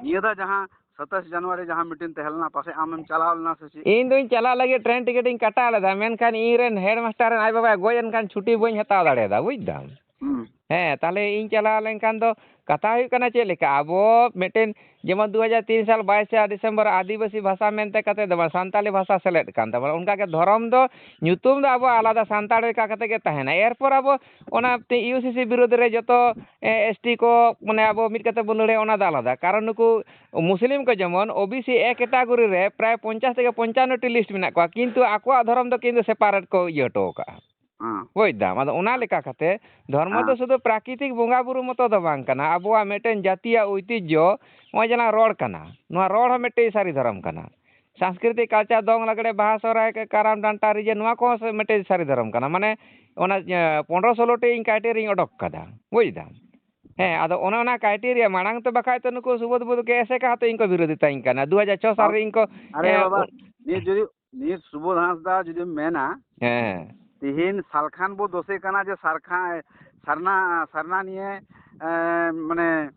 ᱱᱤᱭᱟᱹ ᱫᱷᱟᱣ ᱡᱟᱦᱟᱸ ᱥᱟᱛᱟᱥ ᱡᱟᱱᱩᱣᱟᱨᱤ ᱡᱟᱦᱟᱸ ᱢᱤᱴᱤᱝ ᱛᱟᱦᱮᱸ ᱞᱮᱱᱟ, ᱯᱟᱥᱮᱡ ᱟᱢᱮᱢ ᱪᱟᱞᱟᱣ ᱞᱮᱱᱟ ᱥᱮ ᱪᱮᱫ? ᱤᱧ ᱫᱩᱧ ᱪᱟᱞᱟᱜ ᱞᱟᱹᱜᱤᱫ ᱴᱨᱮᱱ ᱴᱤᱠᱤᱴ ᱤᱧ ᱠᱟᱴᱟᱣ ᱞᱮᱫᱟ, ᱢᱮᱱᱠᱷᱟᱱ ᱤᱧ ᱨᱮᱱ ᱦᱮᱰ ᱢᱟᱥᱴᱟᱨ ᱨᱮᱱ ᱟᱡ ᱵᱟᱵᱟᱭ ᱜᱚᱡ ᱮᱱ ᱠᱷᱟᱱ ᱪᱷᱩᱴᱤ ᱵᱟᱹᱧ ᱦᱟᱛᱟᱣ ᱫᱟᱲᱮᱭᱟᱫᱟ, ᱵᱩᱡᱽ ᱫᱟᱢ? ᱦᱩᱸ᱾ ᱦᱮᱸ, ᱛᱟᱦᱞᱮ ᱤᱧ ᱪᱟᱞᱟᱣ ᱞᱮᱱᱠᱷᱟᱱ ᱫᱚ ᱠᱟᱛᱷᱟ ᱦᱩᱭᱩᱜ ᱠᱟᱱᱟ ᱪᱮᱫ ᱞᱮᱠᱟ, ᱟᱵᱚ ᱢᱤᱫᱴᱮᱱ ᱡᱮᱢᱚᱱ ᱫᱩ ᱦᱟᱡᱟᱨ ᱛᱤᱱ ᱥᱟᱞ ᱵᱟᱭᱤᱥᱮ ᱰᱤᱥᱮᱢᱵᱚᱨ ᱟᱹᱫᱤᱵᱟᱹᱥᱤ ᱵᱷᱟᱥᱟ ᱢᱮᱱᱛᱮ ᱠᱟᱛᱮ ᱫᱚ ᱵᱟᱝ, ᱥᱟᱱᱛᱟᱞᱤ ᱵᱷᱟᱥᱟ ᱥᱮᱞᱮᱫ ᱠᱟᱱ ᱛᱟᱵᱚᱱᱟ᱾ ᱚᱱᱠᱟᱜᱮ ᱫᱷᱚᱨᱚᱢ ᱫᱚ ᱧᱩᱛᱩᱢ ᱫᱚ ᱟᱵᱚ ᱟᱞᱟᱫᱟ ᱥᱟᱱᱛᱟᱲ ᱞᱮᱠᱟ ᱠᱟᱛᱮ ᱜᱮ ᱛᱟᱦᱮᱱᱟ᱾ ᱮᱨᱯᱚᱨ ᱟᱵᱚ ᱚᱱᱟ ᱤᱭᱩ ᱥᱤ ᱥᱤ ᱵᱤᱨᱩᱫᱽ ᱨᱮ ᱡᱚᱛᱚ, ᱮ, ᱮᱥ ᱴᱤ ᱠᱚ, ᱢᱟᱱᱮ, ᱟᱵᱚ ᱢᱤᱫ ᱠᱟᱛᱮ ᱵᱚᱱ ᱞᱟᱹᱲᱦᱟᱹᱭᱟ, ᱚᱱᱟ ᱫᱚ ᱟᱞᱟᱫᱟ᱾ ᱠᱟᱨᱚᱱ ᱱᱩᱠᱩ ᱢᱩᱥᱞᱤᱢ ᱠᱚ ᱡᱮᱢᱚᱱ ᱳ ᱵᱤ ᱥᱤ ᱮ ᱠᱮᱴᱟᱜᱚᱨᱤ ᱨᱮ ᱯᱨᱟᱭ ᱯᱚᱧᱪᱟᱥ ᱛᱷᱮᱠᱮ ᱯᱚᱧᱪᱟᱱᱱᱚ ᱴᱤ ᱞᱤᱥᱴ ᱢᱮᱱᱟᱜ ᱠᱚᱣᱟ, ᱠᱤᱱᱛᱩ ᱟᱠᱚᱣᱟᱜ ᱫᱷᱚᱨᱚᱢ ᱫᱚ ᱠᱤᱱᱛᱩ ᱥᱮᱯᱟᱨᱮᱴ ᱠᱚ ᱤᱭᱟᱹ ᱦᱚᱴᱚ ᱟᱠᱟᱜᱼᱟ᱾ ᱦᱮᱸ᱾ ᱵᱩᱡᱽ ᱫᱟᱢ? ᱟᱫᱚ ᱚᱱᱟ ᱞᱮᱠᱟ ᱠᱟᱛᱮ ᱫᱷᱚᱨᱢᱚ ᱫᱚ ᱦᱮᱸ᱾ ᱥᱩᱫᱷᱩ ᱯᱨᱟᱠᱨᱤᱛᱤᱠ ᱵᱚᱸᱜᱟ ᱵᱩᱨᱩ ᱢᱚᱛᱚ ᱫᱚ ᱵᱟᱝ ᱠᱟᱱᱟ, ᱟᱵᱚᱣᱟᱜ ᱢᱤᱫᱴᱮᱱ ᱡᱟᱹᱛᱤᱭᱟᱜ ᱳᱭᱛᱤᱡᱽᱡᱷᱚ, ᱱᱚᱜᱼᱚᱭ ᱡᱮ ᱨᱚᱲ ᱠᱟᱱᱟ, ᱱᱚᱣᱟ ᱨᱚᱲ ᱦᱚᱸ ᱢᱤᱫᱴᱮᱱ ᱥᱟᱹᱨᱤ ᱫᱷᱚᱨᱚᱢ ᱠᱟᱱᱟ᱾ ᱥᱟᱝᱥᱠᱨᱤᱛᱤᱠ culture, ᱫᱚᱝ, ᱞᱟᱜᱽᱲᱮ, ᱵᱟᱦᱟ, ᱥᱚᱦᱨᱟᱭ, ᱠᱟᱨᱟᱢ, ᱰᱟᱱᱴᱟ, ᱨᱤᱡᱟᱹ, ᱱᱚᱣᱟ ᱠᱚᱦᱚᱸ ᱥᱮ ᱢᱤᱫᱴᱮᱱ ᱥᱟᱹᱨᱤ ᱫᱷᱚᱨᱚᱢ ᱠᱟᱱᱟ᱾ ᱢᱟᱱᱮ ᱚᱱᱟ, ᱮ, ᱯᱚᱱᱨᱚ ᱥᱳᱞᱳ ᱴᱤ ᱤᱧ criteria ᱤᱧ ᱚᱰᱚᱠ ᱠᱟᱫᱟ, ᱵᱩᱡᱽ ᱫᱟᱢ? ᱦᱮᱸ, ᱟᱫᱚ ᱚᱱᱮ ᱚᱱᱟ criteria ᱢᱟᱲᱟᱝ ᱛᱮ ᱵᱟᱠᱷᱟᱡ ᱛᱚ ᱱᱩᱠᱩ ᱥᱩᱵᱳᱫᱷ ᱵᱩᱫᱷ ᱠᱮ ᱮᱥᱮᱠᱟ ᱦᱚᱸᱛᱚ ᱤᱧ ᱠᱚ ᱵᱤᱨᱳᱫᱷᱤᱛᱟᱧ ᱠᱟᱱᱟ᱾ ᱫᱩ ᱦᱟᱡᱟᱨ ᱪᱷᱚ ᱥᱟᱞ ᱨᱮ ᱤᱧ ᱠᱚ, ᱟᱨᱮ ᱮ, ᱵᱟᱵᱟ, ᱩ- ᱱᱤᱛ ᱡᱩᱫᱤ, ᱱᱤᱛ ᱥᱩᱵᱳᱫᱷ ᱦᱟᱸᱥᱫᱟ ᱡᱩᱫᱤᱢ ᱢᱮᱱᱟ, ᱦᱮᱸ᱾ ᱛᱤᱦᱤᱧ ᱥᱟᱞᱠᱷᱟᱱ ᱵᱚ ᱫᱳᱥᱮ ᱠᱟᱱᱟ ᱡᱮ ᱥᱟᱨᱠᱷᱟ-, ᱥᱟᱨᱱᱟ, ᱥᱟᱨᱱᱟ ᱱᱤᱭᱮ, ᱮ, ᱢᱟᱱᱮ,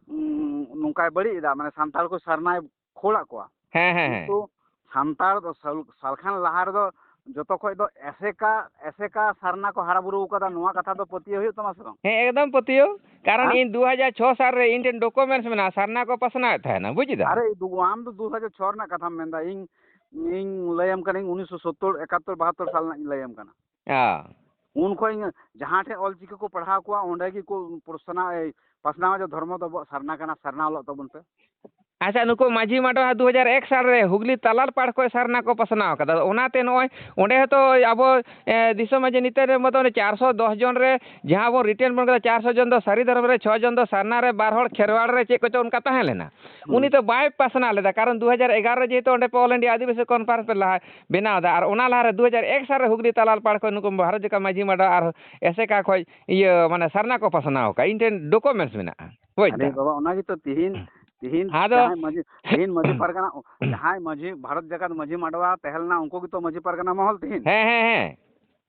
ᱩᱸ, ᱱᱚᱝᱠᱟᱭ ᱵᱟᱹᱲᱤᱡ ᱮᱫᱟ, ᱢᱟᱱᱮ ᱥᱟᱱᱛᱟᱲ ᱠᱚ ᱥᱟᱨᱱᱟᱭ ᱠᱷᱳᱞᱟᱜ ᱠᱚᱣᱟ᱾ ᱦᱮᱸ, ᱦᱮᱸ, ᱦᱮᱸ᱾ ᱠᱤᱱᱛᱩ ᱥᱟᱱᱛᱟᱲ ᱫᱚ ᱥᱟᱞ-, ᱥᱟᱞᱠᱷᱟᱱ ᱞᱟᱦᱟ ᱨᱮᱫᱚ ᱡᱚᱛᱚ ᱠᱷᱚᱡ ᱫᱚ ᱮᱥᱮᱠᱟ, ᱮᱥᱮᱠᱟ ᱥᱟᱨᱱᱟ ᱠᱚ ᱦᱟᱨᱟ ᱵᱩᱨᱩ ᱟᱠᱟᱫᱟ, ᱱᱚᱣᱟ ᱠᱟᱛᱷᱟ ᱫᱚ ᱯᱟᱹᱛᱭᱟᱹᱣ ᱦᱩᱭᱩᱜ ᱛᱟᱢᱟ ᱥᱮ ᱵᱟᱝ? ᱦᱮᱸ, ᱮᱠᱫᱚᱢ ᱯᱟᱹᱛᱭᱟᱹᱣ᱾ ᱠᱟᱨᱚᱱ ᱦᱮᱸ? ᱤᱧ ᱫᱩ ᱦᱟᱡᱟᱨ ᱪᱷᱚ ᱥᱟᱞ ᱨᱮ ᱤᱧ ᱴᱷᱮᱱ documents ᱢᱮᱱᱟᱜᱼᱟ, ᱥᱟᱨᱱᱟ ᱠᱚ ᱯᱟᱥᱱᱟᱣᱮᱫ ᱛᱟᱦᱮᱱᱟ, ᱵᱩᱡᱽ ᱫᱟᱢ? ᱟᱨᱮ, ᱫᱩ-, ᱟᱢ ᱫᱚ ᱫᱩ ᱦᱟᱡᱟᱨ ᱪᱷᱚ ᱨᱮᱱᱟᱜ ᱠᱟᱛᱷᱟᱢ ᱢᱮᱱᱫᱟ, ᱤᱧ, ᱤᱧ ᱞᱟᱹᱭᱟᱢ ᱠᱟᱹᱱᱟᱹᱧ ᱩᱱᱤᱥᱥᱚ ᱥᱚᱛᱛᱚᱨ ᱮᱠᱟᱛᱛᱚᱨ ᱵᱟᱦᱟᱛᱛᱚᱨ ᱥᱟᱞ ᱨᱮᱱᱟᱜ ᱤᱧ ᱞᱟᱹᱭᱟᱢ ᱠᱟᱱᱟ᱾ ᱦᱮᱸ᱾ ᱩᱱ ᱠᱷᱚᱡ ᱤᱧ ᱡᱟᱦᱟᱸ ᱴᱷᱮᱡ ᱚᱞ ᱪᱤᱠᱤ ᱠᱚ ᱯᱟᱲᱦᱟᱣ ᱠᱚᱣᱟ, ᱚᱸᱰᱮ ᱜᱮᱠᱚ ᱯᱟᱥᱱᱟᱣ, ᱯᱟᱥᱱᱟᱣᱟ ᱡᱮ ᱫᱷᱚᱨᱢᱚ ᱫᱚ ᱟᱵᱚᱣᱟᱜ ᱥᱟᱨᱱᱟ ᱠᱟᱱᱟ, ᱥᱟᱨᱱᱟ ᱚᱞᱚᱜ ᱛᱟᱵᱚᱱ ᱯᱮ᱾ ᱟᱪᱪᱷᱟ, ᱱᱩᱠᱩ ᱢᱟᱹᱡᱷᱤ ᱢᱟᱰᱣᱟ ᱫᱩ ᱦᱟᱡᱟᱨ ᱮᱠ ᱥᱟᱞ ᱨᱮ ᱦᱩᱜᱽᱞᱤ ᱛᱟᱞᱟᱞ ᱯᱟᱲ ᱠᱷᱚᱡ ᱥᱟᱨᱱᱟ ᱠᱚ ᱯᱟᱥᱱᱟᱣ ᱠᱟᱫᱟ᱾ ᱚᱱᱟᱛᱮ ᱱᱚᱜᱼᱚᱭ ᱚᱸᱰᱮ ᱦᱚᱸᱛᱚ ᱟᱵᱚ, ᱮ, ᱫᱤᱥᱚᱢ ᱢᱟᱹᱡᱷᱤ ᱱᱤᱛᱚᱜ ᱨᱮ ᱢᱚᱛᱚ ᱚᱱᱮ ᱪᱟᱨᱥᱚ ᱫᱚᱥ ᱡᱚᱱ ᱨᱮ ᱡᱟᱦᱟᱸ ᱵᱚᱱ retain ᱵᱚᱱ ᱠᱟᱫᱟ, ᱪᱟᱨᱥᱚ ᱡᱚᱱ ᱫᱚ ᱥᱟᱹᱨᱤ ᱫᱷᱚᱨᱚᱢ ᱨᱮ, ᱪᱷᱚ ᱡᱚᱱ ᱫᱚ ᱥᱟᱨᱱᱟ ᱨᱮ, ᱵᱟᱨ ᱦᱚᱲ ᱠᱷᱮᱨᱣᱟᱲ ᱨᱮ, ᱪᱮᱫ ᱠᱚᱪᱚ ᱚᱱᱠᱟ ᱛᱟᱦᱮᱸ ᱞᱮᱱᱟ᱾ ᱦᱩᱸ᱾ ᱩᱱᱤ ᱫᱚ ᱵᱟᱭ ᱯᱟᱥᱱᱟᱣ ᱞᱮᱫᱟ, ᱠᱟᱨᱚᱱ ᱫᱩ ᱦᱟᱡᱟᱨ ᱮᱜᱟᱨᱚ ᱨᱮ ᱡᱮᱦᱮᱛᱩ ᱚᱸᱰᱮ ᱯᱮ All India ᱟᱹᱫᱤᱵᱟᱹᱥᱤ conference ᱯᱮ ᱞᱟᱦᱟ ᱵᱮᱱᱟᱣ ᱮᱫᱟ, ᱟᱨ ᱚᱱᱟ ᱞᱟᱦᱟᱨᱮ ᱫᱩ ᱦᱟᱡᱟᱨ ᱮᱠ ᱥᱟᱞ ᱨᱮ ᱦᱩᱜᱽᱞᱤ ᱛᱟᱞᱟᱞ ᱯᱟᱲ ᱠᱷᱚᱱ ᱱᱩᱠᱩ ᱵᱷᱟᱨᱚᱛ ᱡᱟᱠᱟᱛ ᱢᱟᱹᱡᱷᱤ ᱢᱟᱰᱣᱟ ᱟᱨ ᱮᱥᱮᱠᱟ ᱠᱷᱚᱱ ᱤᱭᱟᱹ, ᱢᱟᱱᱮ, ᱥᱟᱨᱱᱟ ᱠᱚ ᱯᱟᱥᱱᱟᱣ ᱟᱠᱟᱫ, ᱤᱧ ᱴᱷᱮᱱ documents ᱢᱮᱱᱟᱜᱼᱟ, ᱵᱩᱡᱽ ᱟᱨᱮ ᱫᱟᱢ? ᱵᱟᱵᱟ, ᱚᱱᱟ ᱜᱮᱛᱚ ᱛᱤᱦᱤᱧ, ᱛᱤᱦᱤᱧ ᱟᱫᱚ ᱡᱟᱦᱟᱸᱭ ᱢᱟᱹᱡᱷᱤ, ᱛᱤᱦᱤᱧ ᱢᱟᱹᱡᱷᱤ ᱯᱟᱨᱜᱟᱱᱟ, ᱡᱟᱦᱟᱸᱭ ᱢᱟᱹᱡᱷᱤ, ᱵᱷᱟᱨᱚᱛ ᱡᱟᱠᱟᱛ ᱢᱟᱹᱡᱷᱤ ᱢᱟᱰᱣᱟ ᱛᱟᱦᱮᱸ ᱞᱮᱱᱟ, ᱩᱱᱠᱩ ᱜᱮᱛᱚ ᱢᱟᱹᱡᱷᱤ ᱯᱟᱨᱜᱟᱱᱟ ᱢᱚᱦᱚᱞ ᱛᱤᱦᱤᱧ᱾ ᱦᱮᱸ, ᱦᱮᱸ,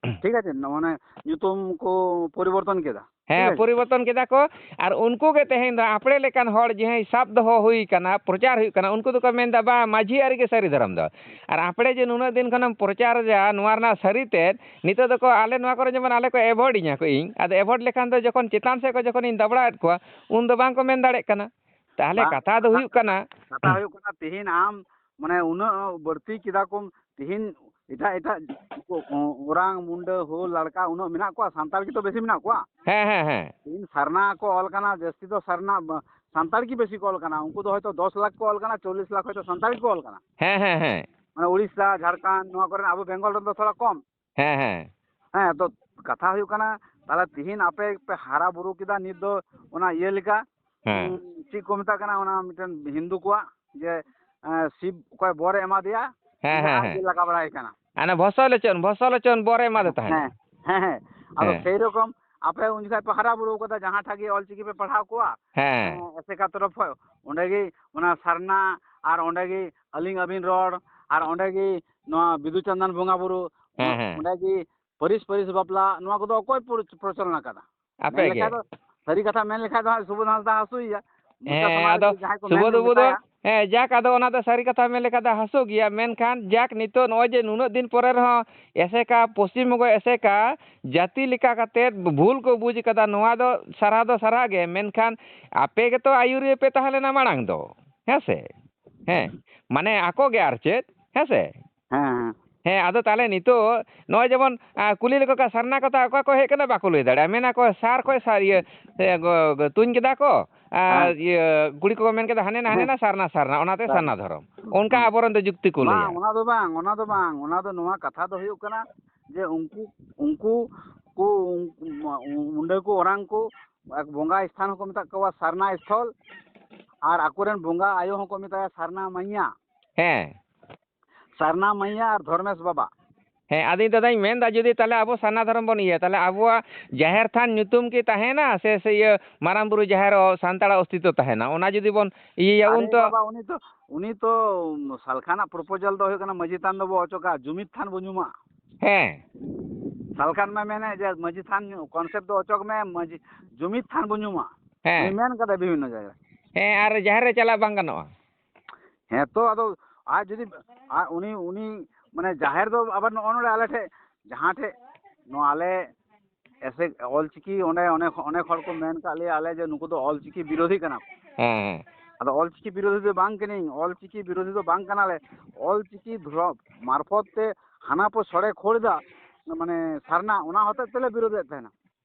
ᱦᱮᱸ᱾ ᱴᱷᱤᱠ ᱟᱪᱷᱮ, ᱢᱟᱱᱮ ᱧᱩᱛᱩᱢ ᱠᱚ ᱯᱚᱨᱤᱵᱚᱨᱛᱚᱱ ᱠᱮᱫᱟ᱾ ᱦᱮᱸ, ᱴᱷᱤᱠ ᱟᱪᱷᱮ? ᱯᱚᱨᱤᱵᱚᱨᱛᱚᱱ ᱠᱮᱫᱟ ᱠᱚ᱾ ᱟᱨ ᱩᱱᱠᱩ ᱜᱮ ᱛᱮᱦᱮᱧ ᱫᱚ ᱟᱯᱲᱮ ᱞᱮᱠᱟᱱ ᱦᱚᱲ ᱡᱟᱦᱟᱸᱭ ᱥᱟᱵ ᱫᱚᱦᱚ ᱦᱩᱭ ᱠᱟᱱᱟ, ᱯᱨᱚᱪᱟᱨ ᱦᱩᱭᱩᱜ ᱠᱟᱱᱟ, ᱩᱱᱠᱩ ᱫᱚᱠᱚ ᱢᱮᱱᱫᱟ, "ᱵᱟᱝ, ᱢᱟᱹᱡᱷᱤ ᱟᱹᱨᱤ ᱜᱮ ᱥᱟᱹᱨᱤ ᱫᱷᱚᱨᱚᱢ ᱫᱚ᱾" ᱟᱨ ᱟᱯᱲᱮ ᱡᱮ ᱱᱩᱱᱟᱹᱜ ᱫᱤᱱ ᱠᱷᱚᱱᱮᱢ ᱯᱨᱚᱪᱟᱨ ᱮᱫᱟ ᱱᱚᱣᱟ ᱨᱮᱱᱟᱜ ᱥᱟᱹᱨᱤ ᱛᱮᱫ, ᱱᱤᱛᱚᱜ ᱫᱚᱠᱚ ᱟᱞᱮ ᱱᱚᱣᱟ ᱠᱚᱨᱮ ᱡᱮᱢᱚᱱ ᱟᱞᱮ ᱠᱚ avoid ᱤᱧᱟ ᱠᱚ ᱤᱧ, ᱟᱫᱚ avoid ᱞᱮᱠᱷᱟᱱ ᱫᱚ ᱡᱚᱠᱷᱚᱱ ᱪᱮᱛᱟᱱ ᱥᱮᱫ ᱠᱚ ᱡᱚᱠᱷᱚᱱᱤᱧ ᱫᱟᱵᱲᱟᱣᱮᱫ ᱠᱚᱣᱟ, ᱩᱱ ᱫᱚ ᱵᱟᱝ ᱠᱚ ᱢᱮᱱ ᱫᱟᱲᱮᱭᱟᱜ ᱠᱟᱱᱟ᱾ ᱛᱟᱦᱚᱞᱮ ᱵᱟᱝ, ᱠᱟᱛᱷᱟ ᱫᱚ ᱠᱟᱛᱷᱟ, ᱦᱩᱭᱩᱜ ᱠᱟᱱᱟ, ᱠᱟᱛᱷᱟ ᱦᱩᱭᱩᱜ ᱠᱟᱱᱟ, ᱛᱮᱦᱮᱧ ᱟᱢ ᱢᱟᱱᱮ ᱩᱱᱟᱹᱜ ᱵᱟᱹᱲᱛᱤ ᱠᱮᱫᱟ ᱠᱚᱢ, ᱛᱮᱦᱮᱧ ᱮᱴᱟᱜ ᱮᱴᱟᱜ ᱠᱚ, ᱚᱨᱟᱝ, ᱢᱩᱱᱰᱟᱹ, ᱦᱳ, ᱞᱟᱲᱠᱟ ᱩᱱᱟᱹᱜ ᱢᱮᱱᱟᱜ ᱠᱚᱣᱟ, ᱥᱟᱱᱛᱟᱲ ᱜᱮᱛᱚ ᱵᱮᱥᱤ ᱢᱮᱱᱟᱜ ᱠᱚᱣᱟ᱾ ᱦᱮᱸ, ᱦᱮᱸ, ᱦᱮᱸ᱾ ᱛᱮᱦᱮᱧ ᱥᱟᱨᱱᱟ ᱠᱚ ᱚᱞ ᱠᱟᱱᱟ, ᱡᱟᱹᱥᱛᱤ ᱫᱚ ᱥᱟᱨᱱᱟ, ᱵᱟ-, ᱥᱟᱱᱛᱟᱲ ᱜᱮ ᱵᱮᱥᱤ ᱠᱚ ᱚᱞ ᱠᱟᱱᱟ᱾ ᱩᱱᱠᱩ ᱫᱚ ᱦᱚᱭᱛᱳ ᱫᱚᱥ ᱞᱟᱠᱷ ᱠᱚ ᱚᱞ ᱠᱟᱱᱟ, ᱪᱚᱞᱞᱤᱥ ᱞᱟᱠᱷ ᱦᱚᱭᱛᱳ ᱥᱟᱱᱛᱟᱲ ᱜᱮᱠᱚ ᱚᱞ ᱠᱟᱱᱟ᱾ ᱦᱮᱸ, ᱦᱮᱸ, ᱦᱮᱸ᱾ ᱢᱟᱱᱮ ᱩᱲᱤᱥᱥᱟ, ᱡᱷᱟᱲᱠᱷᱚᱸᱰ, ᱱᱚᱣᱟ ᱠᱚᱨᱮᱱ, ᱟᱵᱚ ᱵᱮᱝᱜᱚᱞ ᱨᱮᱱ ᱫᱚ ᱛᱷᱚᱲᱟ ᱠᱚᱢ᱾ ᱦᱮᱸ, ᱦᱮᱸ᱾ ᱦᱮᱸ, ᱛᱚ ᱠᱟᱛᱷᱟ ᱦᱩᱭᱩᱜ ᱠᱟᱱᱟ, ᱛᱟᱦᱞᱮ ᱛᱤᱦᱤᱧ ᱟᱯᱮ ᱯᱮ ᱦᱟᱨᱟ ᱵᱩᱨᱩ ᱠᱮᱫᱟ, ᱱᱤᱛ ᱫᱚ ᱚᱱᱟ ᱤᱭᱟᱹ ᱞᱮᱠᱟ, ᱦᱮᱸ᱾ ᱩᱸ, ᱪᱮᱫ ᱠᱚ ᱢᱮᱛᱟᱜ ᱠᱟᱱᱟ, ᱚᱱᱟ ᱢᱤᱫᱴᱮᱱ ᱦᱤᱱᱫᱩ ᱠᱚᱣᱟᱜ ᱡᱮ, ᱮᱸ, ᱥᱤᱵ ᱚᱠᱚᱭ ᱵᱚᱨᱮ ᱮᱢᱟ ᱫᱮᱭᱟ, ᱦᱮᱸ, ᱩᱱᱤ ᱦᱮᱸ, ᱟᱡ ᱜᱮ ᱦᱮᱸ᱾ ᱞᱟᱜᱟ ᱵᱟᱲᱟᱭ ᱠᱟᱱᱟ᱾ ᱦᱟᱱᱮ ᱵᱷᱚᱥᱚᱞᱳᱪᱚᱱ, ᱵᱷᱚᱥᱚᱞᱳᱪᱚᱱ ᱵᱚᱨᱮ ᱮᱢᱟᱫᱮ ᱛᱟᱦᱮᱸᱫ᱾ ᱦᱮᱸ, ᱦᱮᱸ, ᱦᱮᱸ᱾ ᱟᱫᱚ ᱦᱮᱸ᱾ ᱥᱮᱭ ᱨᱚᱠᱚᱢ ᱟᱯᱮ ᱩᱱ ᱡᱚᱠᱷᱟᱡ ᱯᱮ ᱦᱟᱨᱟ ᱵᱩᱨᱩ ᱠᱟᱫᱟ, ᱡᱟᱦᱟᱸ ᱴᱷᱟᱜ ᱜᱮ ᱚᱞ ᱪᱤᱠᱤ ᱯᱮ ᱯᱟᱲᱦᱟᱣ ᱠᱚᱣᱟ, ᱦᱮᱸ᱾ ᱮᱸ, ᱮᱥᱮᱠᱟ ᱛᱚᱨᱚᱯ ᱠᱷᱚᱡ, ᱚᱸᱰᱮ ᱜᱮ ᱚᱱᱟ ᱥᱟᱨᱱᱟ ᱟᱨ ᱚᱸᱰᱮ ᱜᱮ ᱟᱹᱞᱤᱧ ᱟᱹᱵᱤᱱ ᱨᱚᱲ ᱟᱨ ᱚᱸᱰᱮ ᱜᱮ ᱱᱚᱣᱟ ᱵᱤᱫᱩ ᱪᱟᱸᱫᱟᱱ ᱵᱚᱸᱜᱟ ᱵᱩᱨᱩ, ᱦᱮᱸ, ᱦᱮᱸ᱾ ᱚᱸᱰᱮ ᱜᱮ ᱯᱟᱹᱨᱤᱥ ᱯᱟᱹᱨᱤᱥ ᱵᱟᱯᱞᱟ, ᱱᱚᱣᱟ ᱠᱚᱫᱚ ᱚᱠᱚᱭ ᱯᱨᱚ-, ᱯᱨᱚᱪᱚᱞᱚᱱ ᱟᱠᱟᱫᱟ? ᱟᱯᱮ ᱢᱮᱱ ᱜᱮ᱾ ᱞᱮᱠᱷᱟᱡ ᱫᱚ, ᱥᱟᱹᱨᱤ ᱠᱟᱛᱷᱟ ᱢᱮᱱ ᱞᱮᱠᱷᱟᱡ ᱫᱚ ᱦᱟᱸᱜ ᱥᱩᱵᱳᱫᱷ ᱦᱟᱸᱥᱫᱟ ᱦᱟᱹᱥᱩᱭᱮᱭᱟ᱾ ᱢᱚᱪᱟ ᱦᱮᱸ, ᱥᱟᱢᱟᱝ ᱨᱮ ᱟᱫᱚ ᱡᱩᱫᱤ ᱡᱟᱦᱟᱸᱭ ᱠᱚ ᱢᱮᱱ ᱥᱩᱵᱳᱫᱷ ᱠᱚ ᱵᱟᱹᱵᱩ ᱫᱚ, ᱢᱮᱛᱟᱭᱟ᱾ ᱦᱮᱸ, ᱡᱟᱠ, ᱟᱫᱚ ᱚᱱᱟ ᱫᱚ ᱥᱟᱹᱨᱤ ᱠᱟᱛᱷᱟ ᱢᱮᱱ ᱞᱮᱠᱷᱟᱡ ᱫᱚ ᱦᱟᱹᱥᱩ ᱜᱮᱭᱟ, ᱢᱮᱱᱠᱷᱟᱱ ᱡᱟᱠ ᱱᱤᱛᱚᱜ ᱱᱚᱜᱼᱚᱭ ᱡᱮ ᱱᱩᱱᱟᱹᱜ ᱫᱤᱱ ᱯᱚᱨᱮ ᱨᱮᱦᱚᱸ ᱮᱥᱮᱠᱟ, ᱯᱚᱥᱪᱤᱢ ᱵᱚᱝᱜᱚ ᱮᱥᱮᱠᱟ ᱡᱟᱹᱛᱤ ᱞᱮᱠᱟ ᱠᱟᱛᱮᱫ ᱵᱷᱩᱞ ᱠᱚ ᱵᱩᱡᱽ ᱠᱟᱫᱟ, ᱱᱚᱣᱟ ᱫᱚ ᱥᱟᱨᱦᱟᱣ ᱫᱚ ᱥᱟᱨᱦᱟᱣ ᱜᱮ, ᱢᱮᱱᱠᱷᱟᱱ ᱟᱯᱮ ᱜᱮᱛᱚ ᱟᱹᱭᱩᱨᱤᱭᱟᱹ ᱯᱮ ᱛᱟᱦᱮᱸ ᱞᱮᱱᱟ ᱢᱟᱲᱟᱝ ᱫᱚ, ᱦᱮᱸ ᱥᱮ? ᱦᱮᱸ, ᱢᱟᱱᱮ ᱟᱠᱚ ᱜᱮ ᱟᱨ ᱪᱮᱫ, ᱦᱮᱸ ᱥᱮ? ᱦᱮᱸ, ᱦᱮᱸ᱾ ᱦᱮᱸ, ᱟᱫᱚ ᱛᱟᱦᱚᱞᱮ ᱱᱤᱛᱚᱜ ᱱᱚᱜᱼᱚᱭ ᱡᱮᱢᱚᱱ, ᱟ, ᱠᱩᱞᱤ ᱞᱮᱠᱚ ᱠᱷᱟᱱ ᱥᱟᱨᱱᱟ ᱠᱟᱛᱷᱟ ᱚᱠᱟ ᱠᱚ ᱦᱮᱡ ᱠᱟᱱᱟ ᱵᱟᱠᱚ ᱞᱟᱹᱭ ᱫᱟᱲᱮᱭᱟᱜᱼᱟ, ᱢᱮᱱᱟ ᱠᱚ ᱥᱟᱨ ᱠᱷᱚᱡ ᱥᱟᱨ, ᱤᱭᱟᱹ, ᱮ, ᱜᱚ-, ᱜᱚ-, ᱛᱩᱧ ᱠᱮᱫᱟ ᱠᱚ, ᱟᱨ ᱦᱮᱸ᱾ ᱤᱭᱟᱹ, ᱠᱩᱲᱤ ᱠᱚᱠᱚ ᱢᱮᱱ ᱠᱮᱫᱟ ᱦᱟᱱᱮ ᱱᱟ, ᱦᱟᱱᱮ ᱦᱮᱸ᱾ ᱱᱟ ᱥᱟᱨᱱᱟ, ᱥᱟᱨᱱᱟ, ᱚᱱᱟᱛᱮ ᱥᱟᱨᱱᱟ᱾ ᱥᱟᱨᱱᱟ ᱫᱷᱚᱨᱚᱢ᱾ ᱚᱱᱠᱟ ᱦᱩᱸ᱾ ᱟᱵᱚᱨᱮᱱ ᱫᱚ ᱡᱩᱠᱛᱤ ᱠᱚ ᱵᱟᱝ, ᱞᱟᱹᱭᱟ᱾ ᱚᱱᱟ ᱫᱚ ᱵᱟᱝ, ᱚᱱᱟ ᱫᱚ ᱵᱟᱝ, ᱚᱱᱟ ᱫᱚ ᱱᱚᱣᱟ ᱠᱟᱛᱷᱟ ᱫᱚ ᱦᱩᱭᱩᱜ ᱠᱟᱱᱟ ᱡᱮ ᱩᱱᱠᱩ, ᱩᱱᱠᱩ ᱠᱚ, ᱩᱱ-, ᱚᱸᱰᱮ ᱠᱚ ᱚᱨᱟᱝ ᱠᱚ ᱮᱠ ᱵᱚᱸᱜᱟ ᱥᱛᱷᱟᱱ ᱦᱚᱸᱠᱚ ᱢᱮᱛᱟᱜ ᱠᱚᱣᱟ ᱥᱟᱨᱱᱟ ᱥᱛᱷᱚᱞ, ᱟᱨ ᱟᱠᱚᱨᱮᱱ ᱵᱚᱸᱜᱟ ᱟᱭᱳ ᱦᱚᱸᱠᱚ ᱢᱮᱛᱟᱭᱟ ᱥᱟᱨᱱᱟ ᱢᱟᱭᱭᱟ᱾ ᱦᱮᱸ᱾ ᱥᱟᱨᱱᱟ ᱢᱟᱭᱭᱟ ᱟᱨ ᱫᱷᱚᱨᱢᱮᱥ ᱵᱟᱵᱟ᱾ ᱦᱮᱸ, ᱟᱫᱚᱧ ᱫᱟᱫᱟᱧ ᱢᱮᱱᱫᱟ, ᱡᱩᱫᱤ ᱛᱟᱦᱞᱮ ᱟᱵᱚ ᱥᱟᱨᱱᱟ ᱫᱷᱚᱨᱚᱢ ᱵᱚᱱ ᱤᱭᱟᱹᱭᱟ, ᱛᱟᱦᱞᱮ ᱟᱵᱚᱣᱟᱜ ᱡᱟᱦᱮᱨ ᱛᱷᱟᱱ ᱧᱩᱛᱩᱢ ᱠᱤ ᱛᱟᱦᱮᱱᱟ? ᱥᱮ, ᱥᱮ ᱤᱭᱟᱹ ᱢᱟᱨᱟᱝ ᱵᱩᱨᱩ ᱡᱟᱦᱮᱨ ᱥᱟᱱᱛᱟᱲᱟᱜ ᱚᱥᱛᱤᱛᱛᱚ ᱛᱟᱦᱮᱱᱟ? ᱚᱱᱟ ᱡᱩᱫᱤ ᱵᱚᱱ ᱤᱭᱟᱹᱭᱟ, ᱩᱱ ᱟᱨᱮ ᱛᱚ ᱵᱟᱵᱟ, ᱩᱱᱤ ᱛᱚ, ᱩᱱᱤ ᱛᱚ ᱥᱟᱞᱠᱷᱟᱱᱟᱜ proposal ᱫᱚ ᱦᱩᱭᱩᱜ ᱠᱟᱱᱟ ᱢᱟᱹᱡᱷᱤ ᱛᱷᱟᱱ ᱫᱚᱵᱚ ᱚᱪᱚᱜᱟ, ᱡᱩᱢᱤᱫ ᱛᱷᱟᱱ ᱵᱚ ᱧᱩᱢᱟ᱾ ᱦᱮᱸ᱾ ᱥᱟᱞᱠᱷᱟᱱ ᱢᱟ ᱢᱮᱱᱮᱫ ᱡᱮ ᱢᱟᱹᱡᱷᱤ ᱛᱷᱟᱱ concept ᱫᱚ ᱚᱪᱚᱜ ᱢᱮ, ᱢᱟᱹᱡᱷᱤ ᱡᱩᱢᱤᱫ ᱛᱷᱟᱱ ᱵᱚ ᱧᱩᱢᱟ᱾ ᱦᱮᱸ᱾ ᱩᱱᱤ ᱢᱮᱱ ᱠᱟᱫᱟᱭ ᱵᱤᱵᱷᱤᱱᱱᱚ ᱡᱟᱭᱜᱟ ᱨᱮ᱾ ᱦᱮᱸ, ᱟᱨ ᱡᱟᱦᱮᱨ ᱨᱮ ᱪᱟᱞᱟᱜ ᱵᱟᱝ ᱜᱟᱱᱚᱜᱼᱟ᱾ ᱦᱮᱸ ᱛᱚ, ᱟᱫᱚ ᱟᱡ ᱡᱩᱫᱤ, ᱟᱨ ᱩᱱᱤ, ᱩᱱᱤ ᱢᱟᱱᱮ ᱡᱟᱦᱮᱨ ᱫᱚ ᱟᱵᱟᱨ ᱱᱚᱜᱼᱚ ᱱᱚᱰᱮ ᱟᱞᱮ ᱴᱷᱮᱡ, ᱡᱟᱦᱟᱸ ᱴᱷᱮᱡ ᱱᱚᱣᱟ ᱟᱞᱮ ᱮᱥᱮ ᱚᱞᱪᱤᱠᱤ ᱚᱸᱰᱮ ᱚᱱᱮᱠ, ᱚᱱᱮᱠ ᱦᱚᱲ ᱠᱚ ᱢᱮᱱ ᱠᱟᱜ ᱞᱮᱭᱟ ᱟᱞᱮ ᱡᱮ ᱱᱩᱠᱩ ᱫᱚ ᱚᱞᱪᱤᱠᱤ ᱵᱤᱨᱳᱫᱷᱤ ᱠᱟᱱᱟ ᱠᱚ᱾ ᱦᱮᱸ, ᱦᱮᱸ᱾ ᱟᱫᱚ ᱚᱞᱪᱤᱠᱤ ᱵᱤᱨᱳᱫᱷᱤ ᱫᱚ ᱵᱟᱝ ᱠᱟᱹᱱᱟᱹᱧ, ᱚᱞᱪᱤᱠᱤ ᱵᱤᱨᱳᱫᱷᱤ ᱫᱚ ᱵᱟᱝ ᱠᱟᱱᱟᱞᱮ᱾ ᱚᱞᱪᱤᱠᱤ ᱫᱷᱚᱨᱚᱢ ᱢᱟᱨᱯᱷᱚᱛ ᱛᱮ ᱦᱟᱱᱟ ᱯᱚ ᱥᱚᱲᱮ ᱠᱷᱳᱲ ᱫᱟ, ᱢᱟᱱᱮ ᱥᱟᱨᱱᱟ, ᱚᱱᱟ ᱦᱚᱛᱮᱡ ᱛᱮᱞᱮ ᱵᱤᱨᱳᱫᱷᱮᱫ ᱛᱟᱦᱮᱱᱟ᱾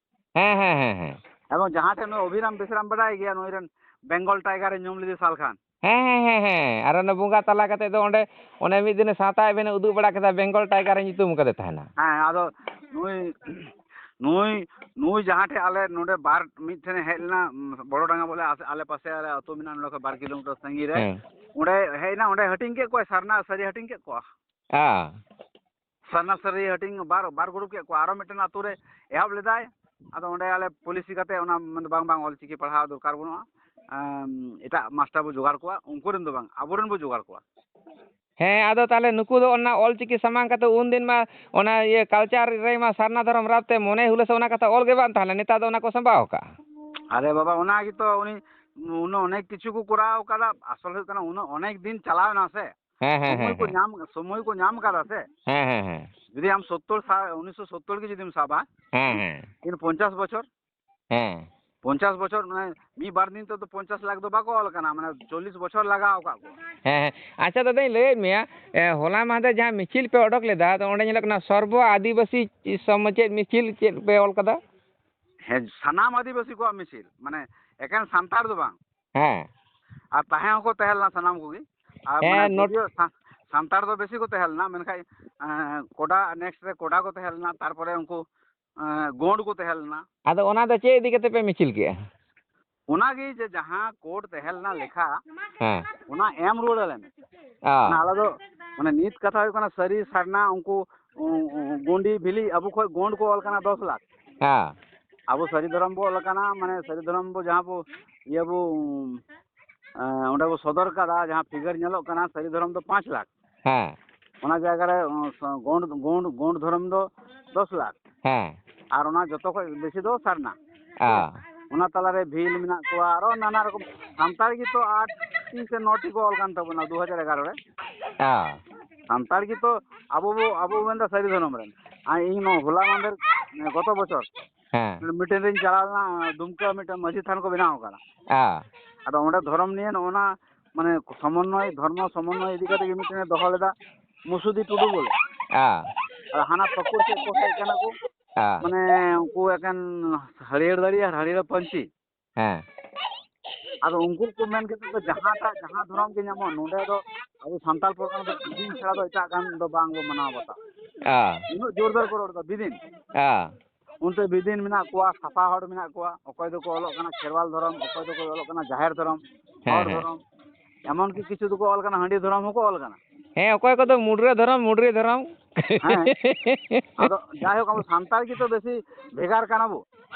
ᱦᱮᱸ, ᱦᱮᱸ, ᱦᱮᱸ, ᱦᱮᱸ᱾ ᱮᱵᱚᱝ ᱡᱟᱦᱟᱸ ᱴᱷᱮᱱ ᱱᱩᱭ ᱚᱵᱷᱤᱨᱟᱢ ᱵᱮᱥᱨᱟᱢ ᱵᱟᱰᱟᱭ ᱜᱮᱭᱟ, ᱱᱩᱭ ᱨᱮᱱ ᱵᱮᱝᱜᱚᱞ ᱴᱟᱭᱜᱟᱨ ᱮ ᱧᱩᱢ ᱞᱮᱫᱮ ᱥᱟᱞᱠᱷᱟᱱ᱾ ᱦᱮᱸ, ᱦᱮᱸ, ᱦᱮᱸ, ᱦᱮᱸ᱾ ᱟᱨ ᱚᱱᱮ ᱵᱚᱸᱜᱟ ᱛᱟᱞᱟ ᱠᱟᱛᱮ ᱫᱚ ᱚᱸᱰᱮ, ᱚᱱᱮ ᱢᱤᱫ ᱫᱤᱱᱮ ᱥᱟᱶᱛᱟ ᱮᱵᱷᱮᱱᱮ ᱩᱫᱩᱜ ᱵᱟᱲᱟ ᱠᱮᱫᱟ, ᱵᱮᱝᱜᱚᱞ ᱴᱟᱭᱜᱟᱨ ᱮ ᱧᱩᱛᱩᱢ ᱠᱟᱫᱮ ᱛᱟᱦᱮᱱᱟ᱾ ᱦᱮᱸ, ᱟᱫᱚ ᱱᱩᱭ, ᱱᱩᱭ, ᱱᱩᱭ ᱡᱟᱦᱟᱸ ᱴᱷᱮᱡ ᱟᱞᱮ ᱱᱚᱰᱮ ᱵᱟᱨ ᱢᱤᱫ ᱴᱷᱮᱱᱮ ᱦᱮᱡ ᱞᱮᱱᱟ, ᱩᱢ, ᱵᱚᱲᱚᱰᱟᱸᱜᱟ ᱵᱚᱞᱮ ᱟᱥᱮ-, ᱟᱞᱮ ᱯᱟᱥᱮ ᱟᱞᱮ ᱟᱹᱛᱩ ᱢᱮᱱᱟᱜᱼᱟ, ᱱᱚᱰᱮ ᱠᱷᱚᱱ ᱵᱟᱨ ᱠᱤᱞᱳᱢᱤᱴᱟᱨ ᱥᱟᱺᱜᱤᱧ ᱨᱮ᱾ ᱦᱮᱸ᱾ ᱚᱸᱰᱮ ᱦᱮᱡ ᱮᱱᱟ, ᱚᱸᱰᱮ ᱦᱟᱹᱴᱤᱧ ᱠᱮᱫ ᱠᱚᱣᱟᱭ, ᱥᱟᱨᱱᱟ ᱥᱟᱹᱨᱤ ᱦᱟᱹᱴᱤᱧ ᱠᱮᱫ ᱠᱚᱣᱟ᱾ ᱦᱮᱸ᱾ ᱥᱟᱨᱱᱟ ᱥᱟᱹᱨᱤ ᱦᱟᱹᱴᱤᱧ ᱵᱟᱨ, ᱵᱟᱨ ᱜᱨᱩᱯ ᱠᱮᱫ ᱠᱚᱣᱟ᱾ ᱟᱨᱚ ᱢᱤᱫᱴᱮᱱ ᱟᱹᱛᱩ ᱨᱮ ᱮᱦᱚᱵ ᱞᱮᱫᱟᱭ, ᱟᱫᱚ ᱚᱸᱰᱮ ᱟᱞᱮ ᱯᱚᱞᱤᱥᱤ ᱠᱟᱛᱮ ᱚᱱᱟ ᱢᱮᱱᱫᱟ, "ᱵᱟᱝ, ᱵᱟᱝ, ᱚᱞᱪᱤᱠᱤ ᱯᱟᱲᱦᱟᱣ ᱫᱚᱨᱠᱟᱨ ᱵᱟᱹᱱᱩᱜᱼᱟ, ᱮᱢ, ᱮᱴᱟᱜ ᱢᱟᱥᱴᱟᱨ ᱵᱚ ᱡᱚᱜᱟᱲ ᱠᱚᱣᱟ, ᱩᱱᱠᱩ ᱨᱮᱱ ᱫᱚ ᱵᱟᱝ, ᱟᱵᱚᱨᱮᱱ ᱵᱚ ᱡᱚᱜᱟᱲ ᱠᱚᱣᱟ᱾" ᱦᱮᱸ, ᱟᱫᱚ ᱛᱟᱦᱚᱞᱮ ᱱᱩᱠᱩ ᱫᱚ ᱚᱱᱟ ᱚᱞᱪᱤᱠᱤ ᱥᱟᱢᱟᱝ ᱠᱟᱛᱮ ᱩᱱᱫᱤᱱ ᱢᱟ ᱚᱱᱟ ᱤᱭᱟᱹ ᱠᱟᱞᱪᱟᱨ ᱨᱮ ᱢᱟ ᱥᱟᱨᱱᱟ ᱫᱷᱚᱨᱚᱢ ᱨᱟᱯ ᱛᱮ ᱢᱚᱱᱮ ᱦᱩᱞᱟᱹᱥ ᱚᱱᱟ ᱠᱟᱛᱷᱟ ᱚᱞ ᱜᱮ ᱵᱟᱝ ᱛᱟᱦᱮᱸ ᱞᱮᱱᱟ, ᱱᱮᱛᱟᱨ ᱫᱚ ᱚᱱᱟ ᱠᱚ ᱥᱟᱢᱵᱟᱣ ᱟᱠᱟᱜᱼᱟ᱾ ᱟᱨᱮ ᱵᱟᱵᱟ, ᱚᱱᱟ ᱜᱮᱛᱚ ᱩᱱᱤ ᱩᱱᱟᱹᱜ ᱚᱱᱮᱠ ᱠᱤᱪᱷᱩ ᱠᱚ ᱠᱚᱨᱟᱣ ᱠᱟᱫᱟ, ᱟᱥᱚᱞ ᱦᱩᱭᱩᱜ ᱠᱟᱱᱟ ᱩᱱᱟᱹᱜ ᱚᱱᱮᱠ ᱫᱤᱱ ᱪᱟᱞᱟᱣ ᱮᱱᱟ ᱥᱮ, ᱦᱮᱸ, ᱦᱮᱸ, ᱥᱚᱢᱚᱭ ᱦᱮᱸ, ᱠᱚ ᱦᱮᱸ᱾ ᱧᱟᱢ, ᱥᱚᱢᱚᱭ ᱠᱚ ᱧᱟᱢ ᱠᱟᱫᱟ ᱥᱮ, ᱦᱮᱸ, ᱦᱮᱸ, ᱦᱮᱸ᱾ ᱡᱩᱫᱤ ᱟᱢ ᱥᱳᱛᱛᱳᱨ ᱥᱟ-, ᱩᱱᱤᱥᱥᱚ ᱥᱳᱛᱛᱳᱨ ᱜᱮ ᱡᱩᱫᱤᱢ ᱥᱟᱵᱟ, ᱦᱮᱸ, ᱦᱮᱸ᱾ ᱤᱱ ᱯᱚᱧᱪᱟᱥ ᱵᱚᱪᱷᱚᱨ, ᱦᱮᱸ᱾ ᱯᱚᱧᱪᱟᱥ ᱵᱚᱪᱷᱚᱨ, ᱢᱟᱱᱮ ᱢᱤᱫ ᱵᱟᱨ ᱫᱤᱱ ᱛᱮᱫᱚ ᱯᱚᱧᱪᱟᱥ ᱞᱟᱠᱷ ᱫᱚ ᱵᱟᱠᱚ ᱚᱞ ᱠᱟᱱᱟ, ᱢᱟᱱᱮ ᱪᱚᱞᱞᱤᱥ ᱵᱚᱪᱷᱚᱨ ᱞᱟᱜᱟᱣ ᱟᱠᱟᱫ ᱠᱚᱣᱟ᱾ ᱦᱮᱸ, ᱦᱮᱸ᱾ ᱟᱪᱪᱷᱟ ᱫᱟᱫᱟᱧ ᱞᱟᱹᱭᱮᱫ ᱢᱮᱭᱟ, ᱮ, ᱦᱚᱞᱟ ᱢᱟᱦᱫᱮᱨ ᱡᱟᱦᱟᱸ ᱢᱤᱪᱷᱤᱞ ᱯᱮ ᱚᱰᱚᱠ ᱞᱮᱫᱟ, ᱟᱫᱚ ᱚᱸᱰᱮ ᱧᱮᱞᱚᱜ ᱠᱟᱱᱟ ᱥᱚᱨᱵᱚ ᱟᱹᱫᱤᱵᱟᱹᱥᱤ ᱥᱚᱢ-, ᱪᱮᱫ ᱢᱤᱪᱷᱤᱞ ᱪᱮᱫ ᱯᱮ ᱚᱞ ᱠᱟᱫᱟ? ᱦᱮᱸ, ᱥᱟᱱᱟᱢ ᱟᱹᱫᱤᱵᱟᱹᱥᱤ ᱠᱚᱣᱟᱜ ᱢᱤᱪᱷᱤᱞ, ᱢᱟᱱᱮ ᱮᱠᱮᱱ ᱥᱟᱱᱛᱟᱲ ᱫᱚ ᱵᱟᱝ᱾ ᱦᱮᱸ᱾ ᱟᱨ ᱛᱟᱦᱮᱸ ᱦᱚᱸᱠᱚ ᱛᱟᱦᱮᱸ ᱞᱮᱱᱟ ᱥᱟᱱᱟᱢ ᱠᱚᱜᱮ᱾ ᱟᱨ ᱦᱮᱸ, ᱢᱟᱱᱮ ᱱᱚᱰ- ᱡᱩᱫᱤᱭᱳ ᱥᱟ-, ᱥᱟᱱᱛᱟᱲ ᱫᱚ ᱵᱮᱥᱤ ᱠᱚ ᱛᱟᱦᱮᱸ ᱞᱮᱱᱟ, ᱢᱮᱱᱠᱷᱟᱱ, ᱮᱸ, ᱠᱚᱰᱟ, next ᱨᱮ ᱠᱚᱰᱟ ᱠᱚ ᱛᱟᱦᱮᱸ ᱞᱮᱱᱟ, ᱛᱟᱨᱯᱚᱨᱮ ᱩᱱᱠᱩ, ᱮᱸ, ᱜᱳᱸᱰ ᱠᱚ ᱛᱟᱦᱮᱸ ᱞᱮᱱᱟ᱾ ᱟᱫᱚ ᱚᱱᱟ ᱫᱚ ᱪᱮᱫ ᱤᱫᱤ ᱠᱟᱛᱮ ᱯᱮ ᱢᱤᱪᱷᱤᱞ ᱠᱮᱜᱼᱟ? ᱚᱱᱟᱜᱮ ᱡᱮ ᱡᱟᱦᱟᱸ ᱠᱳᱰ ᱛᱟᱦᱮᱸ ᱞᱮᱱᱟ ᱞᱮᱠᱷᱟ, ᱦᱮᱸ᱾ ᱚᱱᱟ ᱮᱢ ᱨᱩᱣᱟᱹᱲ ᱟᱞᱮ ᱢᱮ᱾ ᱚ᱾ ᱢᱟᱱᱮ ᱟᱞᱮ ᱫᱚ, ᱢᱟᱱᱮ ᱱᱤᱛ ᱠᱟᱛᱷᱟ ᱦᱩᱭᱩᱜ ᱠᱟᱱᱟ, ᱥᱟᱹᱨᱤ ᱥᱟᱨᱱᱟ ᱩᱱᱠᱩ, ᱩ-, ᱩ-, ᱜᱩᱸᱰᱤ ᱵᱷᱤᱞᱤ ᱟᱵᱚ ᱠᱷᱚᱡ ᱜᱳᱸᱰ ᱠᱚ ᱚᱞ ᱠᱟᱱᱟ ᱫᱚᱥ ᱞᱟᱠᱷ᱾ ᱦᱮᱸ᱾ ᱟᱵᱚ ᱥᱟᱹᱨᱤ ᱫᱷᱚᱨᱚᱢ ᱵᱚ ᱚᱞ ᱠᱟᱱᱟ, ᱢᱟᱱᱮ ᱥᱟᱹᱨᱤ ᱫᱷᱚᱨᱚᱢ ᱵᱚ ᱡᱟᱦᱟᱸ ᱵᱚ ᱤᱭᱟᱹ ᱵᱚ, ᱮᱸ, ᱚᱸᱰᱮ ᱵᱚ ᱥᱚᱫᱚᱨ ᱠᱟᱫᱟ, ᱡᱟᱦᱟᱸ ᱯᱷᱤᱜᱟᱨ ᱧᱮᱞᱚᱜ ᱠᱟᱱᱟ, ᱥᱟᱹᱨᱤ ᱫᱷᱚᱨᱚᱢ ᱫᱚ ᱯᱟᱸᱪ ᱞᱟᱠᱷ᱾ ᱦᱮᱸ᱾ ᱚᱱᱟ ᱡᱟᱭᱜᱟ ᱨᱮ, ᱩᱸ, ᱥᱚ-, ᱜᱳᱸᱰ, ᱜᱳᱸᱰ, ᱜᱳᱸᱰ ᱫᱷᱚᱨᱚᱢ ᱫᱚ ᱫᱚᱥ ᱞᱟᱠᱷ᱾ ᱦᱮᱸ᱾ ᱟᱨ ᱚᱱᱟ ᱡᱚᱛᱚ ᱠᱷᱚᱡ ᱵᱮᱥᱤ ᱫᱚ ᱥᱟᱨᱱᱟ᱾ ᱚ᱾ ᱚᱱᱟ ᱛᱟᱞᱟᱨᱮ ᱵᱷᱤᱞ ᱢᱮᱱᱟᱜ ᱠᱚᱣᱟ, ᱟᱨᱚ ᱱᱟᱱᱟ ᱨᱚᱠᱚᱢ᱾ ᱥᱟᱱᱛᱟᱲ ᱜᱮᱛᱚ ᱟᱴ ᱴᱤ ᱥᱮ ᱱᱚ ᱴᱤ ᱠᱚ ᱚᱞ ᱠᱟᱱ ᱛᱟᱵᱚᱱᱟ ᱫᱩ ᱦᱟᱡᱟᱨ ᱮᱜᱟᱨᱚ ᱨᱮ᱾ ᱚ᱾ ᱥᱟᱱᱛᱟᱲ ᱜᱮᱛᱚ ᱟᱵᱚ ᱵᱚ, ᱟᱵᱚ ᱵᱚ ᱢᱮᱱᱫᱟ ᱥᱟᱹᱨᱤ ᱫᱷᱚᱨᱚᱢ ᱨᱮᱱ᱾ ᱟᱨ ᱤᱧ ᱱᱚᱣᱟ ᱦᱚᱞᱟ ᱢᱟᱦᱫᱮᱨ, ᱜᱚᱛᱚ ᱵᱚᱪᱷᱚᱨ ᱦᱮᱸ᱾ ᱢᱤᱫᱴᱮᱱ ᱨᱤᱧ ᱪᱟᱞᱟᱣ ᱞᱮᱱᱟ, ᱫᱩᱢᱠᱟ ᱢᱤᱫᱴᱮᱱ ᱢᱟᱹᱡᱷᱤ ᱛᱷᱟᱱ ᱠᱚ ᱵᱮᱱᱟᱣ ᱟᱠᱟᱫᱟ᱾ ᱦᱮᱸ᱾ ᱟᱫᱚ ᱚᱸᱰᱮ ᱫᱷᱚᱨᱚᱢ ᱱᱤᱭᱮ ᱱᱚᱜᱼᱚ ᱱᱟ, ᱢᱟᱱᱮ, ᱥᱚᱢᱚᱱᱱᱚᱭ, ᱫᱷᱚᱨᱢᱚ ᱥᱚᱢᱚᱱᱱᱚᱭ ᱤᱫᱤ ᱠᱟᱛᱮ ᱜᱮ ᱢᱤᱫᱴᱮᱱ ᱮ ᱫᱚᱦᱚ ᱞᱮᱫᱟ, ᱢᱩᱥᱩᱫᱤ ᱴᱩᱰᱩ ᱵᱚᱞᱮ᱾ ᱦᱮᱸ᱾ ᱟᱫᱚ ᱦᱟᱱᱟ ᱯᱟᱹᱠᱩᱲ ᱥᱮᱫ ᱠᱚ ᱦᱮᱡ ᱠᱟᱱᱟ ᱠᱚ᱾ ᱦᱮᱸ᱾ ᱢᱟᱱᱮ, ᱩᱱᱠᱩ ᱮᱠᱮᱱ ᱦᱟᱹᱨᱭᱟᱹᱲ ᱫᱟᱲᱤ ᱟᱨ ᱦᱟᱹᱨᱭᱟᱹᱲ ᱯᱟᱹᱧᱪᱤ᱾ ᱦᱮᱸ᱾ ᱟᱫᱚ ᱩᱱᱠᱩ ᱠᱚ ᱢᱮᱱ ᱠᱮᱫᱟ ᱫᱚ, ᱡᱟᱦᱟᱸᱴᱟᱜ, ᱡᱟᱦᱟᱸ ᱫᱷᱚᱨᱚᱢ ᱜᱮ ᱧᱟᱢᱚᱜ, ᱱᱚᱰᱮ ᱫᱚ ᱟᱵᱚ ᱥᱟᱱᱛᱟᱲ ᱯᱚᱨᱜᱟᱱᱟ ᱫᱚ ᱵᱤᱫᱤᱱ ᱪᱷᱟᱲᱟ ᱫᱚ ᱮᱴᱟᱜ ᱜᱟᱱ ᱫᱚ ᱵᱟᱝ ᱵᱚ ᱢᱟᱱᱟᱣ ᱵᱟᱛᱟᱣᱟ᱾ ᱦᱮᱸ᱾ ᱩᱱᱟᱹᱜ ᱡᱳᱨᱫᱟᱨ ᱠᱚ ᱨᱚᱲ ᱮᱫᱟ, ᱵᱤᱫᱤᱱ᱾ ᱦᱮᱸ᱾ ᱚᱱᱛᱮ ᱵᱤᱫᱤᱱ ᱢᱮᱱᱟᱜ ᱠᱚᱣᱟ, ᱥᱟᱯᱷᱟ ᱦᱚᱲ ᱢᱮᱱᱟᱜ ᱠᱚᱣᱟ, ᱚᱠᱚᱭ ᱫᱚᱠᱚ ᱚᱞᱚᱜ ᱠᱟᱱᱟ ᱠᱷᱮᱨᱣᱟᱞ ᱫᱷᱚᱨᱚᱢ, ᱚᱠᱚᱭ ᱫᱚᱠᱚ ᱚᱞᱚᱜ ᱠᱟᱱᱟ ᱡᱟᱦᱮᱨ ᱫᱷᱚᱨᱚᱢ, ᱦᱮᱸ, ᱦᱚᱲ ᱦᱮᱸ᱾ ᱫᱷᱚᱨᱚᱢ, ᱮᱢᱚᱱᱠᱤ ᱠᱤᱪᱷᱩ ᱫᱚᱠᱚ ᱚᱞ ᱠᱟᱱᱟ ᱦᱟᱺᱰᱤ ᱫᱷᱚᱨᱚᱢ ᱦᱚᱸᱠᱚ ᱚᱞ ᱠᱟᱱᱟ᱾ ᱦᱮᱸ, ᱚᱠᱚᱭ ᱠᱚᱫᱚ ᱢᱩᱰᱨᱟᱹ ᱫᱷᱚᱨᱚᱢ, ᱢᱩᱰᱨᱤ ᱫᱷᱚᱨᱚᱢ᱾ ᱦᱮᱸ᱾ ᱟᱫᱚ ᱡᱟᱭᱦᱳᱠ, ᱟᱵᱚ ᱥᱟᱱᱛᱟᱲ ᱜᱮᱛᱚ ᱵᱮᱥᱤ ᱵᱷᱮᱜᱟᱨ ᱠᱟᱱᱟ ᱵᱚ᱾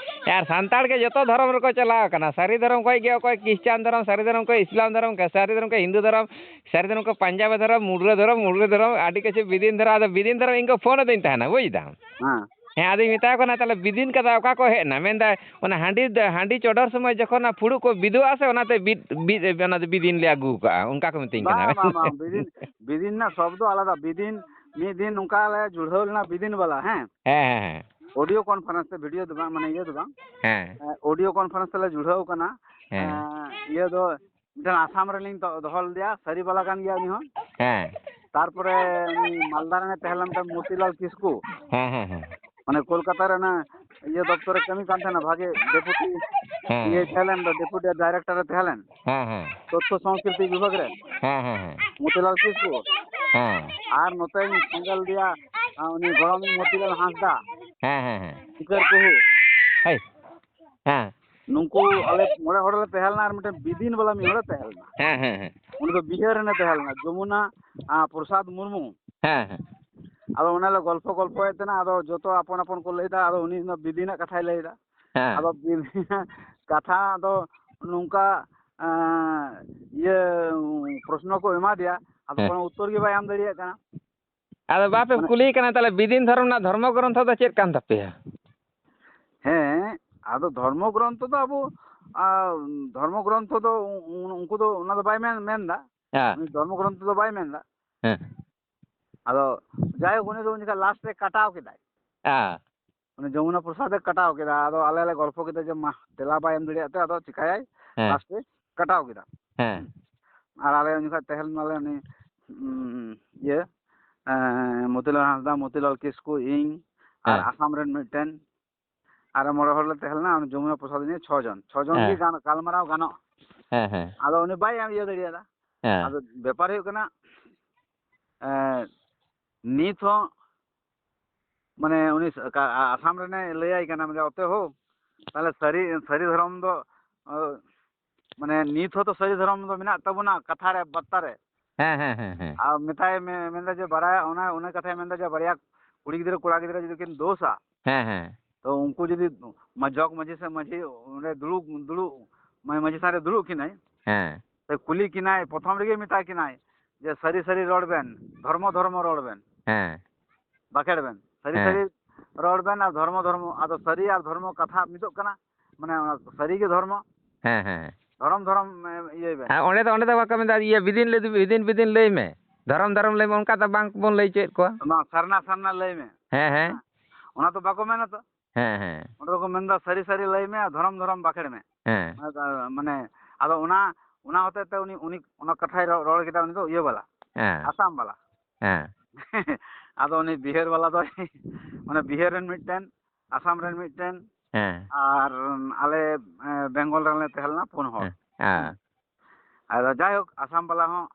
ᱟᱨ ᱥᱟᱱᱛᱟᱲ ᱜᱮ ᱡᱚᱛᱚ ᱫᱷᱚᱨᱚᱢ ᱨᱮᱠᱚ ᱪᱟᱞᱟᱣ ᱟᱠᱟᱱᱟ᱾ ᱥᱟᱹᱨᱤ ᱫᱷᱚᱨᱚᱢ ᱠᱷᱚᱡ ᱜᱮ ᱚᱠᱚᱭ ᱠᱷᱨᱤᱥᱪᱟᱱ ᱫᱷᱚᱨᱚᱢ, ᱥᱟᱹᱨᱤ ᱫᱷᱚᱨᱚᱢ ᱠᱷᱚᱡ ᱤᱥᱞᱟᱢ ᱫᱷᱚᱨᱚᱢ, ᱥᱟᱹᱨᱤ ᱫᱷᱚᱨᱚᱢ ᱠᱷᱚᱡ ᱦᱤᱱᱫᱩ ᱫᱷᱚᱨᱚᱢ, ᱥᱟᱹᱨᱤ ᱫᱷᱚᱨᱚᱢ ᱠᱷᱚᱡ ᱯᱟᱧᱡᱟᱵᱤ ᱫᱷᱚᱨᱚᱢ, ᱢᱩᱰᱨᱟᱹ ᱫᱷᱚᱨᱚᱢ, ᱢᱩᱰᱨᱤ ᱫᱷᱚᱨᱚᱢ, ᱟᱹᱰᱤ ᱠᱤᱪᱷᱩ ᱵᱤᱫᱤᱱ ᱫᱷᱚᱨᱚᱢ᱾ ᱟᱫᱚ ᱵᱤᱫᱤᱱ ᱫᱷᱚᱨᱚᱢ ᱤᱧ ᱠᱚ ᱯᱷᱳᱱ ᱟᱹᱫᱤᱧ ᱛᱟᱦᱮᱱᱟ, ᱵᱩᱡᱽ ᱫᱟᱢ᱾ ᱦᱮᱸ᱾ ᱦᱮᱸ, ᱟᱫᱚᱧ ᱢᱮᱛᱟ ᱠᱚ ᱠᱟᱱᱟ, "ᱛᱟᱦᱞᱮ ᱵᱤᱫᱤᱱ ᱠᱟᱛᱷᱟ ᱚᱠᱟ ᱠᱚ ᱦᱮᱡ ᱮᱱᱟ?" ᱢᱮᱱᱫᱟᱭ, "ᱚᱱᱟ ᱦᱟᱺᱰᱤ ᱫᱚ, ᱦᱟᱺᱰᱤ ᱪᱚᱰᱚᱨ ᱥᱚᱢᱚᱭ ᱡᱚᱠᱷᱚᱱ ᱚᱱᱟ ᱯᱷᱩᱲᱩᱜ ᱠᱚ ᱵᱤᱫᱩᱜᱼᱟ ᱥᱮ, ᱚᱱᱟᱛᱮ ᱵᱤᱫ-, ᱵᱤᱫ-, ᱚᱱᱟ ᱫᱚ ᱵᱤᱫᱤᱱ ᱞᱮ ᱟᱹᱜᱩ ᱠᱟᱜᱼᱟ", ᱚᱱᱠᱟ ᱠᱚ ᱢᱤᱛᱟᱹᱧ ᱠᱟᱱᱟ᱾ ᱵᱟᱝ, ᱵᱟᱝ, ᱵᱟᱝ, ᱵᱤᱫᱤᱱ, ᱵᱤᱫᱤᱱ ᱨᱮᱱᱟᱜ ᱥᱚᱵᱽᱫᱚ ᱟᱞᱟᱫᱟ᱾ ᱵᱤᱫᱤᱱ, ᱢᱤᱫ ᱫᱤᱱ ᱱᱚᱝᱠᱟ ᱞᱮ ᱡᱩᱲᱦᱟᱹᱣ ᱞᱮᱱᱟ ᱵᱤᱫᱤᱱ ᱵᱟᱞᱟ, ᱦᱮᱸ᱾ ᱦᱮᱸ, ᱦᱮᱸ, ᱦᱮᱸ᱾ ᱚᱰᱤᱭᱳ ᱠᱚᱱᱯᱷᱟᱨᱮᱱᱥ ᱛᱮ, ᱵᱷᱤᱰᱤᱭᱳ ᱫᱚ ᱵᱟᱝ, ᱢᱟᱱᱮ ᱤᱭᱟᱹ ᱫᱚ ᱵᱟᱝ᱾ ᱦᱮᱸ᱾ ᱮ, ᱚᱰᱤᱭᱳ ᱠᱚᱱᱯᱷᱟᱨᱮᱱᱥ ᱛᱮᱞᱮ ᱡᱩᱲᱦᱟᱹᱣ ᱠᱟᱱᱟ᱾ ᱦᱮᱸ᱾ ᱮ, ᱤᱭᱟᱹ ᱫᱚ ᱢᱤᱫᱴᱮᱱ ᱟᱥᱟᱢ ᱨᱮᱞᱤᱧ ᱫᱚ-, ᱫᱚᱦᱚ ᱞᱮᱫᱮᱭᱟ, ᱥᱟᱹᱨᱤ ᱵᱟᱞᱟ ᱠᱟᱱ ᱜᱮᱭᱟ ᱩᱱᱤ ᱦᱚᱸ᱾ ᱦᱮᱸ᱾ ᱛᱟᱨᱯᱚᱨᱮ ᱩᱱᱤ ᱢᱟᱞᱫᱟ ᱨᱮᱱᱮ ᱛᱟᱦᱮᱸ ᱞᱮᱱ ᱛᱟᱦᱮᱸᱫ ᱢᱚᱛᱤᱞᱟᱞ ᱠᱤᱥᱠᱩ᱾ ᱦᱮᱸ, ᱦᱮᱸ, ᱦᱮᱸ᱾ ᱢᱟᱱᱮ ᱠᱳᱞᱠᱟᱛᱟ ᱨᱮ ᱚᱱᱟ ᱤᱭᱟᱹ ᱫᱚᱯᱛᱚᱨ ᱨᱮ ᱠᱟᱹᱢᱤ ᱠᱟᱱ ᱛᱟᱦᱮᱱᱟ, ᱵᱷᱟᱜᱮ ᱰᱮᱯᱩᱴᱤ ᱦᱮᱸ, ᱤᱭᱟᱹ ᱦᱮᱸ᱾ ᱛᱟᱦᱮᱸ ᱞᱮᱱ ᱫᱚ, ᱰᱮᱯᱩᱴᱤ ᱰᱟᱭᱨᱮᱠᱴᱚᱨ ᱮ ᱛᱟᱦᱮᱸ ᱞᱮᱱ᱾ ᱦᱮᱸ, ᱦᱮᱸ᱾ ᱛᱚᱛᱛᱷᱚ ᱥᱚᱝᱥᱠᱨᱤᱛᱤ ᱵᱤᱵᱷᱟᱜᱽ ᱨᱮ᱾ ᱦᱮᱸ, ᱦᱮᱸ, ᱦᱮᱸ᱾ ᱢᱚᱛᱤᱞᱟᱞ ᱠᱤᱥᱠᱩ᱾ ᱦᱮᱸ᱾ ᱟᱨ ᱱᱚᱛᱮᱧ ᱥᱮᱸᱜᱮᱞ ᱫᱮᱭᱟ, ᱟ, ᱩᱱᱤ ᱜᱚᱲᱚᱢ ᱢᱚᱛᱤᱞᱟᱞ ᱦᱟᱸᱥᱫᱟ᱾ ᱦᱮᱸ, ᱦᱮᱸ, ᱦᱮᱸ᱾ ᱥᱤᱠᱟᱹᱨ ᱠᱩᱦᱩ᱾ ᱦᱳᱭ᱾ ᱦᱮᱸ᱾ ᱱᱩᱠᱩ ᱟᱞᱮ ᱢᱚᱬᱮ ᱦᱚᱲ ᱞᱮ ᱛᱟᱦᱮᱸ ᱞᱮᱱᱟ ᱟᱨ ᱢᱤᱫᱴᱮᱱ ᱵᱤᱫᱤᱱ ᱵᱟᱞᱟ ᱢᱤᱫ ᱦᱚᱲᱮ ᱛᱟᱦᱮᱸ ᱞᱮᱱᱟ᱾ ᱦᱮᱸ, ᱦᱮᱸ, ᱦᱮᱸ᱾ ᱩᱱᱤ ᱫᱚ ᱵᱤᱦᱟᱹᱨ ᱨᱮᱱᱮ ᱛᱟᱦᱮᱸ ᱞᱮᱱᱟ, ᱡᱚᱢᱩᱱᱟ, ᱟ, ᱯᱨᱚᱥᱟᱫᱽ ᱢᱩᱨᱢᱩ᱾ ᱦᱮᱸ, ᱦᱮᱸ᱾ ᱟᱫᱚ ᱚᱱᱮ ᱞᱮ ᱜᱚᱞᱯᱷᱚ ᱜᱚᱞᱯᱷᱚᱭᱮᱫ ᱛᱟᱦᱮᱱᱟ, ᱟᱫᱚ ᱡᱚᱛᱚ ᱟᱯᱚᱱ ᱟᱯᱚᱱ ᱠᱚ ᱞᱟᱹᱭᱫᱟ, ᱟᱫᱚ ᱩᱱᱤ ᱫᱚ ᱵᱤᱫᱤᱱᱟᱜ ᱠᱟᱛᱷᱟᱭ ᱞᱟᱹᱭᱫᱟ᱾ ᱦᱮᱸ᱾ ᱟᱫᱚ ᱵᱤᱫᱤᱱᱟᱜ ᱠᱟᱛᱷᱟ ᱫᱚ ᱱᱚᱝᱠᱟ, ᱮᱸ, ᱤᱭᱟᱹ, ᱯᱨᱚᱥᱱᱚ ᱠᱚ ᱮᱢᱟ ᱫᱮᱭᱟ, ᱟᱫᱚ ᱦᱮᱸ᱾ ᱠᱳᱱᱳ ᱩᱛᱛᱚᱨ ᱜᱮ ᱵᱟᱭ ᱮᱢ ᱫᱟᱲᱮᱭᱟᱜ ᱠᱟᱱᱟ᱾ ᱟᱫᱚ ᱵᱟᱯᱮ ᱢᱟᱱᱮ ᱠᱩᱞᱤᱭᱮ ᱠᱟᱱᱟ, ᱛᱟᱦᱚᱞᱮ ᱵᱤᱫᱤᱱ ᱫᱷᱚᱨᱚᱢ ᱨᱮᱱᱟᱜ ᱫᱷᱚᱨᱢᱚ ᱜᱨᱚᱱᱛᱷᱚ ᱫᱚ ᱪᱮᱫ ᱠᱟᱱ ᱛᱟᱯᱮᱭᱟ? ᱦᱮᱸ, ᱟᱫᱚ ᱫᱷᱚᱨᱢᱚ ᱜᱨᱚᱱᱛᱷᱚ ᱫᱚ ᱟᱵᱚ, ᱟ, ᱫᱷᱚᱨᱢᱚ ᱜᱨᱚᱱᱛᱷᱚ ᱫᱚ ᱩ-, ᱩ-, ᱩᱱᱠᱩ ᱫᱚ ᱚᱱᱟ ᱫᱚ ᱵᱟᱭ ᱢᱮᱱ, ᱢᱮᱱᱫᱟ᱾ ᱦᱮᱸ᱾ ᱩᱱᱤ ᱫᱷᱚᱨᱢᱚ ᱜᱨᱚᱱᱛᱷᱚ ᱫᱚ ᱵᱟᱭ ᱢᱮᱱᱫᱟ᱾ ᱦᱮᱸ᱾ ᱟᱫᱚ ᱡᱟᱭᱦᱳᱠ, ᱩᱱᱤ ᱫᱚ ᱩᱱ ᱡᱚᱠᱷᱟᱡ ᱞᱟᱥᱴ ᱨᱮ ᱠᱟᱴᱟᱣ ᱠᱮᱫᱟᱭ᱾ ᱦᱮᱸ᱾ ᱩᱱᱤ ᱡᱚᱢᱩᱱᱟ ᱯᱨᱚᱥᱟᱫᱽ ᱮ ᱠᱟᱴᱟᱣ ᱠᱮᱫᱟ᱾ ᱟᱫᱚ ᱟᱞᱮ ᱞᱮ ᱜᱚᱞᱯᱷᱚ ᱠᱮᱫᱟ ᱡᱮ, ᱢᱟ, ᱛᱮᱞᱟ ᱵᱟᱭ ᱮᱢ ᱫᱟᱲᱮᱭᱟᱜ ᱛᱮ ᱟᱫᱚ ᱪᱤᱠᱟᱹᱭᱟᱭ? ᱦᱮᱸ᱾ ᱞᱟᱥᱴ ᱨᱮ ᱠᱟᱴᱟᱣ ᱠᱮᱫᱟ᱾ ᱦᱮᱸ᱾ ᱟᱨ ᱟᱞᱮ ᱩᱱ ᱡᱚᱠᱷᱟᱡ ᱛᱟᱦᱮᱸ ᱞᱮᱱᱟᱞᱮ ᱩᱱᱤ, ᱩᱸ, ᱤᱭᱟᱹ, ᱮᱸ, ᱢᱚᱛᱤᱞᱟᱞ ᱦᱟᱸᱥᱫᱟ, ᱢᱚᱛᱤᱞᱟᱞ ᱠᱤᱥᱠᱩ, ᱤᱧ, ᱟᱨ ᱦᱮᱸ᱾ ᱟᱥᱟᱢ ᱨᱮᱱ ᱢᱤᱫᱴᱮᱱ, ᱟᱨ ᱢᱚᱬᱮ ᱦᱚᱲ ᱞᱮ ᱛᱟᱦᱮᱸ ᱞᱮᱱᱟ᱾ ᱩᱱᱤ ᱡᱚᱢᱩᱱᱟ ᱯᱨᱚᱥᱟᱫᱽ ᱱᱤᱭᱮ ᱪᱷᱚ ᱡᱚᱱ, ᱪᱷᱚ ᱡᱚᱱ ᱜᱮ ᱦᱮᱸ᱾ ᱜᱟᱱ-, ᱜᱟᱞᱢᱟᱨᱟᱣ ᱜᱟᱱᱚᱜᱼᱟ᱾ ᱦᱮᱸ, ᱦᱮᱸ᱾ ᱟᱫᱚ ᱩᱱᱤ ᱵᱟᱭ ᱤᱭᱟᱹ ᱫᱟᱲᱮᱭᱟᱫᱟ᱾ ᱦᱮᱸ᱾ ᱟᱫᱚ ᱵᱮᱯᱟᱨ ᱦᱩᱭᱩᱜ ᱠᱟᱱᱟ, ᱮᱸ, ᱱᱤᱛ ᱦᱚᱸ ᱢᱟᱱᱮ ᱩᱱᱤ ᱥ-, ᱠᱟ-, ᱟ-, ᱟᱥᱟᱢ ᱨᱮᱱᱮ ᱞᱟᱹᱭᱟᱭ ᱠᱟᱱᱟ, ᱢᱮᱱᱫᱟ, "ᱚᱛᱮ ᱦᱳ, ᱛᱟᱦᱞᱮ ᱥᱟᱹᱨᱤ, ᱥᱟᱹᱨᱤ ᱫᱷᱚᱨᱚᱢ ᱫᱚ, ᱚ, ᱢᱟᱱᱮ ᱱᱤᱛ ᱦᱚᱸᱛᱚ ᱥᱟᱹᱨᱤ ᱫᱷᱚᱨᱚᱢ ᱫᱚ ᱢᱮᱱᱟᱜ ᱛᱟᱵᱚᱱᱟ ᱠᱟᱛᱷᱟ ᱨᱮ, ᱵᱟᱨᱛᱟ ᱨᱮ?" ᱦᱮᱸ, ᱦᱮᱸ, ᱦᱮᱸ, ᱦᱮᱸ᱾ ᱟᱨ ᱢᱮᱛᱟᱭ ᱢᱮ, ᱢᱮᱱᱫᱟ ᱡᱮ ᱵᱟᱲᱟᱭᱟ, ᱚᱱᱟ, ᱚᱱᱟ ᱠᱟᱛᱷᱟᱭ ᱢᱮᱱᱫᱟ ᱡᱮ ᱵᱟᱨᱭᱟ ᱠᱩᱲᱤ ᱜᱤᱫᱽᱨᱟᱹ, ᱠᱚᱲᱟ ᱜᱤᱫᱽᱨᱟᱹ ᱡᱩᱫᱤ ᱠᱤᱱ ᱫᱳᱥᱟ, ᱦᱮᱸ, ᱦᱮᱸ᱾ ᱛᱚ ᱩᱱᱠᱩ ᱡᱩᱫᱤ ᱢᱟ-, ᱡᱚᱜᱽ ᱢᱟᱹᱡᱷᱤ ᱥᱮ ᱢᱟᱹᱡᱷᱤ ᱚᱸᱰᱮ ᱫᱩᱲᱩᱵ, ᱫᱩᱲᱩᱵ, ᱢᱟ-, ᱢᱟᱹᱡᱷᱤ ᱥᱟᱶ ᱨᱮ ᱫᱩᱲᱩᱵ ᱠᱤᱱᱟᱭ, ᱦᱮᱸ᱾ ᱛᱚ ᱠᱩᱞᱤ ᱠᱤᱱᱟᱭ, ᱯᱨᱚᱛᱷᱚᱢ ᱨᱮᱜᱮ ᱢᱮᱛᱟ ᱠᱤᱱᱟᱭ ᱡᱮ, "ᱥᱟᱹᱨᱤ ᱥᱟᱹᱨᱤ ᱨᱚᱲ ᱵᱮᱱ, ᱫᱷᱚᱨᱢᱚ ᱫᱷᱚᱨᱢᱚ ᱨᱚᱲ ᱵᱮᱱ, ᱦᱮᱸ᱾ ᱵᱟᱠᱷᱮᱲ ᱵᱮᱱ, ᱥᱟᱹᱨᱤ ᱦᱮᱸ᱾ ᱥᱟᱹᱨᱤ ᱨᱚᱲ ᱵᱮᱱ ᱟᱨ ᱫᱷᱚᱨᱢᱚ ᱫᱷᱚᱨᱢᱚ", ᱟᱫᱚ ᱥᱟᱹᱨᱤ ᱟᱨ ᱫᱷᱚᱨᱢᱚ ᱠᱟᱛᱷᱟ ᱢᱤᱫᱚᱜ ᱠᱟᱱᱟ, ᱢᱟᱱᱮ ᱚᱱᱟ ᱥᱟᱹᱨᱤ ᱜᱮ ᱫᱷᱚᱨᱢᱚ, ᱦᱮᱸ, ᱦᱮᱸ᱾ ᱫᱷᱚᱨᱚᱢ ᱫᱷᱚᱨᱚᱢ, ᱮ, ᱤᱭᱟᱹᱭ ᱵᱮᱱ᱾ ᱦᱮᱸ, ᱚᱸᱰᱮ ᱫᱚ, ᱚᱸᱰᱮ ᱫᱚ ᱵᱟᱠᱚ ᱢᱮᱱᱫᱟ, ᱤᱭᱟᱹ, "ᱵᱤᱫᱤᱱ ᱞᱟᱹᱭ, ᱵᱤᱫᱤᱱ, ᱵᱤᱫᱤᱱ ᱞᱟᱹᱭ ᱢᱮ, ᱫᱷᱚᱨᱚᱢ, ᱫᱷᱚᱨᱚᱢ ᱞᱟᱹᱭ ᱢᱮ", ᱚᱱᱠᱟ ᱫᱚ ᱵᱟᱝ ᱵᱚᱱ ᱞᱟᱹᱭ ᱦᱚᱪᱚᱭᱮᱫ ᱠᱚᱣᱟ᱾ ᱚᱱᱟ ᱥᱟᱨᱱᱟ, ᱥᱟᱨᱱᱟ ᱞᱟᱹᱭ ᱢᱮ᱾ ᱦᱮᱸ, ᱦᱮᱸ᱾ ᱦᱮᱸ, ᱚᱱᱟ ᱫᱚ ᱵᱟᱠᱚ ᱢᱮᱱᱟ ᱛᱚ᱾ ᱦᱮᱸ, ᱦᱮᱸ᱾ ᱚᱸᱰᱮ ᱫᱚᱠᱚ ᱢᱮᱱᱫᱟ, "ᱥᱟᱹᱨᱤ ᱥᱟᱹᱨᱤ ᱞᱟᱹᱭ ᱢᱮ, ᱫᱷᱚᱨᱚᱢ ᱫᱷᱚᱨᱚᱢ ᱵᱟᱠᱷᱮᱲ ᱢᱮ᱾" ᱦᱮᱸ᱾ ᱚᱱᱟ ᱫᱚ, ᱢᱟᱱᱮ, ᱟᱫᱚ ᱚᱱᱟ, ᱚᱱᱟ ᱦᱚᱛᱮᱡ ᱛᱮ ᱩᱱᱤ, ᱩᱱᱤ ᱚᱱᱟ ᱠᱟᱛᱷᱟᱭ ᱨᱚ-, ᱨᱚᱲ ᱠᱮᱫᱟ, ᱩᱱᱤ ᱫᱚ ᱤᱭᱟᱹ ᱵᱟᱞᱟ, ᱦᱮᱸ᱾ ᱟᱥᱟᱢ ᱵᱟᱞᱟ᱾ ᱦᱮᱸ᱾ ᱟᱫᱚ ᱩᱱᱤ ᱵᱤᱦᱟᱨ ᱵᱟᱞᱟ ᱫᱚᱭ, ᱢᱟᱱᱮ, ᱵᱤᱦᱟᱨ ᱨᱮᱱ ᱢᱤᱫᱴᱮᱱ, ᱟᱥᱟᱢ ᱨᱮᱱ ᱢᱤᱫᱴᱮᱱ, ᱦᱮᱸ᱾ ᱟᱨ ᱟᱞᱮ, ᱮ, ᱵᱮᱝᱜᱚᱞ ᱨᱮᱞᱮ ᱛᱟᱦᱮᱸ ᱞᱮᱱᱟ ᱯᱩᱱ ᱦᱚᱲ᱾ ᱦᱮᱸ, ᱦᱮᱸ᱾ ᱟᱫᱚ ᱡᱟᱭᱦᱳᱠ, ᱟᱥᱟᱢ ᱵᱟᱞᱟ ᱦᱚᱸ,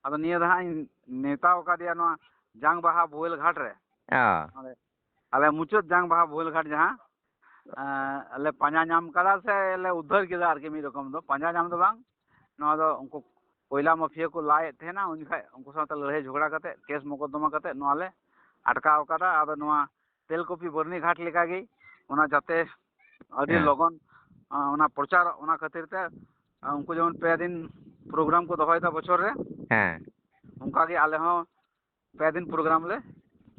ᱟᱫᱚ ᱱᱤᱭᱟᱹ ᱫᱷᱟᱣ ᱤᱧ ᱱᱮᱣᱛᱟ ᱟᱠᱟᱫᱮᱭᱟ ᱱᱚᱣᱟ ᱡᱟᱝ ᱵᱟᱦᱟ ᱵᱳᱦᱮᱞ ᱜᱷᱟᱴ ᱨᱮ᱾ ᱚ᱾ ᱟᱞᱮ, ᱟᱞᱮ ᱢᱩᱪᱟᱹᱫ ᱡᱟᱝ ᱵᱟᱦᱟ ᱵᱳᱦᱮᱞ ᱜᱷᱟᱴ ᱡᱟᱦᱟᱸ, ᱮᱸ, ᱞᱮ ᱯᱟᱸᱡᱟ ᱧᱟᱢ ᱠᱟᱫᱟ ᱥᱮ ᱞᱮ ᱩᱫᱽᱫᱷᱟᱹᱨ ᱠᱮᱫᱟ ᱟᱨᱠᱤ, ᱢᱤᱫ ᱨᱚᱠᱚᱢ ᱫᱚ ᱯᱟᱸᱡᱟ ᱧᱟᱢ ᱫᱚ ᱵᱟᱝ, ᱱᱚᱣᱟ ᱫᱚ ᱩᱱᱠᱩ ᱠᱚᱭᱞᱟ ᱢᱟᱯᱷᱤᱭᱟᱹ ᱠᱚ ᱞᱟᱭᱮᱫ ᱛᱟᱦᱮᱱᱟ, ᱩᱱ ᱡᱚᱠᱷᱟᱡ ᱩᱱᱠᱩ ᱥᱟᱶᱛᱮ ᱞᱟᱹᱲᱦᱟᱹᱭ ᱡᱷᱚᱜᱽᱲᱟ ᱠᱟᱛᱮ, ᱠᱮᱥ ᱢᱚᱠᱚᱫᱫᱚᱢᱟ ᱠᱟᱛᱮ ᱱᱚᱣᱟ ᱞᱮ ᱟᱴᱠᱟᱣ ᱠᱟᱫᱟ᱾ ᱟᱫᱚ ᱱᱚᱣᱟ ᱛᱮᱞᱠᱩᱯᱤ ᱵᱟᱹᱨᱱᱤ ᱜᱷᱟᱴ ᱞᱮᱠᱟᱜᱮ ᱚᱱᱟ ᱡᱟᱛᱮ ᱟᱹᱰᱤ ᱦᱮᱸ᱾ ᱞᱚᱜᱚᱱ, ᱟ, ᱚᱱᱟ ᱯᱨᱚᱪᱟᱨᱚᱜ, ᱚᱱᱟ ᱠᱷᱟᱹᱛᱤᱨ ᱛᱮ, ᱟ, ᱩᱱᱠᱩ ᱡᱮᱢᱚᱱ ᱯᱮ ᱫᱤᱱ ᱯᱨᱳᱜᱨᱟᱢ ᱠᱚ ᱫᱚᱦᱚᱭᱮᱫᱟ ᱵᱚᱪᱷᱚᱨ ᱨᱮ, ᱦᱮᱸ᱾ ᱚᱱᱠᱟᱜᱮ ᱟᱞᱮ ᱦᱚᱸ ᱯᱮ ᱫᱤᱱ ᱯᱨᱳᱜᱨᱟᱢ ᱞᱮ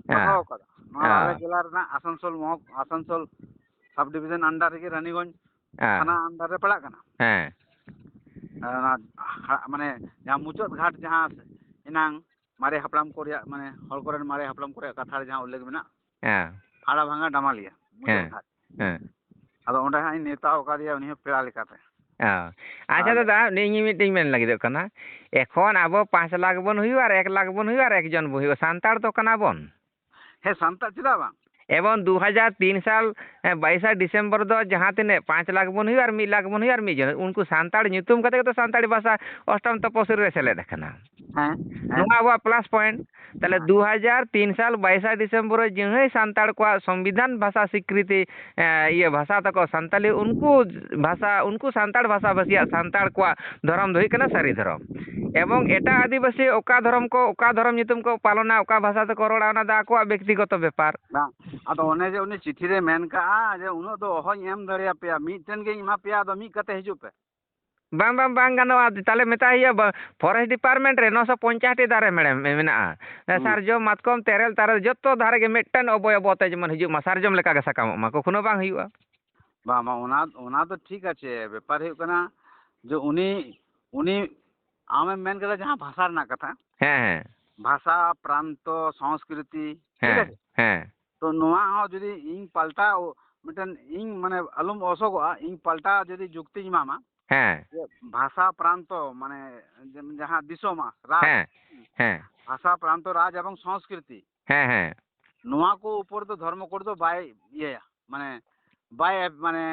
ᱦᱮᱸ᱾ ᱫᱚᱦᱚ ᱟᱠᱟᱫᱟ᱾ ᱱᱚᱣᱟ ᱫᱚ ᱟᱞᱮ ᱦᱮᱸ᱾ ᱡᱮᱞᱟ ᱨᱮᱱᱟᱜ ᱟᱥᱟᱱᱥᱳᱞ ᱢᱚᱦᱚ-, ᱟᱥᱟᱱᱥᱳᱞ ᱥᱟᱵ ᱰᱤᱵᱷᱤᱡᱚᱱ under ᱨᱮᱜᱮ ᱨᱟᱱᱤᱜᱚᱸᱡᱽ ᱦᱮᱸ᱾ ᱛᱷᱟᱱᱟ under ᱨᱮ ᱯᱟᱲᱟᱜ ᱠᱟᱱᱟ᱾ ᱦᱮᱸ᱾ ᱟᱨ ᱚᱱᱟ ᱦᱟ-, ᱢᱟᱱᱮ ᱡᱟᱦᱟᱸ ᱢᱩᱪᱟᱹᱫ ᱜᱷᱟᱴ ᱡᱟᱦᱟᱸ ᱮᱱᱟᱝ ᱢᱟᱨᱮ ᱦᱟᱯᱲᱟᱢ ᱠᱚ ᱨᱮᱭᱟᱜ, ᱢᱟᱱᱮ, ᱦᱚᱲ ᱠᱚᱨᱮᱱ ᱢᱟᱨᱮ ᱦᱟᱯᱲᱟᱢ ᱠᱚ ᱨᱮᱭᱟᱜ ᱠᱟᱛᱷᱟ ᱨᱮ ᱡᱟᱦᱟᱸ ᱩᱞᱞᱮᱠᱷ ᱢᱮᱱᱟᱜ, ᱦᱮᱸ᱾ ᱦᱟᱲᱟ ᱵᱷᱟঙᱟ ᱰᱟᱢᱟᱞᱤᱭᱟ, ᱢᱩᱪᱟᱹᱫ ᱦᱮᱸ᱾ ᱜᱷᱟᱴ᱾ ᱦᱮᱸ᱾ ᱟᱫᱚ ᱚᱸᱰᱮ ᱦᱟᱸᱜ ᱤᱧ ᱱᱮᱣᱛᱟ ᱟᱠᱟᱫᱮᱭᱟ, ᱩᱱᱤ ᱦᱚᱸ ᱯᱮᱲᱟ ᱞᱮᱠᱟᱛᱮ᱾ ᱚ᱾ ᱟᱪᱪᱷᱟ ᱟᱨ ᱫᱟᱫᱟ, ᱱᱤᱭᱟᱹ ᱤᱧ ᱢᱤᱫᱴᱮᱱ ᱢᱮᱱ ᱞᱟᱹᱜᱤᱫᱚᱜ ᱠᱟᱱᱟ, ᱮᱠᱷᱚᱱ ᱟᱵᱚ ᱯᱟᱸᱪ ᱞᱟᱠᱷ ᱵᱚᱱ ᱦᱩᱭᱩᱜᱼᱟ ᱟᱨ ᱮᱠ ᱞᱟᱠᱷ ᱵᱚᱱ ᱦᱩᱭᱩᱜᱼᱟ ᱟᱨ ᱮᱠ ᱡᱚᱱ ᱵᱚᱱ ᱦᱩᱭᱩᱜᱼᱟ, ᱥᱟᱱᱛᱟᱲ ᱫᱚ ᱠᱟᱱᱟ ᱵᱚᱱ᱾ ᱦᱮᱸ, ᱥᱟᱱᱛᱟᱲ ᱪᱮᱫᱟᱜ ᱵᱟᱝ? ᱮᱵᱚᱝ ᱫᱩ ᱦᱟᱡᱟᱨ ᱛᱤᱱ ᱥᱟᱞ ᱮ, ᱵᱟᱭᱤᱥᱟ ᱰᱤᱥᱮᱢᱵᱚᱨ ᱫᱚ ᱡᱟᱦᱟᱸ ᱛᱤᱱᱟᱹᱜ ᱯᱟᱸᱪ ᱞᱟᱠᱷ ᱵᱚᱱ ᱦᱩᱭᱩᱜ ᱟᱨ ᱢᱤᱫ ᱞᱟᱠᱷ ᱵᱚᱱ ᱦᱩᱭᱩᱜ ᱟᱨ ᱢᱤᱫ ᱡᱚᱱ, ᱩᱱᱠᱩ ᱥᱟᱱᱛᱟᱲ ᱧᱩᱛᱩᱢ ᱠᱟᱛᱮ ᱜᱮᱛᱚ ᱥᱟᱱᱛᱟᱲᱤ ᱵᱷᱟᱥᱟ ᱚᱥᱴᱚᱢ ᱛᱚᱯᱚᱥᱤᱞ ᱨᱮ ᱥᱮᱞᱮᱫ ᱟᱠᱟᱱᱟ᱾ ᱦᱮᱸ, ᱦᱮᱸ᱾ ᱱᱚᱣᱟ ᱟᱵᱚᱣᱟᱜ ᱯᱞᱟᱥ ᱯᱚᱭᱮᱱᱴ᱾ ᱛᱟᱦᱞᱮ ᱫᱩ ᱦᱟᱡᱟᱨ ᱛᱤᱱ ᱥᱟᱞ ᱵᱟᱭᱤᱥᱟ ᱰᱤᱥᱮᱢᱵᱚᱨ ᱨᱮ ᱡᱟᱦᱟᱸᱭ ᱥᱟᱱᱛᱟᱲ ᱠᱚᱣᱟᱜ ᱥᱚᱝᱵᱤᱫᱷᱟᱱ ᱵᱷᱟᱥᱟ ᱥᱤᱠᱨᱤᱛᱤ, ᱮ, ᱤᱭᱟᱹ ᱵᱷᱟᱥᱟ ᱛᱟᱠᱚ ᱥᱟᱱᱛᱟᱞᱤ, ᱩᱱᱠᱩ ᱵᱷᱟᱥᱟ, ᱩᱱᱠᱩ ᱥᱟᱱᱛᱟᱲ ᱵᱷᱟᱥᱟ ᱵᱷᱟᱥᱤᱭᱟᱜ ᱥᱟᱱᱛᱟᱲ ᱠᱚᱣᱟᱜ ᱫᱷᱚᱨᱚᱢ ᱫᱚ ᱦᱩᱭᱩᱜ ᱠᱟᱱᱟ ᱥᱟᱹᱨᱤ ᱫᱷᱚᱨᱚᱢ᱾ ᱮᱵᱚᱝ ᱮᱴᱟᱜ ᱟᱹᱫᱤᱵᱟᱹᱥᱤ ᱚᱠᱟ ᱫᱷᱚᱨᱚᱢ ᱠᱚ, ᱚᱠᱟ ᱫᱷᱚᱨᱚᱢ ᱧᱩᱛᱩᱢ ᱠᱚ ᱯᱟᱞᱚᱱᱟ, ᱚᱠᱟ ᱵᱷᱟᱥᱟ ᱛᱮᱠᱚ ᱨᱚᱲᱟ, ᱚᱱᱟ ᱫᱚ ᱟᱠᱚᱣᱟᱜ ᱵᱮᱠᱛᱤᱜᱚᱛᱚ ᱵᱮᱯᱟᱨ᱾ ᱵᱟᱝ, ᱟᱫᱚ ᱚᱱᱮ ᱡᱮ ᱩᱱᱤ ᱪᱤᱴᱷᱤ ᱨᱮ ᱢᱮᱱ ᱠᱟᱜᱼᱟ ᱡᱮ ᱩᱱᱟᱹᱜ ᱫᱚ ᱚᱦᱚᱧ ᱮᱢ ᱫᱟᱲᱮᱭᱟᱯᱮᱭᱟ, ᱢᱤᱫᱴᱮᱱ ᱜᱤᱧ ᱮᱢᱟ ᱯᱮᱭᱟ, ᱟᱫᱚ ᱢᱤᱫ ᱠᱟᱛᱮ ᱦᱤᱡᱩᱜ ᱯᱮ᱾ ᱵᱟᱝ, ᱵᱟᱝ, ᱵᱟᱝ ᱜᱟᱱᱚᱜᱼᱟ᱾ ᱛᱟᱦᱞᱮ ᱢᱮᱛᱟᱭ ᱦᱩᱭᱩᱜᱼᱟ, ᱵᱟ-, ᱯᱷᱚᱨᱮᱥᱴ ᱰᱤᱯᱟᱨᱴᱢᱮᱱᱴ ᱨᱮ ᱱᱚᱥᱚ ᱯᱚᱧᱪᱟᱥ ᱴᱤ ᱫᱟᱨᱮ ᱢᱮᱲᱮ-, ᱢᱮᱱᱟᱜᱼᱟ᱾ ᱦᱩᱸ᱾ ᱥᱟᱨᱡᱚᱢ, ᱢᱟᱛᱠᱚᱢ, ᱛᱮᱨᱮᱞ, ᱛᱟᱨᱮ ᱡᱚᱛᱚ ᱫᱟᱨᱮ ᱜᱮ ᱢᱤᱫᱴᱮᱱ ᱚᱵᱚᱭ ᱚᱵᱚᱭ ᱛᱮ ᱡᱮᱢᱚᱱ ᱦᱤᱡᱩᱜ ᱢᱟ, ᱥᱟᱨᱡᱚᱢ ᱞᱮᱠᱟ ᱜᱮ ᱥᱟᱠᱟᱢᱚᱜ ᱢᱟ, ᱠᱚᱠᱷᱚᱱᱳ ᱵᱟᱝ ᱦᱩᱭᱩᱜᱼᱟ᱾ ᱵᱟᱝ, ᱵᱟᱝ, ᱚᱱᱟ, ᱚᱱᱟ ᱫᱚ ᱴᱷᱤᱠ ᱟᱪᱷᱮ, ᱵᱮᱯᱟᱨ ᱦᱩᱭᱩᱜ ᱠᱟᱱᱟ ᱡᱮ ᱩᱱᱤ, ᱩᱱᱤ ᱟᱢᱮᱢ ᱢᱮᱱ ᱠᱮᱫᱟ ᱡᱟᱦᱟᱸ ᱵᱷᱟᱥᱟ ᱨᱮᱱᱟᱜ ᱠᱟᱛᱷᱟ, ᱦᱮᱸ, ᱦᱮᱸ, ᱵᱷᱟᱥᱟ, ᱯᱨᱟᱱᱛᱚ, ᱥᱚᱝᱥᱠᱨᱤᱛᱤ, ᱴᱷᱤᱠ ᱦᱮᱸ, ᱟᱪᱷᱮ? ᱦᱮᱸ, ᱛᱚ ᱱᱚᱣᱟ ᱦᱚᱸ ᱡᱩᱫᱤ ᱤᱧ ᱯᱟᱞᱴᱟᱣ, ᱢᱤᱫᱴᱮᱱ ᱤᱧ ᱢᱟᱱᱮ ᱟᱞᱚᱢ ᱚᱥᱚᱜᱚᱜᱼᱟ, ᱤᱧ ᱯᱟᱞᱴᱟᱣ ᱡᱩᱫᱤ ᱡᱩᱠᱛᱤᱧ ᱮᱢᱟᱢᱟ, ᱦᱮᱸ, ᱡᱮ ᱵᱷᱟᱥᱟ, ᱯᱨᱟᱱᱛᱚ, ᱢᱟᱱᱮ ᱡᱮ-, ᱡᱟᱦᱟᱸ ᱫᱤᱥᱚᱢᱟ, ᱨᱟᱡᱽ, ᱦᱮᱸ, ᱦᱮᱸ, ᱵᱷᱟᱥᱟ, ᱯᱨᱟᱱᱛᱚ, ᱨᱟᱡᱽ ᱮᱵᱚᱝ ᱥᱚᱝᱥᱠᱨᱤᱛᱤ, ᱦᱮᱸ, ᱦᱮᱸ, ᱱᱚᱣᱟ ᱠᱚ ᱩᱯᱚᱨ ᱫᱚ ᱫᱷᱚᱨᱢᱚ ᱠᱳᱰ ᱫᱚ ᱵᱟᱭ ᱤᱭᱟᱹᱭᱟ, ᱢᱟᱱᱮ ᱵᱟᱭ, ᱢᱟᱱᱮ